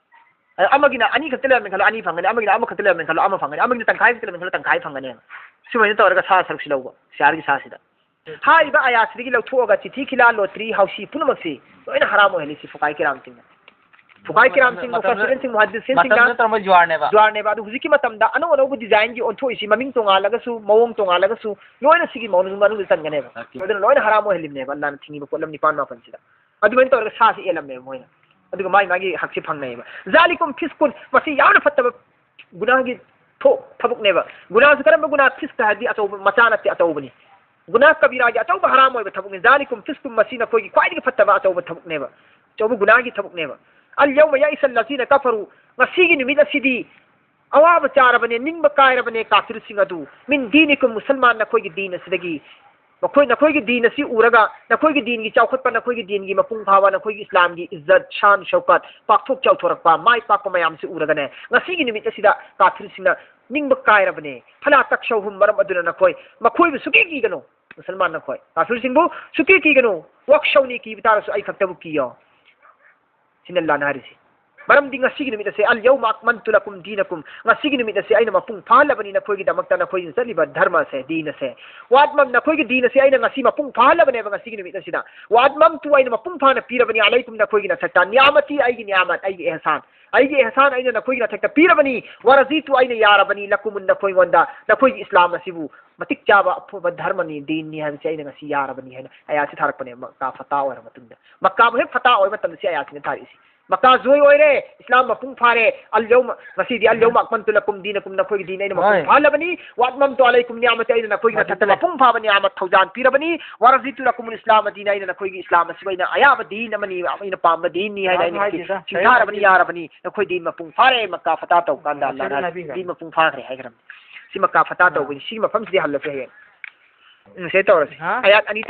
ꯑꯗ ꯑꯃꯒꯤꯅ ꯑꯅꯤ ꯈꯛꯇ ꯂꯩꯔꯝꯃꯦꯅ ꯈꯜꯂꯣ, ꯑꯅꯤ ꯐꯪꯒꯅꯤ꯫ ꯑꯃꯒꯤꯅ ꯑꯃꯈꯛꯇ ꯂꯩꯔꯝꯃꯦꯅ ꯈꯜꯂꯣ, ꯑꯃ ꯐꯪꯒꯅꯤ꯫ ꯑꯃꯒꯤꯅ ꯇꯪꯈꯥꯏ ꯈꯛꯇ ꯂꯩꯔꯝꯃꯦꯅ ꯈꯜꯂꯣ, ꯇꯪꯈꯥꯏ ꯐꯪꯒꯅꯦꯕ꯫ ꯁꯨꯃꯥꯏꯅ ꯇꯧꯔꯒ ꯁꯥ ꯁꯔꯨꯛꯁꯤ ꯂꯧꯕ, ꯁꯤꯌꯥꯔꯒꯤ ꯁꯥꯁꯤꯗ꯫ ꯍꯥꯏꯔꯤꯕ ꯑꯌꯥꯁꯤꯗꯒꯤ ꯂꯧꯊꯣꯛꯑꯒ ꯆꯤꯊꯤ, ꯈꯤꯂꯥ, ꯂꯣꯇ꯭ꯔꯤ, ꯍꯥꯎꯁꯤ ꯄꯨꯝꯅꯃꯛꯁꯤ ꯂꯣꯏꯅ ꯍꯔꯥꯝ ꯑꯣꯏꯍꯜꯂꯤꯁꯤ ꯐꯨꯀꯥꯏ ꯀꯤꯔꯥꯝꯁꯤꯡꯅ꯫ ꯐꯨꯀꯥꯏ ꯀꯤꯔꯥꯝꯁꯤꯡ, ꯃꯇꯝꯗ, ꯃꯨꯐꯥꯁꯤꯔꯤꯟꯁꯤꯡ, ꯃꯨꯍꯥꯗꯤꯁꯤꯟꯁꯤꯡꯅ ꯃꯇꯝꯗꯨꯗ ꯇꯧꯔꯝꯕ ꯖꯨꯋꯥꯔꯅꯦꯕ꯫ ꯖꯨꯋꯥꯔꯅꯦꯕ꯫ ꯑꯗꯨ ꯍꯧꯖꯤꯛꯀꯤ ꯃꯇꯝꯗ ꯑꯅꯧ ꯑꯅꯧꯕ ꯗꯤꯖꯥꯏꯟꯒꯤ ꯑꯣꯟꯊꯣꯛꯏꯁꯤ, ꯃꯃꯤꯡ ꯇꯣꯉꯥꯜꯂꯒꯁꯨ, ꯃꯑꯣꯡ ꯇꯣꯉꯥꯜꯂꯒꯁꯨ, ꯂꯣꯏꯅ ꯁꯤꯒꯤ ꯃꯅꯨꯡ-, ꯃꯅꯨꯡꯗ ꯆꯟꯒꯅꯦꯕ꯫ ꯑꯣꯀꯦ꯫ ꯑꯗꯨꯅ ꯂꯣꯏꯅ ꯍꯔꯥꯝ ꯑꯣꯏꯍꯜꯂꯤꯕꯅꯦꯕ ꯑꯜꯂꯥꯅ ꯊꯤꯡꯉꯤꯕ ꯄꯣꯠꯂꯝ ꯅꯤꯄꯥꯟ ꯃꯥꯄꯟꯁꯤꯗ꯫ ꯑꯗꯨꯃꯥꯏꯅ ꯇꯧꯔꯒ ꯁꯥꯁꯤ ꯑꯦꯜꯂꯝꯃꯦꯕ ꯃꯣꯏꯅ꯫ ꯑꯗꯨꯒ ꯃꯥꯒꯤ, ꯃꯥꯒꯤ ꯍꯛꯁꯤ ꯐꯪꯅꯩꯌꯦꯕ꯫ ꯖꯥꯂꯤꯀꯨꯝ ꯐꯤꯁꯀꯨꯟ, ꯃꯁꯤ ꯌꯥꯝꯅ ꯐꯠꯇꯕ ꯒꯨꯅꯥꯒꯤ ꯊꯣꯛ ꯊꯕꯛꯅꯦꯕ꯫ ꯒꯨꯅꯥꯁꯨ ꯀꯔꯝꯕ ꯒꯨꯅꯥ? ꯐꯤꯁꯀ ꯍꯥꯏꯗꯤ ꯑꯆꯧꯕ, ꯃꯆꯥ ꯅꯠꯇꯦ, ꯑꯆꯧꯕꯅꯤ꯫ ꯒꯨꯅꯥ ꯀꯕꯤꯔꯥꯒꯤ ꯑꯆꯧꯕ ꯍꯔꯥꯝ ꯑꯣꯏꯕ ꯊꯕꯛꯅꯤ꯫ ꯖꯥꯂꯤꯀꯨꯝ ꯐꯤꯁꯀꯨꯝ, ꯃꯁꯤ ꯅꯈꯣꯏꯒꯤ ꯈ꯭ꯋꯥꯏꯗꯒꯤ ꯐꯠꯇꯕ ꯑꯆꯧꯕ ꯊꯕꯛꯅꯦꯕ, ꯑꯆꯧꯕ ꯒꯨꯅꯥꯒꯤ ꯊꯕꯛꯅꯦꯕ꯫ ꯑꯜ ꯌꯧꯃ ꯌꯥꯏꯁ ꯑꯜꯂꯖꯤꯅ ꯀꯐꯔꯨ, ꯉꯁꯤꯒꯤ ꯅꯨꯃꯤꯠ ꯑꯁꯤꯗꯤ ꯑꯋꯥꯕ ꯆꯥꯔꯕꯅꯦ, ꯅꯤꯡꯕ ꯀꯥꯏꯔꯕꯅꯦ ꯀꯥꯐꯤꯔꯁꯤꯡ ꯑꯗꯨ, ꯃꯤꯟ ꯗꯤꯅꯤꯀꯨꯝ, ꯃꯨꯁꯜꯃꯥꯟ ꯅꯈꯣꯏꯒꯤ ꯗꯤꯟ ꯑꯁꯤꯗꯒꯤ꯫ ꯃꯈꯣꯏ ꯅꯈꯣꯏꯒꯤ ꯗꯤꯟ ꯑꯁꯤ ꯎꯔꯒ, ꯅꯈꯣꯏꯒꯤ ꯗꯤꯟꯒꯤ ꯆꯥꯎꯈꯠꯄ, ꯅꯈꯣꯏꯒꯤ ꯗꯤꯟꯒꯤ ꯃꯄꯨꯡ ꯐꯥꯕ, ꯅꯈꯣꯏꯒꯤ ꯏꯁꯂꯥꯝꯒꯤ ꯏꯖꯠ, ꯁꯥꯟ, ꯁꯧꯀꯠ, ꯄꯥꯛꯊꯣꯛ ꯆꯥꯎꯊꯣꯔꯛꯄ, ꯃꯥꯏ ꯄꯥꯛꯄ ꯃꯌꯥꯝꯁꯤ ꯎꯔꯒꯅꯦ, ꯉꯁꯤꯒꯤ ꯅꯨꯃꯤꯠ ꯑꯁꯤꯗ ꯀꯥꯐꯤꯔꯁꯤꯡꯅ ꯅꯤꯡꯕ ꯀꯥꯏꯔꯕꯅꯦ꯫ ꯐꯂꯥ ꯇꯛꯁꯧꯍꯨꯝ, ꯃꯔꯝ ꯑꯗꯨꯅ ꯅꯈꯣꯏ ꯃꯈꯣꯏꯕꯨ ꯁꯨꯀꯤ ꯀꯤꯒꯅꯨ꯫ ꯃꯨꯁꯜꯃꯥꯟ ꯅꯈꯣꯏ ꯀꯥꯐꯤꯔꯁꯤꯡꯕꯨ ꯁꯨꯀꯤ ꯀꯤꯒꯅꯨ꯫ ꯋꯥꯛꯁꯧꯅꯤ, ꯀꯤꯕ ꯇꯥꯔꯁꯨ ꯑꯩ ꯈꯛꯇꯕꯨ ꯀꯤꯌꯣ꯫ ꯁꯤꯅ ꯑꯜꯂꯥꯍꯅ ꯍꯥꯏꯔꯤꯁꯤ꯫ ꯃꯔꯝꯗꯤ ꯉꯁꯤꯒꯤ ꯅꯨꯃꯤꯠ ꯑꯁꯦ, "ꯑꯜ ꯌꯧꯃ ꯑꯛꯃꯟꯇꯨ ꯂꯀꯨꯝ ꯗꯤꯅꯀꯨꯝ", ꯉꯁꯤꯒꯤ ꯅꯨꯃꯤꯠ ꯑꯁꯦ ꯑꯩꯅ ꯃꯄꯨꯡ ꯐꯥꯍꯜꯂꯕꯅꯤ ꯅꯈꯣꯏꯒꯤꯗꯃꯛꯇ ꯅꯈꯣꯏꯅ ꯆꯠꯂꯤꯕ ꯙꯔꯃ ꯑꯁꯦ, ꯗꯤꯟ ꯑꯁꯦ꯫ "ꯋꯥꯠꯃꯝ", ꯅꯈꯣꯏꯒꯤ ꯗꯤꯟ ꯑꯁꯦ ꯑꯩꯅ ꯉꯁꯤ ꯃꯄꯨꯡ ꯐꯥꯍꯜꯂꯕꯅꯦꯕ ꯉꯁꯤꯒꯤ ꯅꯨꯃꯤꯠ ꯑꯁꯤꯗ꯫ "ꯋꯥꯠꯃꯝꯇꯨ", ꯑꯩꯅ ꯃꯄꯨꯡ ꯐꯥꯅ ꯄꯤꯔꯕꯅꯤ, "ꯑꯂꯩꯀꯨꯝ", ꯅꯈꯣꯏꯒꯤ ꯅꯊꯛꯇ, "ꯅꯤꯌꯥꯃꯇꯤ", ꯑꯩꯒꯤ ꯅꯤꯌꯥꯃꯠ, ꯑꯩꯒꯤ ꯑꯦꯍꯁꯥꯟ, ꯑꯩꯒꯤ ꯑꯦꯍꯁꯥꯟ ꯑꯩꯅ ꯅꯈꯣꯏꯒꯤ ꯅꯊꯛꯇ ꯄꯤꯔꯕꯅꯤ, "ꯋꯥꯔꯖꯤꯇꯨ", ꯑꯩꯅ ꯌꯥꯔꯕꯅꯤ, "ꯂꯀꯨꯃꯨꯟ", ꯅꯈꯣꯏꯉꯣꯟꯗ, ꯅꯈꯣꯏꯒꯤ ꯏꯁꯂꯥꯝ ꯑꯁꯤꯕꯨ ꯃꯇꯤꯛ ꯆꯥꯕ ꯑꯐꯕ ꯙꯔꯃꯅꯤ, ꯗꯤꯟꯅꯤ ꯍꯥꯏꯕꯁꯤ ꯑꯩꯅ ꯉꯁꯤ ꯌꯥꯔꯕꯅꯤ ꯍꯥꯏꯅ ꯑꯌꯥꯠꯁꯤ ꯊꯥꯔꯛꯄꯅꯦ, ꯃꯛꯀꯥ ꯐꯇꯥ ꯑꯣꯏꯔ ꯃꯇꯨꯡꯗ꯫ ꯃꯛꯀꯥꯕꯨ ꯍꯦꯛ ꯐꯇꯥ ꯑꯣꯏꯕ ꯃꯇꯝꯗ ꯁꯤ ꯑꯌꯥꯠꯁꯤꯅ ꯊꯥꯔꯛꯏꯁꯤ꯫ ꯃꯛꯀꯥ ꯖꯣꯏ ꯑꯣꯏꯔꯦ, ꯏꯁꯂꯥꯝ ꯃꯄꯨꯡ ꯐꯥꯔꯦ, ꯑꯜ ꯌꯧꯃ, ꯉꯁꯤꯗꯤ "ꯑꯜ ꯌꯧꯃ ꯑꯛꯃꯟꯇꯨ ꯂꯀꯨꯝ ꯗꯤꯅꯀꯨꯝ", ꯅꯈꯣꯏꯒꯤ ꯗꯤꯟ ꯑꯩꯅ ꯃꯄꯨꯡ ꯍꯣꯏ꯫ ꯐꯥꯍꯜꯂꯕꯅꯤ, "ꯋꯥꯠꯃꯝꯇꯨ ꯑꯂꯩꯀꯨꯝ ꯅꯤꯌꯥꯃꯇꯤ", ꯑꯩꯅ ꯅꯈꯣꯏꯒꯤ ꯃꯥꯅꯤ, ꯃꯊꯛꯇ ꯃꯥꯅꯤ꯫ ꯃꯄꯨꯡ ꯐꯥꯕ ꯅꯤꯌꯥꯃꯠ ꯊꯧꯖꯥꯟ ꯄꯤꯔꯕꯅꯤ, "ꯋꯥꯔꯖꯤꯇꯨ ꯂꯀꯨꯃꯨꯜ ꯏꯁꯂꯥꯃ ꯗꯤꯅ", ꯑꯩꯅ ꯅꯈꯣꯏꯒꯤ ꯏꯁꯂꯥꯝ ꯑꯁꯤꯕꯨ ꯑꯩꯅ ꯑꯌꯥꯕ ꯗꯤꯟ ꯑꯃꯅꯤ, ꯑꯩꯅ ꯄꯥꯝꯕ ꯗꯤꯟꯅꯤ ꯍꯥꯏꯅ ꯃꯥꯅꯤ, ꯑꯩꯅ ꯍꯥꯏꯗꯦꯗ, ꯁꯤꯡꯊꯥꯔꯕꯅꯤ, ꯍꯥꯏꯗꯦꯗ꯫ ꯌꯥꯔꯕꯅꯤ, ꯅꯈꯣꯏ ꯗꯤꯟ ꯃꯄꯨꯡ ꯐꯥꯔꯦ꯫ ꯃꯛꯀꯥ ꯐꯇꯥ ꯇꯧ ꯀꯥꯟꯗ ꯃꯥꯅꯤ, ꯑꯜꯂꯥꯍꯅ ꯍꯥꯏꯕꯤꯈ꯭ꯔꯦ꯫ ꯗꯤꯟ ꯃꯄꯨꯡ ꯐꯥꯈ꯭ꯔꯦ ꯍꯥꯏꯈ꯭ꯔꯕꯅꯤ꯫ ꯁꯤ ꯃꯛꯀꯥ ꯐꯇꯥ ꯑꯥ꯫ ꯇꯧꯕꯅꯤ꯫ ꯁꯤꯒꯤ ꯃꯐꯝꯁꯤꯗꯤ ꯍꯜꯂꯁꯦ ꯍꯌꯦꯡ꯫ ꯎꯝ, ꯁꯤ ꯇꯧꯔꯁꯤ꯫ ꯍꯥ? ꯑꯌꯥꯠ ꯑꯅꯤ